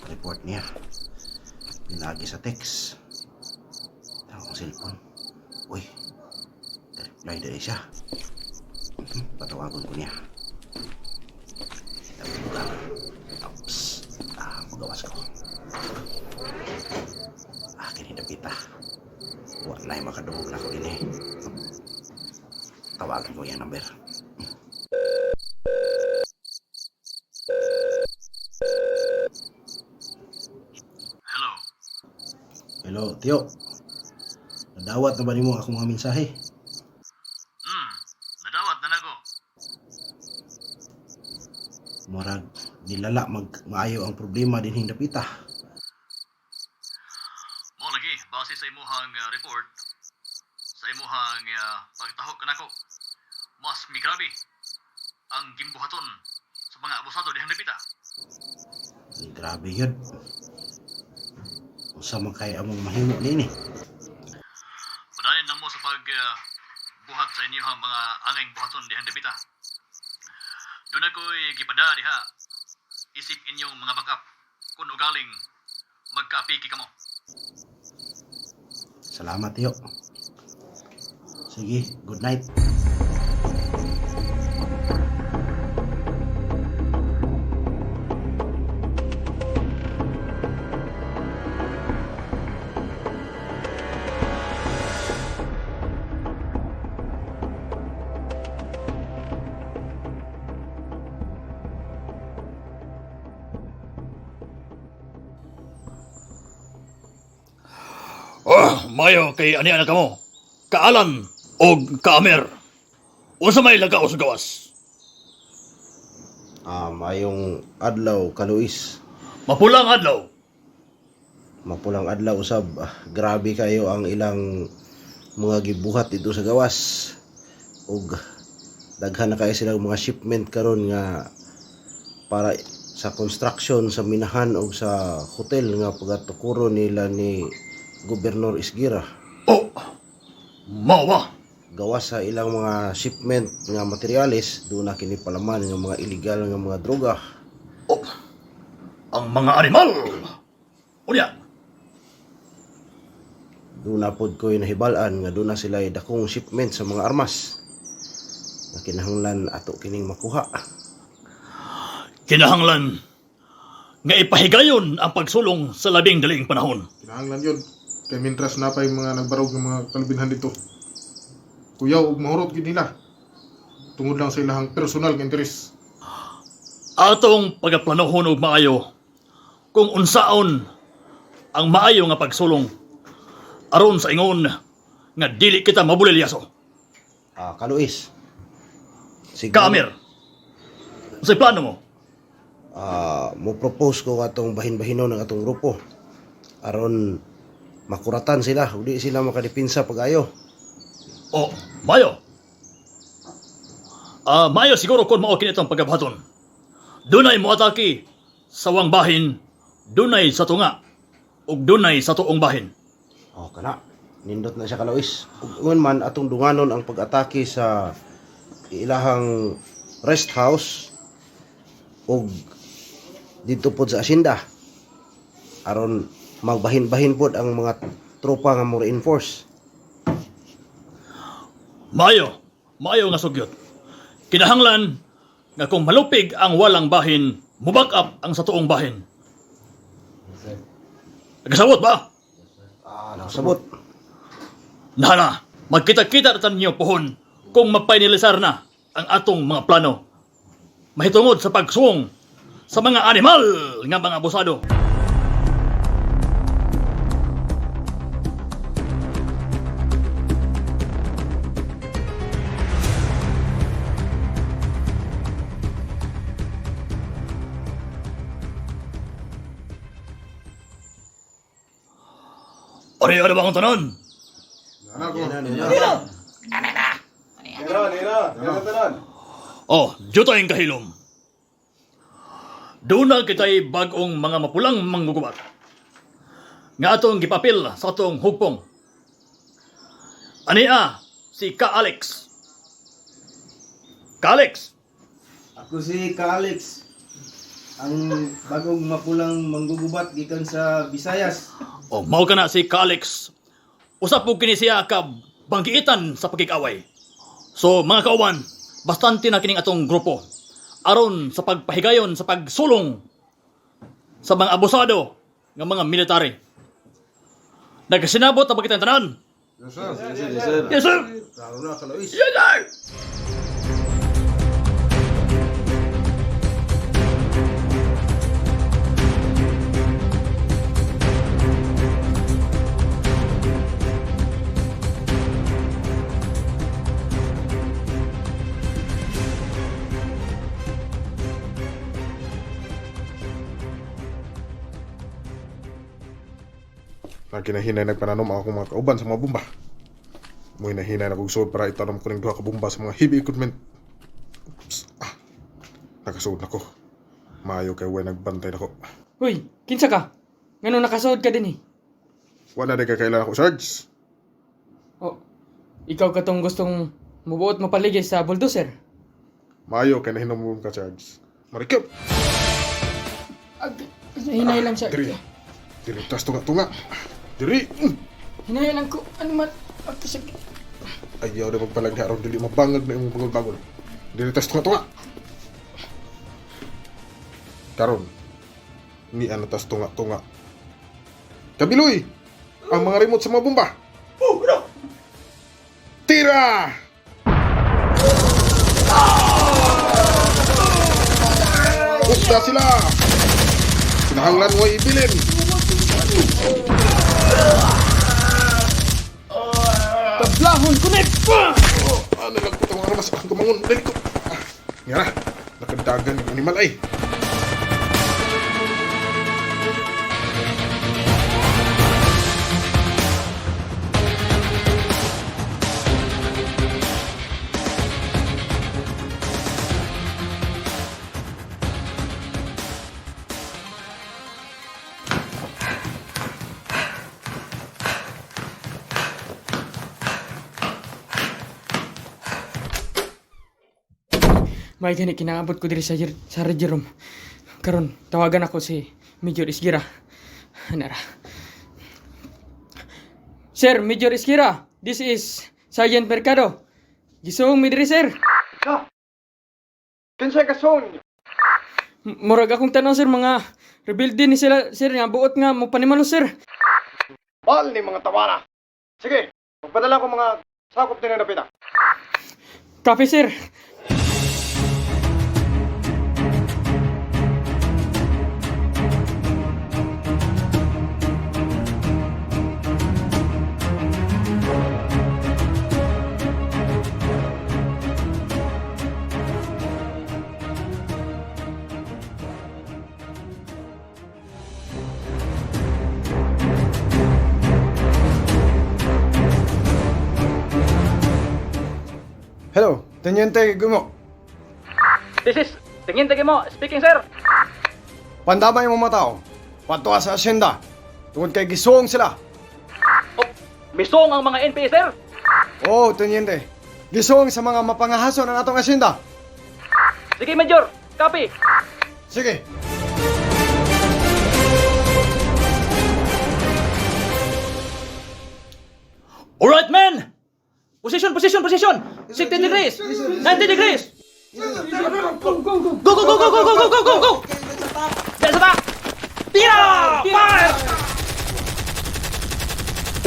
[SPEAKER 6] report niya. Pinagi sa text. Ang akong cellphone. Uy, reply dahil siya. Patawagon ko niya. Lugar. Oops. Ah, magawas ko. Ah, kini dapita. Wa na makadungog na ko ini. Tawagan ko yung number.
[SPEAKER 5] Hello.
[SPEAKER 6] Hello, Tio. Nadawat na ba nimo akong mga mensahe?
[SPEAKER 5] Nadawat na nako.
[SPEAKER 6] Murag nilala mag maayo ang problema dinhing dapita.
[SPEAKER 5] Mao lagi base sa imuhang report sa imuhang pagtaho kanako. Mas migrabe ang gimbuhaton sa mga abusado dihang dapita.
[SPEAKER 6] Grabe yun. Unsa man kay among mahimo niini?
[SPEAKER 5] Padayon lang mo sa pag buhat sa inyong mga angayng buhaton dihang dapita. Doon ako'y gipada diha. Isip inyong mga backup kung ugaling magkaapiki kamo.
[SPEAKER 6] Salamat, Tio. Sige, good night.
[SPEAKER 5] Oh, mayo kay ani ana kamo. Kaalan og kaamer. Unsa may lagaw sa gawas?
[SPEAKER 6] Ah, mayong adlaw kaluis.
[SPEAKER 5] Mapulang adlaw.
[SPEAKER 6] Mapulang adlaw usab. Ah, grabe kayo ang ilang mga gibuhat dito sa gawas. Ug daghan na kayo silang mga shipment karon nga para sa construction sa minahan o sa hotel nga pagatukuro nila ni Gobernador Isgira.
[SPEAKER 5] Oh, mawa.
[SPEAKER 6] Gawas sa ilang mga shipment nga materyales, doon na kini palaman nga mga illegal nga mga droga.
[SPEAKER 5] Oh, ang mga animal. Unya,
[SPEAKER 6] Doon na pod ko'y nahibal-an nga doon na sila dakong shipment sa mga armas. Na kinahanglan ato kining makuha.
[SPEAKER 5] Kinahanglan nga ipahigayon ang pagsulong sa labing daling panahon.
[SPEAKER 3] Kinahanglan yun. Kay mintras na pa yung mga nagbarog ng mga kalubinhan dito. Kuyaw ug mahurot gid nila. Tungod lang sa ilahang personal nga interes.
[SPEAKER 5] Atong pagaplanohon og maayo kung unsaon ang maayo nga pagsulong aron sa ingon nga dili kita mabulilyaso.
[SPEAKER 6] Ah, Kaluis.
[SPEAKER 5] Kaamir. Unsay plano mo?
[SPEAKER 6] Ah, mo propose ko atong bahin-bahinon ang atong grupo. Aron makuratan sila, ug di sila makadepinsa pag-ayo.
[SPEAKER 5] O, maayo. Ah, maayo siguro kung mao kini itong pagabuhaton. Dunay moatake sa wang bahin, dunay sa tunga, ug dunay sa tuong bahin.
[SPEAKER 6] Oh, kana. Nindot na siya, Kalois. Ug ingon man atong dunganon ang pag-atake sa ilahang rest house ug didto pod sa asyenda aron magbahin-bahin pod ang mga tropa nga mo reinforce.
[SPEAKER 5] Maayo, maayo nga sugyot. Kinahanglan nga kung malupig ang walang bahin, muback up ang sa tuong bahin. Nagasabot ba?
[SPEAKER 6] Ah, nakasabot.
[SPEAKER 5] Nana, magkita-kita na ninyo pohon kung mapainilisar na ang atong mga plano. Mahitungod sa pagsuong sa mga animal nga mga abusado. Ari-ari ba akong tanan? Oh, jutay ang kahilom. Doon na kita'y bagong mga mapulang manggugubat. Nga atong gipapil sa atong hugpong. Ania, si Ka Alex. Ka Alex,
[SPEAKER 11] Ako si Ka Alex, ang bagong mapulang manggugubat gikan sa Visayas.
[SPEAKER 5] O mao ka na si Ka Alex. Usap po kini siya ka banggiitan sa pagkikaway. So mga kauban, bastante na kining atong grupo. Aron sa pagpahigayon sa pagsulong sa mga abusado ng mga military. Nagkasinabot ang pagkitang tanan.
[SPEAKER 6] Yes, sir. Yes, sir.
[SPEAKER 5] Yes, sir.
[SPEAKER 6] Klaro na, Kalois.
[SPEAKER 5] Yes, sir.
[SPEAKER 3] Nagkinahinay nagpananom ang akong mga kauban sa mga bomba. Mo'y nahinay na kong suod para itanom ko ning duha ka bomba sa mga heavy equipment. Oops. Ah, nakasuod na ko. Maayo kay way nagbantay nako.
[SPEAKER 13] Uy, kinsa ka? Ngano nakasuod ka din eh?
[SPEAKER 3] Wala na kay kailan ako, Sarge.
[SPEAKER 13] Oh, ikaw katong gustong mubuot mapaligay sa bulldozer.
[SPEAKER 3] Maayo kay nahinom ka, Sarge. Marikip!
[SPEAKER 13] Hinay lang siya.
[SPEAKER 3] Diri. Diri, tas tunga-tunga. Diri.
[SPEAKER 13] Hinay lang ko. Ano man? Ag- sige.
[SPEAKER 3] Ayaw na magpalag na aron dili mabangag na imong bagol-bagol. Diri tas tunga-tunga. Karon, ni ana tas tunga-tunga. Kabiloy! Ang mga remote sa mga bomba!
[SPEAKER 5] Oh, ano?
[SPEAKER 3] Tira! Ukda sila! Kinahanglan mo ibilin!
[SPEAKER 13] Tablahon kunik!
[SPEAKER 3] Ano lang ko itong armas? Ang kumangon. Dali ko. Ah, nga na. Nakadagan ng animal ay.
[SPEAKER 13] May gani kinaabot ko diri sa sa Jerome. Karon tawagan ako si Major Isgira. Nara. Sir, Major Isgira, this is Sergeant Mercado. Gisuong mi diri, sir.
[SPEAKER 7] Kinsay ka son?
[SPEAKER 13] Murag akong tanong sir mga rebelde ni sila sir nga buot nga mo panimalo sir.
[SPEAKER 7] Bal ni mga tawana. Sige, magpadala ko mga sakop din na napita.
[SPEAKER 13] Copy sir.
[SPEAKER 7] Hello, Teniente Gumo.
[SPEAKER 8] This is Teniente Gimo speaking, sir.
[SPEAKER 7] Pandamay mo mga tao. Patua sa asyenda. Tungod kay gisuong sila.
[SPEAKER 8] Misong ang mga NPA, sir.
[SPEAKER 7] Oo, Teniente. Gisuong sa mga mapangahaso ng atong asyenda.
[SPEAKER 8] Sige, Major. Copy.
[SPEAKER 7] Sige.
[SPEAKER 5] Alright, men! Position, position, position! 60 degrees! 90 degrees!
[SPEAKER 9] Go, go, go!
[SPEAKER 8] Go, go, go, go, go, go, go, go, go! Diyan sa back! Tira! Fire!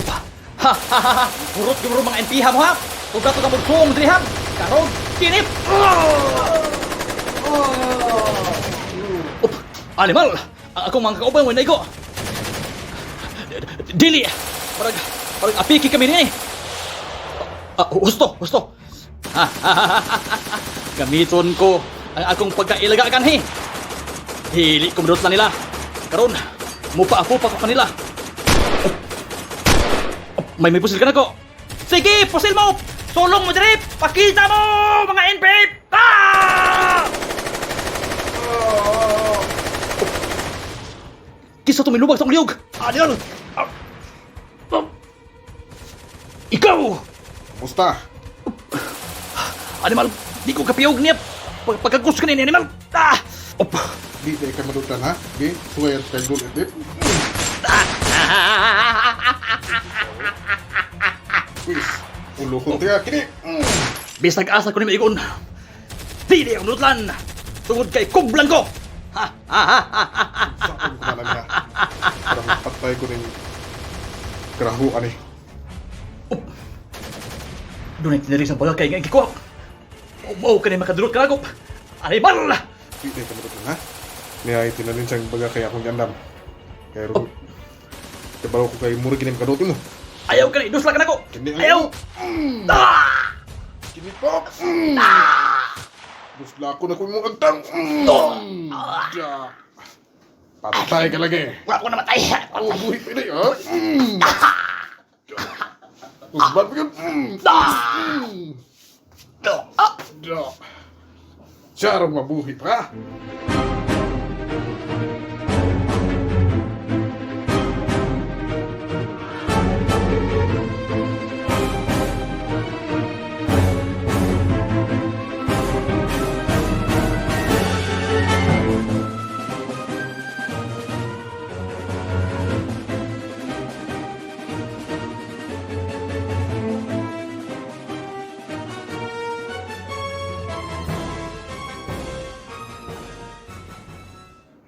[SPEAKER 8] Upa! Ha, ha, ha, ha! Hurot yung mga NP ha mo ha! Tuga tuga mo suong diri ha! Karon, kinip! Up! Animal! Ang akong mga kauban mo naigo! Dili! Parag, parag apiki kami niya eh! Ah, husto, husto! Ha, ha, ha, ha, ha. Gamiton ko ang akong pagkailaga kanhi. Dili ko na nila. Karon, mupaapo pa ko kanila. Oh. Oh, may pusil ka na ko. Sige, pusil mo! Sulong mo dire! Pakita mo mga NP! Ah! Oh. Kisa tumilubag sa liyog. Ano yun? Ah. Ah. Ikaw!
[SPEAKER 3] Kumusta?
[SPEAKER 5] Animal, di ko kapiyog niya. Pagkagus ka ni animal. Ah! Op.
[SPEAKER 3] Di tayo ka madutan ha? Di, suwayan sa kay gulit, di. Wis, ulo ko tiga, kini.
[SPEAKER 5] Bisag asa ko ni maigon. Dili ang nutlan. Tungod kay kublan ko. Ha ha ha ha ha.
[SPEAKER 3] Saan ko na lang ha? Parang patay ko rin karahuan eh.
[SPEAKER 5] Dunay tiniri sa baga kay nga gikuha. Umaw ka ni makadulot ka nagop. Animal!
[SPEAKER 3] Di tayo ka madutan ha? Niya ay tinanin siyang baga kay akong gandam. Kaya ro, kabalo ko kay mura kinim kadutin mo.
[SPEAKER 5] Ayaw ka ni dusla ka nako.
[SPEAKER 3] Kini
[SPEAKER 5] Ayaw. Ah!
[SPEAKER 3] Kini pop. Dusla ko na ko imong agtang. Da. Patay ka lagi.
[SPEAKER 8] Wa ko namatay.
[SPEAKER 3] Oh, buhi pa ini, ha? Usbat pa yun. Da. Siya rin mabuhi pa.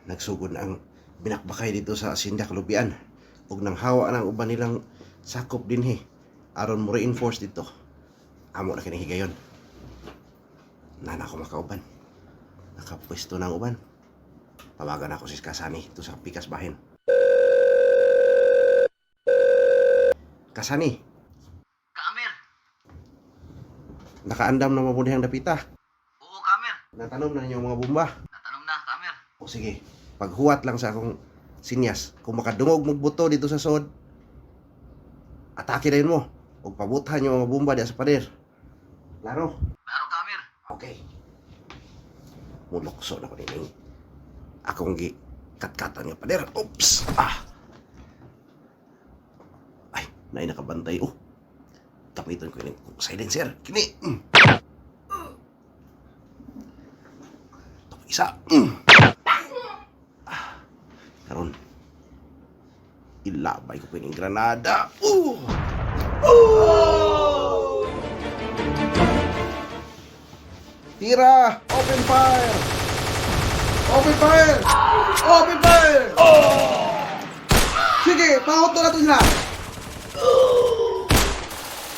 [SPEAKER 6] Nagsugod na ang binakbakay dito sa Asinda Kalubian ug nanghawa na ang uban nilang sakop dinhi aron mo reinforce dito. Amo na kini higayon. Nana ko makauban. Nakapwesto na ang uban. Tawagan ako si Kasani dito sa Pikas Bahin. Kasani.
[SPEAKER 16] Kaamir.
[SPEAKER 6] Nakaandam na mabuti ang dapita.
[SPEAKER 16] Oo, Kaamir.
[SPEAKER 6] Natanom na ninyo ang mga bomba.
[SPEAKER 16] Natanong na, Kaamir.
[SPEAKER 6] O sige, paghuwat lang sa akong sinyas. Kung makadungog mong buto dito sa sod, atake na yun mo. O pabuthan yung mga bomba diya sa pader. Klaro?
[SPEAKER 16] Klaro, Kaamir.
[SPEAKER 6] Okay. Mulokso na ko nining akong gi katkatan nga pader. Oops! Ah! Ay, naay nakabantay. Oh, gamiton ko yung silencer. Kini! Ito isa. Ah, karon ilabay ko kining granada. Oh! Tira! Open fire!
[SPEAKER 12] Open fire! Open fire! Sige, pahot na nato sila.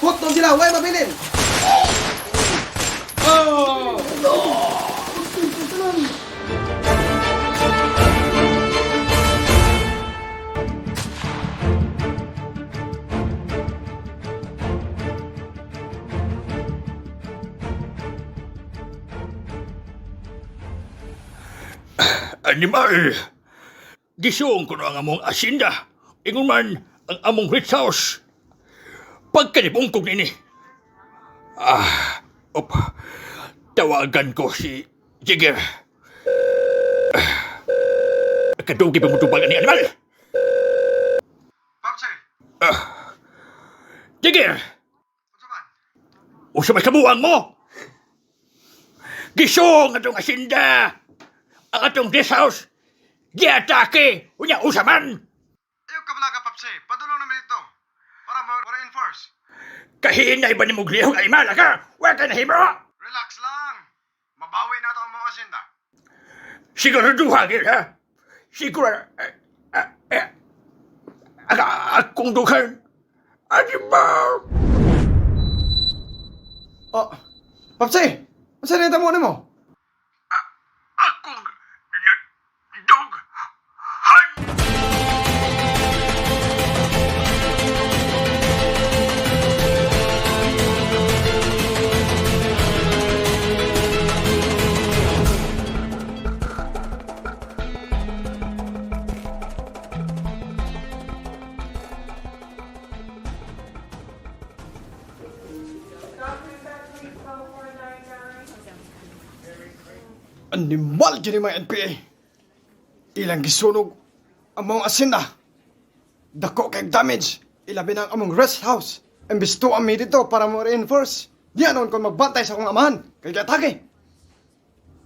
[SPEAKER 12] Hot sila, way mabilin. Oh!
[SPEAKER 1] Animal! Gisuong ko na ang among asinda. Ingon man ang among rich house. Pagkanibungkog nini. Ah, Op, tawagan ko si Jigger. Kadugi pa mo tubag ni animal. Ah. Jigger! Usa may kabuang mo! Gisong atong asinda! Ang atong guest house! Giatake! Unya usa man!
[SPEAKER 14] Ayaw ka pala ka, Papsi. Padulong namin dito. Para ma-reinforce.
[SPEAKER 1] Kahinay ba ni mo glihong animal ka? Wa ka nahimo!
[SPEAKER 14] Relax lang. Mabawi na ito ang mga asinda.
[SPEAKER 1] Siguraduha gyud ha. Siguro akong dughan. Animal!
[SPEAKER 7] Oh, Papsi! Unsa na tamo nimo?
[SPEAKER 1] Akong dughan!
[SPEAKER 7] Animal gini mga NPA. Ilang gisunog ang mga asinda. Dako kay damage. Ilabi na ang among rest house. Imbis to ami dito para mo reinforce. Di anon kon magbantay sa akong amahan. Kay giatake.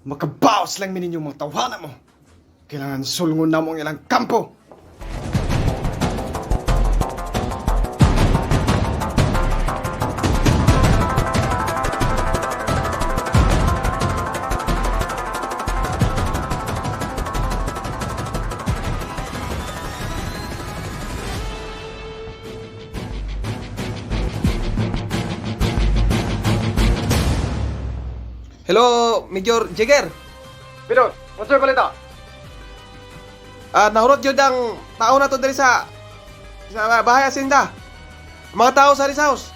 [SPEAKER 7] Makabaos lang mi ninyo mga tawhana mo. Kailangan sulngon namo ang ilang kampo.
[SPEAKER 12] Hello, Major Jagger.
[SPEAKER 7] Pero, what's your balita?
[SPEAKER 12] Ah, nahurot jud ang tao na to diri sa bahay asinda. Mga tao sa rest house.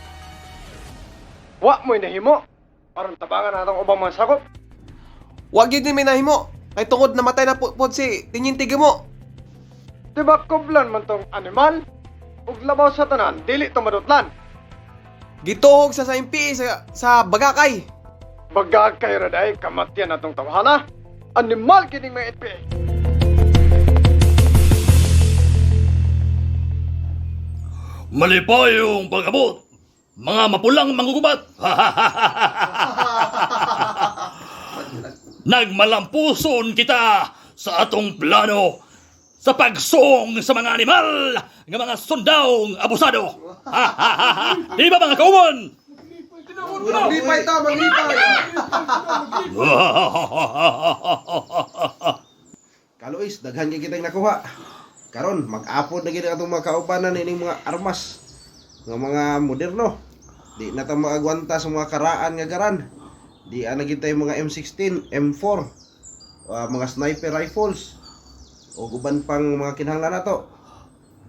[SPEAKER 7] Wa mo'y nahimo. Aron tabangan na atong ubang mga sakop.
[SPEAKER 12] Wa gyud ni may nahimo. Kay tungod namatay na po si Tinyinti mo.
[SPEAKER 7] Di ba kublan man tong animal? Ug labaw sa tanan, dili to madutlan.
[SPEAKER 12] Gituhog sa MPA sa Bagakay.
[SPEAKER 7] Bagakay ra day kamatyan atong tawhana. Animal kining mga NPA.
[SPEAKER 1] Malipayong pag-abot, mga mapulang mangugubat. Nagmalampuson kita sa atong plano sa pagsong sa mga animal nga mga sundawng abusado. Di ba mga kauban?
[SPEAKER 7] Maglipay ta, maglipay.
[SPEAKER 6] Kalois, daghan kay kitang nakuha. Karon, mag-apod na gid ang atong mga kaubanan ining mga armas nga mga moderno. Di na ta maagwanta sa mga karaan nga garan. Di ana gid tayo mga M16, M4, mga sniper rifles o uban pang mga kinahanglan nato.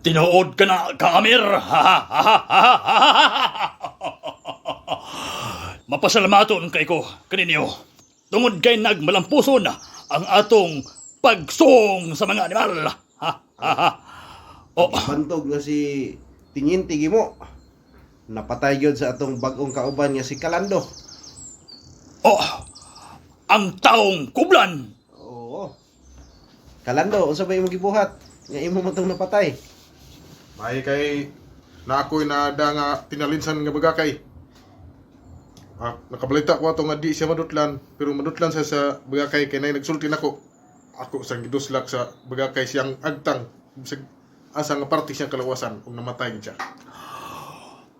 [SPEAKER 1] Tinuod ka na, Kaamir! Mapasalamaton kay ko kaninyo. Tungod kay nagmalampuson ang atong pagsong sa mga animal. Oh.
[SPEAKER 6] Bantog nga si Tinyinti Gimo. Napatay gyud sa atong bag-ong kauban nga si Kalando.
[SPEAKER 1] Oh, ang taong kublan.
[SPEAKER 6] Oo. Kalando, unsa ba imong gibuhat? Nga imo man tong napatay.
[SPEAKER 3] May kay na ako'y naada nga tinalinsan nga bagakay. Ah, nakabalita ko ato nga di siya madutlan, pero madutlan siya sa bagakay kay nay nagsulti nako. Ako sang giduslak sa bagakay siyang agtang bisag asa nga parte siyang kalawasan ug namatay gid siya.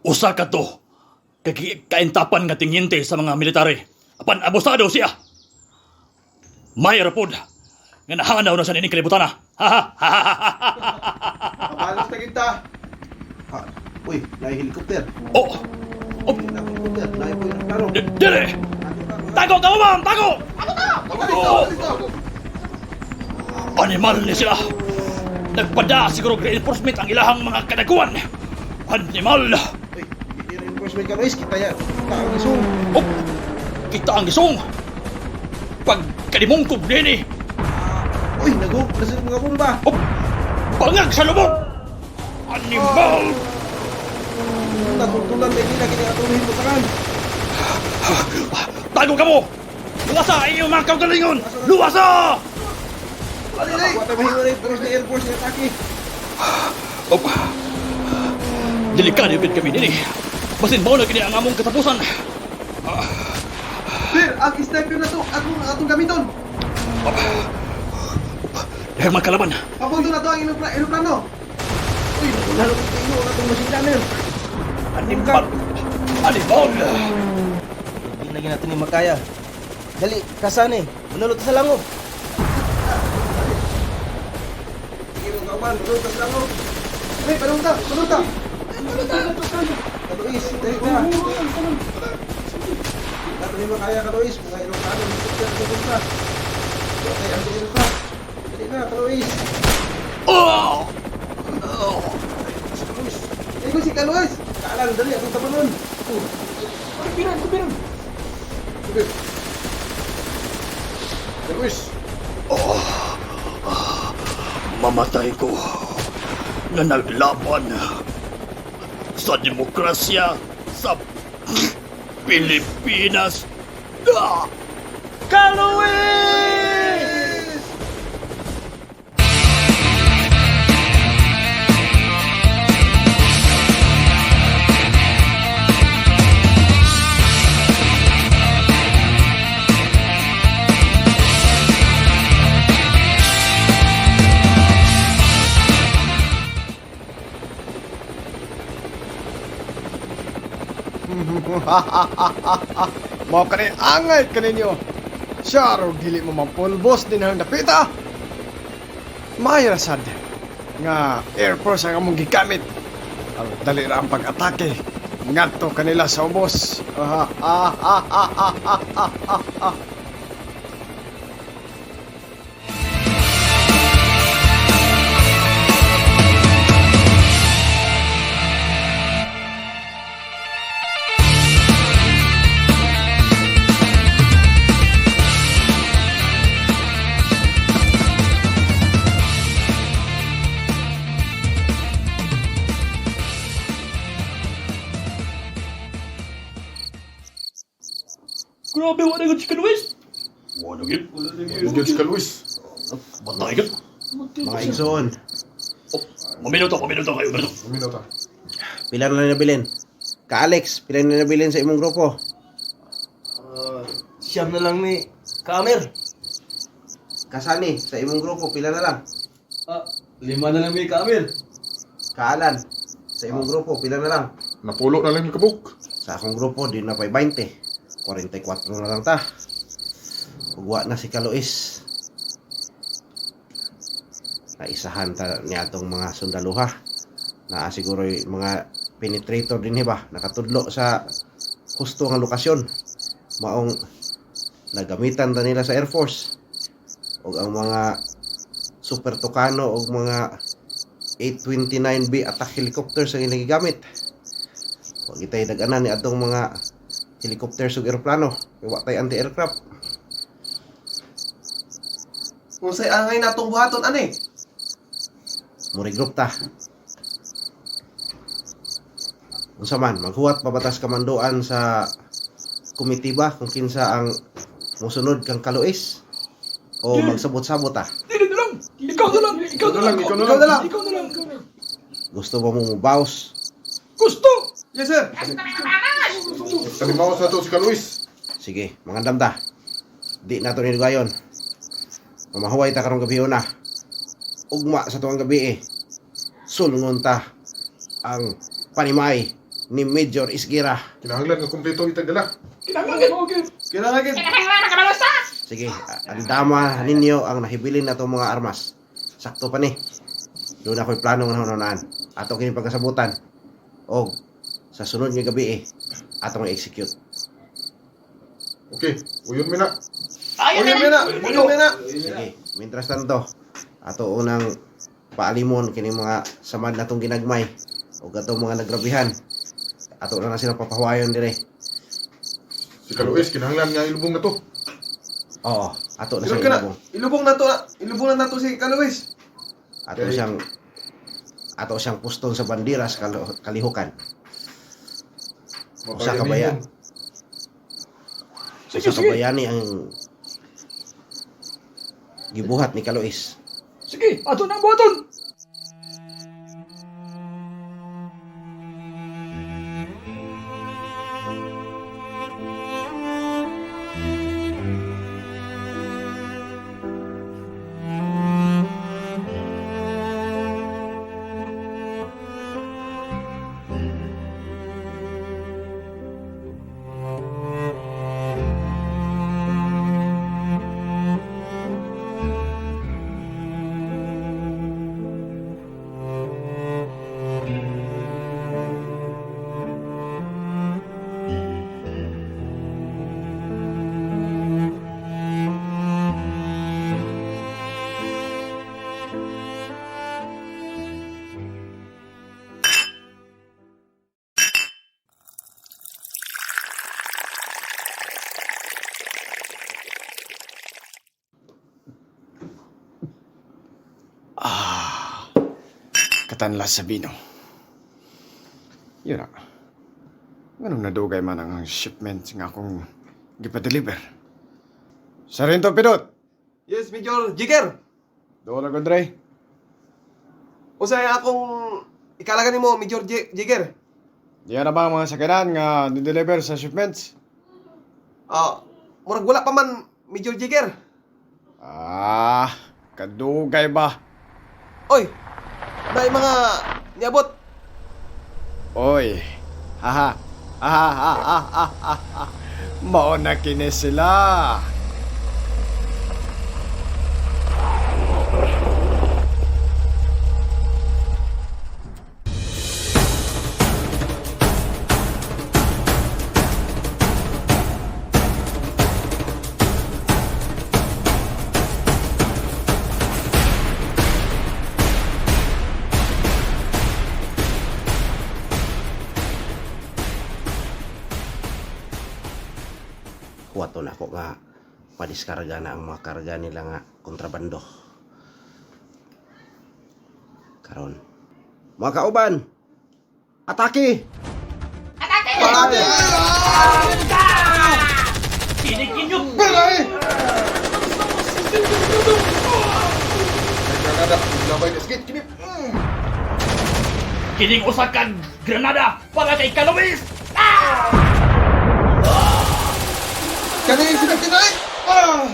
[SPEAKER 1] Usa ka to kay kaintapan nga tingyente sa mga military. Apan abusado siya. May rapod nga nahanaw na sa nining kalibutan.
[SPEAKER 7] Kabalos na kita.
[SPEAKER 6] Ah, uy, naay helicopter.
[SPEAKER 1] Oh. Oh.
[SPEAKER 6] Helicopter, naay po plano.
[SPEAKER 1] Dire. Tago ka ma'am, tago. Tago. Animal ni sila. Nagpada siguro reinforcement ang ilahang mga kadaguan. Animal.
[SPEAKER 6] Uy, di reinforcement ka Luis, kita ya. Kita ang isong.
[SPEAKER 1] Oh, kita ang isong. Pag kadimungkob nini.
[SPEAKER 6] Uy, nagug na sila mga bomba.
[SPEAKER 1] Oh, bangag sa lubong. Animal.
[SPEAKER 6] Natultulan na nila kini atong himutangan.
[SPEAKER 5] Tago ka mo! Luwasa iyong mga kaugalingon! Luwasa! Op. Delikado gid kami dinhi. Basin mao na kini ang among katapusan.
[SPEAKER 12] Sir, ang sniper na to, atong atong gamiton.
[SPEAKER 5] Dahil magkalaban.
[SPEAKER 12] Papunto na to ang eroplano.
[SPEAKER 11] Uy, lalo ko kayo ang atong machine gunner. Anim ka.
[SPEAKER 5] Alibon!
[SPEAKER 11] Hindi lagi natin ni makaya. Dali, kasane. Manulot sa langob.
[SPEAKER 12] Sige, mga kauban, manulot sa langob. Hey, panunta, panunta.
[SPEAKER 6] Kaluis, dali na. Ato ni makaya Kaluis, mga eroplano helicopter sa punta. Okay, ang aircraft. Dali na, Kaluis.
[SPEAKER 5] Oh!
[SPEAKER 6] Kaluis.
[SPEAKER 12] Ikaw si Kaluis.
[SPEAKER 6] Kaalang, dali atong tabanon.
[SPEAKER 13] Kubiran, kubiran.
[SPEAKER 3] Kaluis.
[SPEAKER 1] Oh, mamatay ko na naglaban sa demokrasya sa Pilipinas. Ah!
[SPEAKER 12] Kaluis!
[SPEAKER 7] Mao kani angay kaninyo. Siya og dili mo mapulbos din ang dapita. Maayo ra sad nga Air Force ang among gigamit. Aron dali ra ang pag-atake ngadto kanila sa ubos.
[SPEAKER 5] Grabe, wala gud si Kaluis. Wala gud.
[SPEAKER 3] Wala gud si Kaluis.
[SPEAKER 5] Matay gud.
[SPEAKER 6] Mga igsoon.
[SPEAKER 5] Maminuto, maminuto kayo, Berto.
[SPEAKER 3] Maminuto.
[SPEAKER 6] Pila na nabilin? Ka Alex, pila na nabilin sa imong grupo?
[SPEAKER 11] Siyam na lang ni Kamer.
[SPEAKER 6] Kasani, sa imong grupo, pila na lang?
[SPEAKER 11] Ah, lima na lang ni Kamer.
[SPEAKER 6] Kaalan, sa imong grupo, pila na lang?
[SPEAKER 3] Napulo na lang yung kabuk.
[SPEAKER 6] Sa akong grupo, di na pa'y 20. 44 na lang ta. Ugwa na si Kalois. Naisahan ta niya atong mga sundaluha. Naa siguro yung mga penetrator din ba? Nakatudlo sa husto nga lokasyon. Maong nagamitan ta nila sa Air Force. Og ang mga Super Tucano og mga 829B attack helicopters ang ilang gigamit. Wa gitay nag-anan ni atong mga helicopters ug eroplano. Kay wa tay anti-aircraft.
[SPEAKER 12] Unsay angay natong buhaton ani?
[SPEAKER 6] Muri-group ta. Unsa man, maghuwat pabatas kamanduan sa komitiba kung kinsa ang musunod kang Kaluis o magsabot-sabot ta.
[SPEAKER 5] Dili na lang. Ikaw na lang. Ikaw na lang.
[SPEAKER 3] Ikaw na lang.
[SPEAKER 5] Ikaw na lang. Ikaw na lang.
[SPEAKER 6] Gusto ba mo mubaws?
[SPEAKER 5] Gusto!
[SPEAKER 12] Yes, sir.
[SPEAKER 3] Talimaw sa to si Kaluis.
[SPEAKER 6] Sige, mangandam ta. Di na to nilugayon. Mamahuway ta karong gabi una. Ugma sa tuwang gabi eh. Sulngon ta ang panimay ni Major Isgira.
[SPEAKER 3] Kinahanglan nga kumpleto itag dala.
[SPEAKER 5] Kinahanglan.
[SPEAKER 12] Kinahanglan.
[SPEAKER 6] Sige, andama ninyo ang nahibilin na itong mga armas. Sakto pa ni. Doon ako'y plano nga naunaan. Ato kini pagkasabutan. Og sa sunod nga gabi eh, atong i-execute.
[SPEAKER 3] Okay, uyon mi na.
[SPEAKER 12] Uyon mi na. Uyon mi na.
[SPEAKER 6] Sige, mientras tanto, ato unang paalimon kini mga samad natong ginagmay o atong mga nagrabihan. Ato na na silang papahuwayon dire.
[SPEAKER 3] Si Kaluis kinahanglan nga ilubong na to.
[SPEAKER 6] Oo, ato na
[SPEAKER 12] Ilubong
[SPEAKER 6] siyang
[SPEAKER 12] ka na.
[SPEAKER 6] ilubong.
[SPEAKER 12] Ilubong na to. Ilubong na nato si Kaluis.
[SPEAKER 6] Ato siyang ato siyang puston sa bandira sa kalihukan. Usa ka baya.
[SPEAKER 9] Sige,
[SPEAKER 6] Usa ka
[SPEAKER 9] sige.
[SPEAKER 6] bayani ang gibuhat ni Kalois.
[SPEAKER 9] Sige, ato na ang buhaton.
[SPEAKER 7] Ah, katanlas sa bino. Yun na. Ganun nadugay man ang shipment nga akong gipa-deliver. Sarento Pidot!
[SPEAKER 12] Yes, Major Jigger.
[SPEAKER 7] Doon na Dre.
[SPEAKER 12] Usa akong ikalagan nimo, Major Jigger.
[SPEAKER 7] Diyan na ba ang mga sakanan nga ni-deliver sa shipments?
[SPEAKER 12] Ah, murag wala pa man, Major Jigger.
[SPEAKER 7] Ah, kadugay ba?
[SPEAKER 12] Oy, naay mga niabot.
[SPEAKER 7] Oy, haha, ha ha ha ha ha ha. Mao na kini sila.
[SPEAKER 6] Huwaton ako nga padiskarga na ang mga karga nila nga kontrabando. Karon. Mga kauban, atake!
[SPEAKER 12] Atake!
[SPEAKER 8] Kinikinyo!
[SPEAKER 3] Beray! Granada, labay na skit, kinip.
[SPEAKER 8] Kining usa ka granada para kay Kalois!
[SPEAKER 3] Kani si Tinay! Ah!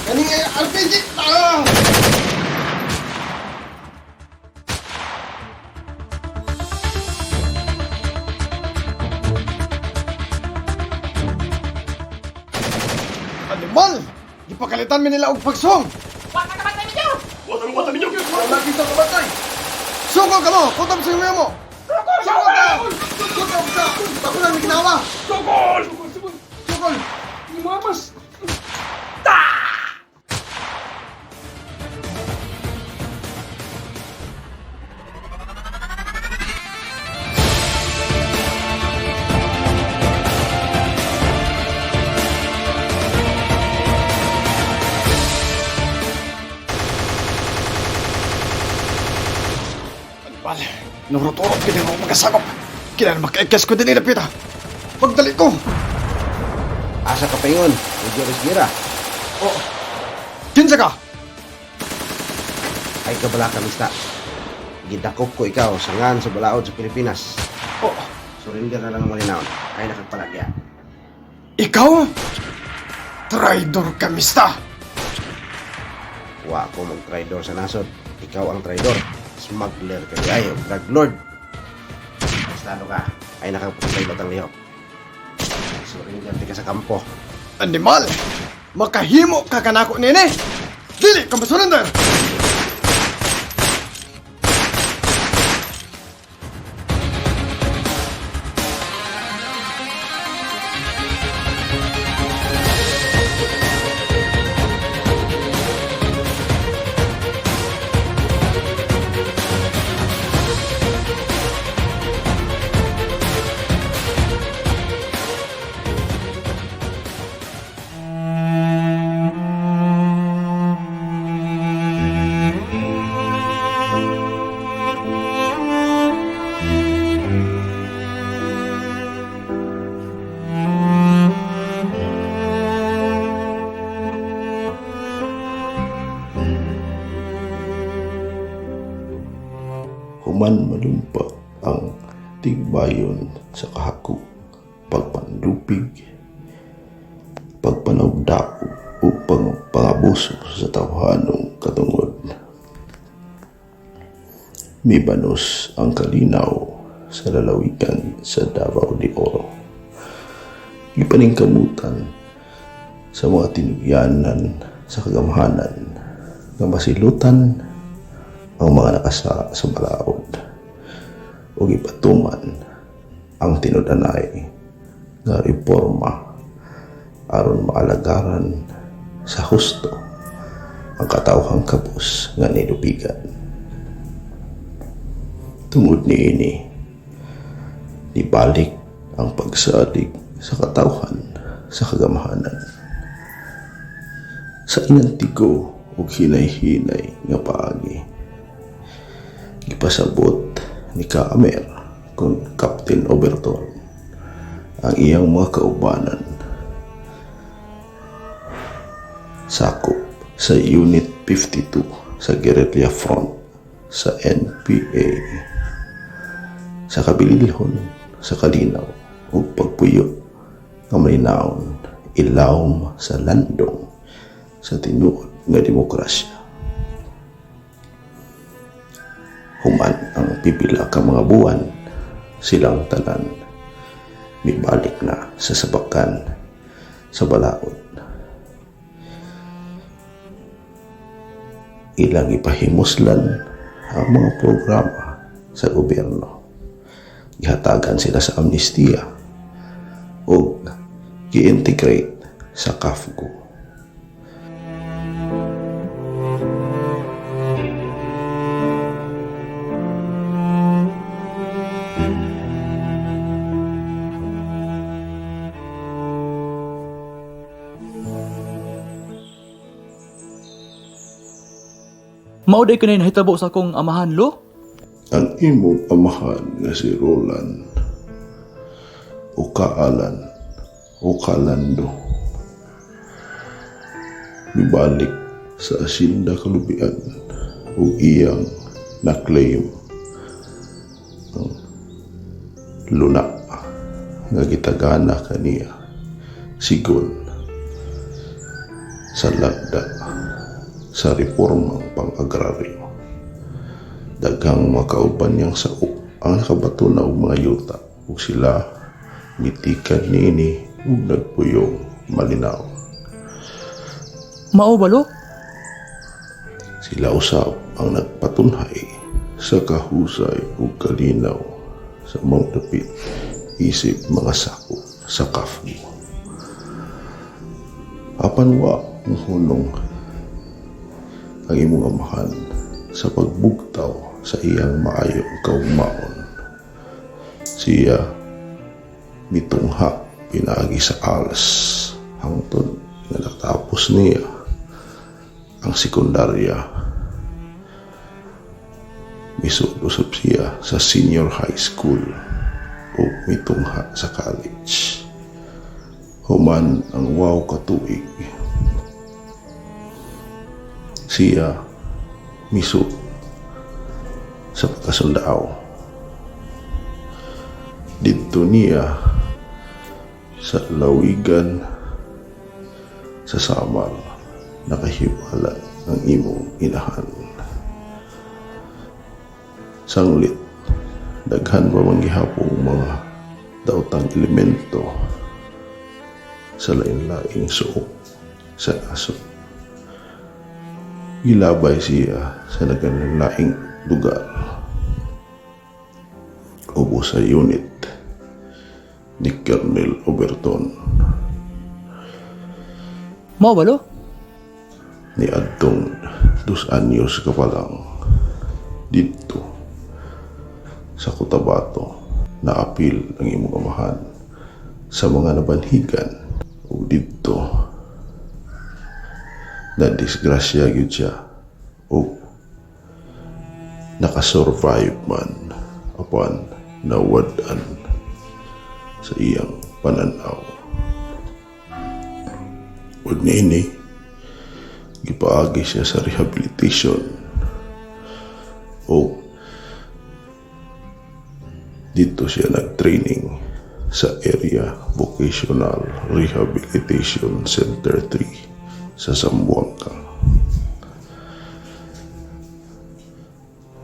[SPEAKER 3] Kani RPG! Ah!
[SPEAKER 7] Animal! Gipakalitan mi nila og pagsong.
[SPEAKER 8] Wa ka kabantay, Major!
[SPEAKER 1] Wala minyo.
[SPEAKER 3] Wala kita kabantay!
[SPEAKER 7] Sugol ka mo! Kutob sa iyo mo!
[SPEAKER 3] Sugol ka! Kutob sa! Ako lang may ginawa!
[SPEAKER 1] Sugol!
[SPEAKER 3] Sugol!
[SPEAKER 9] Mamas.
[SPEAKER 7] Animal! Nurot-urot kini ako magasakop. Kinahanglan makaikes ko dinhi dapita. Pagdali ko.
[SPEAKER 6] Asa ka paingon, Major Esguera.
[SPEAKER 7] Oh. Kinsa ka?
[SPEAKER 6] Ay kabala ka mista. Gidakop ko ikaw sa ngan sa balaod sa Pilipinas.
[SPEAKER 7] Oh.
[SPEAKER 6] Surrender na lang ang malinaon. Ay nakagpalagya.
[SPEAKER 7] Ikaw? Traidor ka, mista!
[SPEAKER 6] Wa ko mag-traidor sa nasod. Ikaw ang traidor. Smuggler ka di ay, o drug lord. Bastado ka. Ay nakapagpatay batang lihok. Surrender di ka sa kampo.
[SPEAKER 7] Animal! Makahimo ka kanako nene! Dili ka masurrender!
[SPEAKER 17] Human malumpa ang tigbayon sa kahakog, pagpanlupig, pagpanugdaog ug pangabuso sa tawhanong katungod. Mibanos ang kalinaw sa lalawigan sa Davao de Oro. Gipaningkamutan sa mga tinugyanan sa kagamhanan nga masilutan ang mga nakasala sa balaod ug ipatuman ang tinud-anay nga reforma aron maalagaran sa husto ang katawhang kabus nga nilubigan. Tungod niini, nibalik ang pagsalig sa katawhan sa kagamhanan. Sa inantigo ug hinay-hinay nga paagi, gipasabot ni Kaamer kung Captain Overton ang iyang mga kaubanan sakop sa Unit 52 sa Guerrilla Front sa NPA sa kabililhon sa kalinaw ug pagpuyo nga malinawon ilawom sa landong sa tinuod nga demokrasya. Human ang pipila ka mga buwan, silang tanan mibalik na sa sabakan sa balaod. Ilang ipahimuslan ang mga programa sa gobyerno. Gihatagan sila sa amnestiya o gi-integrate sa CAFGU.
[SPEAKER 1] Mao day kanay nahitabo sa akong amahan, lo?
[SPEAKER 17] Ang imong amahan nga si Roland o Kaalan o Kalando mibalik sa asinda kalubian ug iyang na-claim ang luna nga gitagana kaniya sigon sa lagda sa reformang pang-agraryo. Daghang mga kauban niyang saop ang nakabato na og mga yuta ug sila mitikan niini ug nagpuyong malinaw.
[SPEAKER 1] Mao ba, lo?
[SPEAKER 17] Sila usab ang nagpatunhay sa kahusay ug kalinaw sa Mount Dapit isip mga sako sa CAFGU. Apan wa mohunong ang imong amahan sa pagbugtaw sa iyang maayong kaugmaon. Siya mitungha pinaagi sa ALS hangtod nga natapos niya ang sekundarya. Misud usab siya sa senior high school ug mitungha sa college. Human ang 8 ka tuig, siya misud sa pagkasundao. Didto niya sa lawigan sa Samar nakahiwala ang imong inahan. Sanglit, daghan pa man gihapong mga daotang elemento sa lain-laing suok sa nasod. Gilabay siya sa nagalaing lugar. Ubo sa unit ni Colonel Overton.
[SPEAKER 1] Mao ba, lo?
[SPEAKER 17] Ni adtong 2 anyos ka pa lang didto sa Cotabato naapil ang imong amahan sa mga nabanhigan ug didto na disgrasya gyud siya ug nakasurvive man apan nawad-an sa iyang pananaw. Ug niini gipaagi siya sa rehabilitation o Dito siya nag-training sa Area Vocational Rehabilitation Center 3 sa Zamboanga.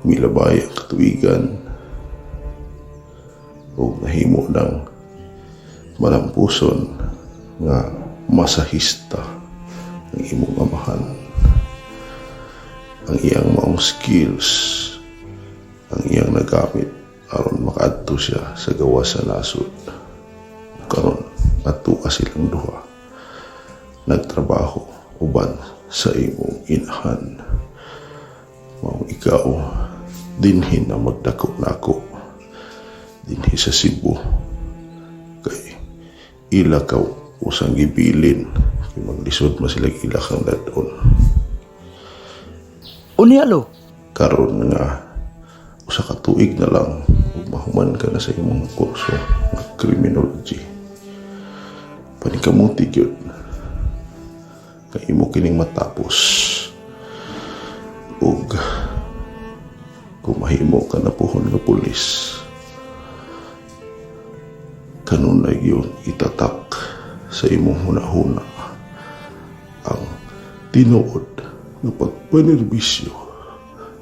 [SPEAKER 17] Milabay ang katuigan ug nahimo ng malampuson nga masahista ang imong amahan. Ang iyang maong skills ang iyang nagamit aron makaadto siya sa gawas sa nasod. Karon atua silang duha nagtrabaho uban sa imong inahan. Maong ikaw dinhi na magdako nako dinhi sa Cebu kay ila ka usang gibilin kay maglisod man sila ila kang dadon.
[SPEAKER 8] Unya lo.
[SPEAKER 17] Karon nga usa ka tuig na lang ug mahuman ka na sa imong kurso nga criminology. Panikamuti gyud kay imo kining matapos ug kung mahimo ka na puhon nga pulis, kanunay gyud itatak sa imong hunahuna ang tinuod nga pagpanerbisyo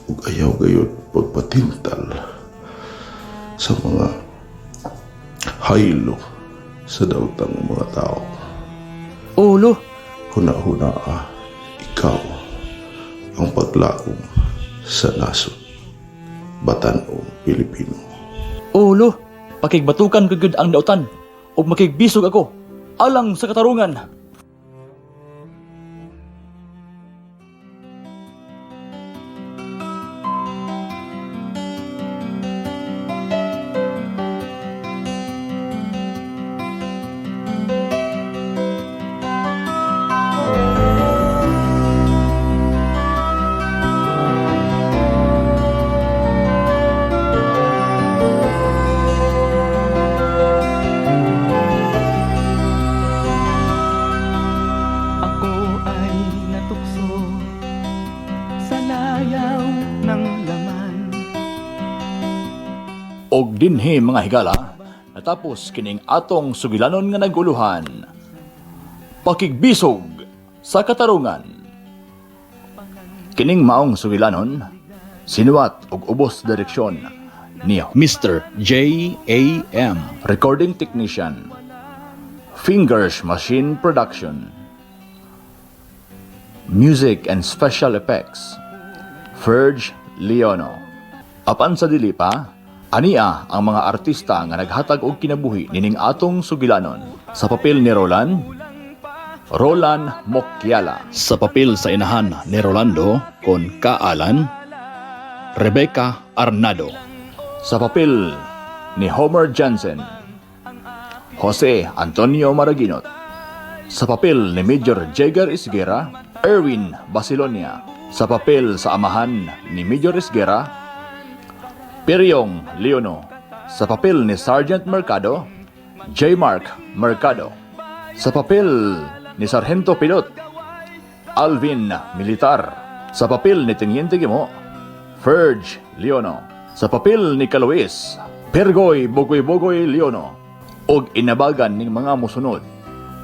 [SPEAKER 17] ug ayaw gayud pagpatintal sa mga haylo sa daotang mga tao.
[SPEAKER 8] Ulo.
[SPEAKER 17] Huna-huna ikaw ang paglaom sa nasod, batan-ong Pilipino.
[SPEAKER 1] Ulo, pakigbatukan ko gyud ang dautan ug makigbisog ako alang sa katarungan.
[SPEAKER 2] Ako ay natukso sa layaw ng laman.
[SPEAKER 1] Og dinhi mga higala, natapos kining atong sugilanon nga naguluhan. Pakigbisog sa katarungan. Kining maong sugilanon, sinuwat og ubos direksyon ni Mr. J.A.M. Recording Technician, Fingers Machine Production, Music and Special Effects, Ferge Leono. Apan sa dili pa, ania ang mga artista nga naghatag og kinabuhi nining atong sugilanon. Sa papel ni Roland, Roland Mokyala. Sa papel sa inahan ni Rolando kon Kaalan, Rebecca Arnado. Sa papel ni Homer Jansen, Jose Antonio Maraginot. Sa papel ni Major Jagger Esguera, Erwin Basilonia. Sa papel sa amahan ni Major Esguera, Peryong Leono. Sa papel ni Sergeant Mercado, J. Mark Mercado. Sa papel ni Sargento Pilot, Alvin Militar. Sa papel ni Teniente Gimo, Ferge Leono. Sa papel ni Kaluis, Pergoy Bugoy-Bugoy Leono. Og inabagan ning mga musunod,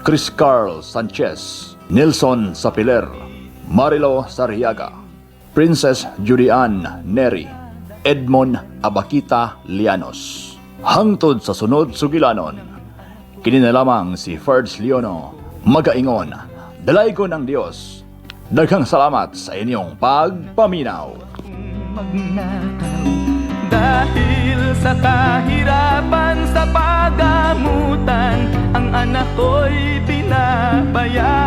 [SPEAKER 1] Chris Carl Sanchez, Nelson Sapiler, Marilo Sariaga, Princess Julian Neri, Edmond Abakita Lianos. Hangtod sa sunod sugilanon, kini na lamang si Ferds Leono, magaingon, dalaygon ang Dios. Daghang salamat sa inyong pagpaminaw.
[SPEAKER 2] Magnakaw dahil sa kahirapan sa pagamutan, ang anak ko'y pinabayaan.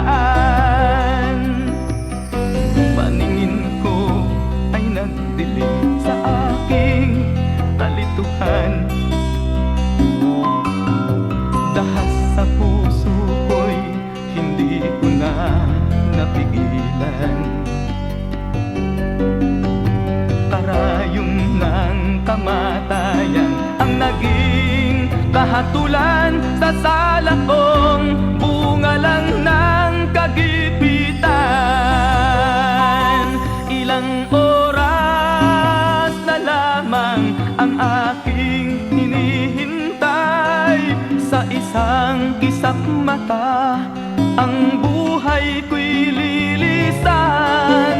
[SPEAKER 2] Paningin ko ay nagdilim sa aking kalituhan. Dahas sa puso ko'y hindi ko na napigilan. Karayom ng kamatayan ang naging kahatulan sa sala kong bunga lang ng kagipitan. Ilang oras na lamang ang aking hinihintay. Sa isang kisap mata, ang buhay ko'y lilisan.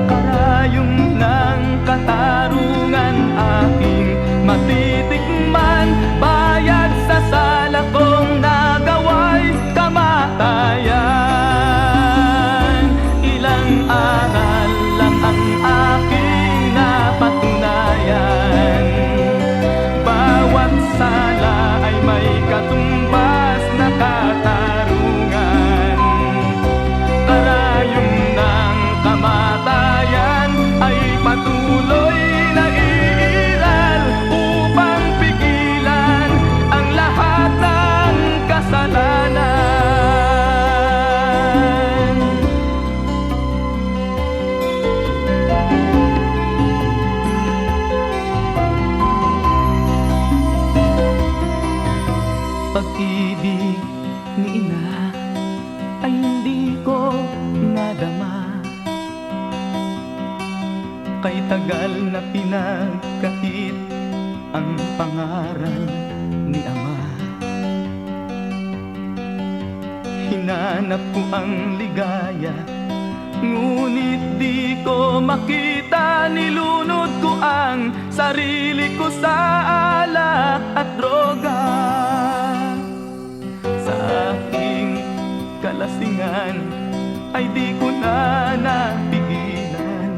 [SPEAKER 2] Karayom ng katarungan aking matitikman. Bayad sa sala kong nagawa'y kamatayan. Ilang aral lang ang aking napatunayan. Bawat sala ay may katumbas na katarungan. Karayom ng kamatayan ay patuloy na iiral upang pigilan ang lahat ng kasalanan. Pag-ibig ni ina ay hindi ko nadama. Kay tagal na pinagkait ang pangaral ni ama. Hinanap ko ang ligaya, ngunit di ko makita. Nilunod ko ang sarili ko sa alak at droga. Sa aking kalasingan ay di ko na napigilan.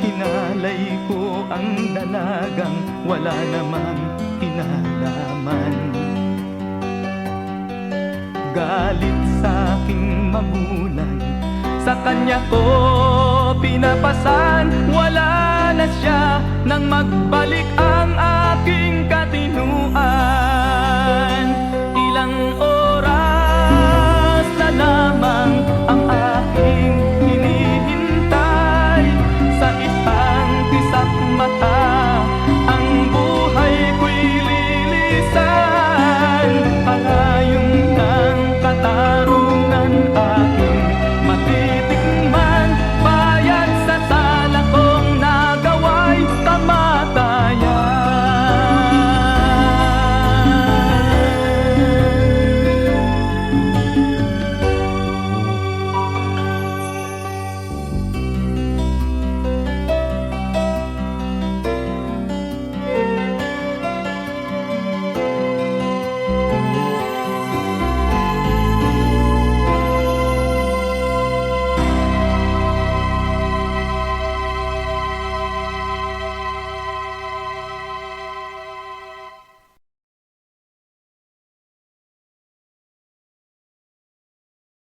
[SPEAKER 2] Hinalay ko ang dalagang wala namang kinalaman. Galit sa aking magulang, sa kanya ko pinapasan. Wala na siya nang magbalik ang aking katinuan.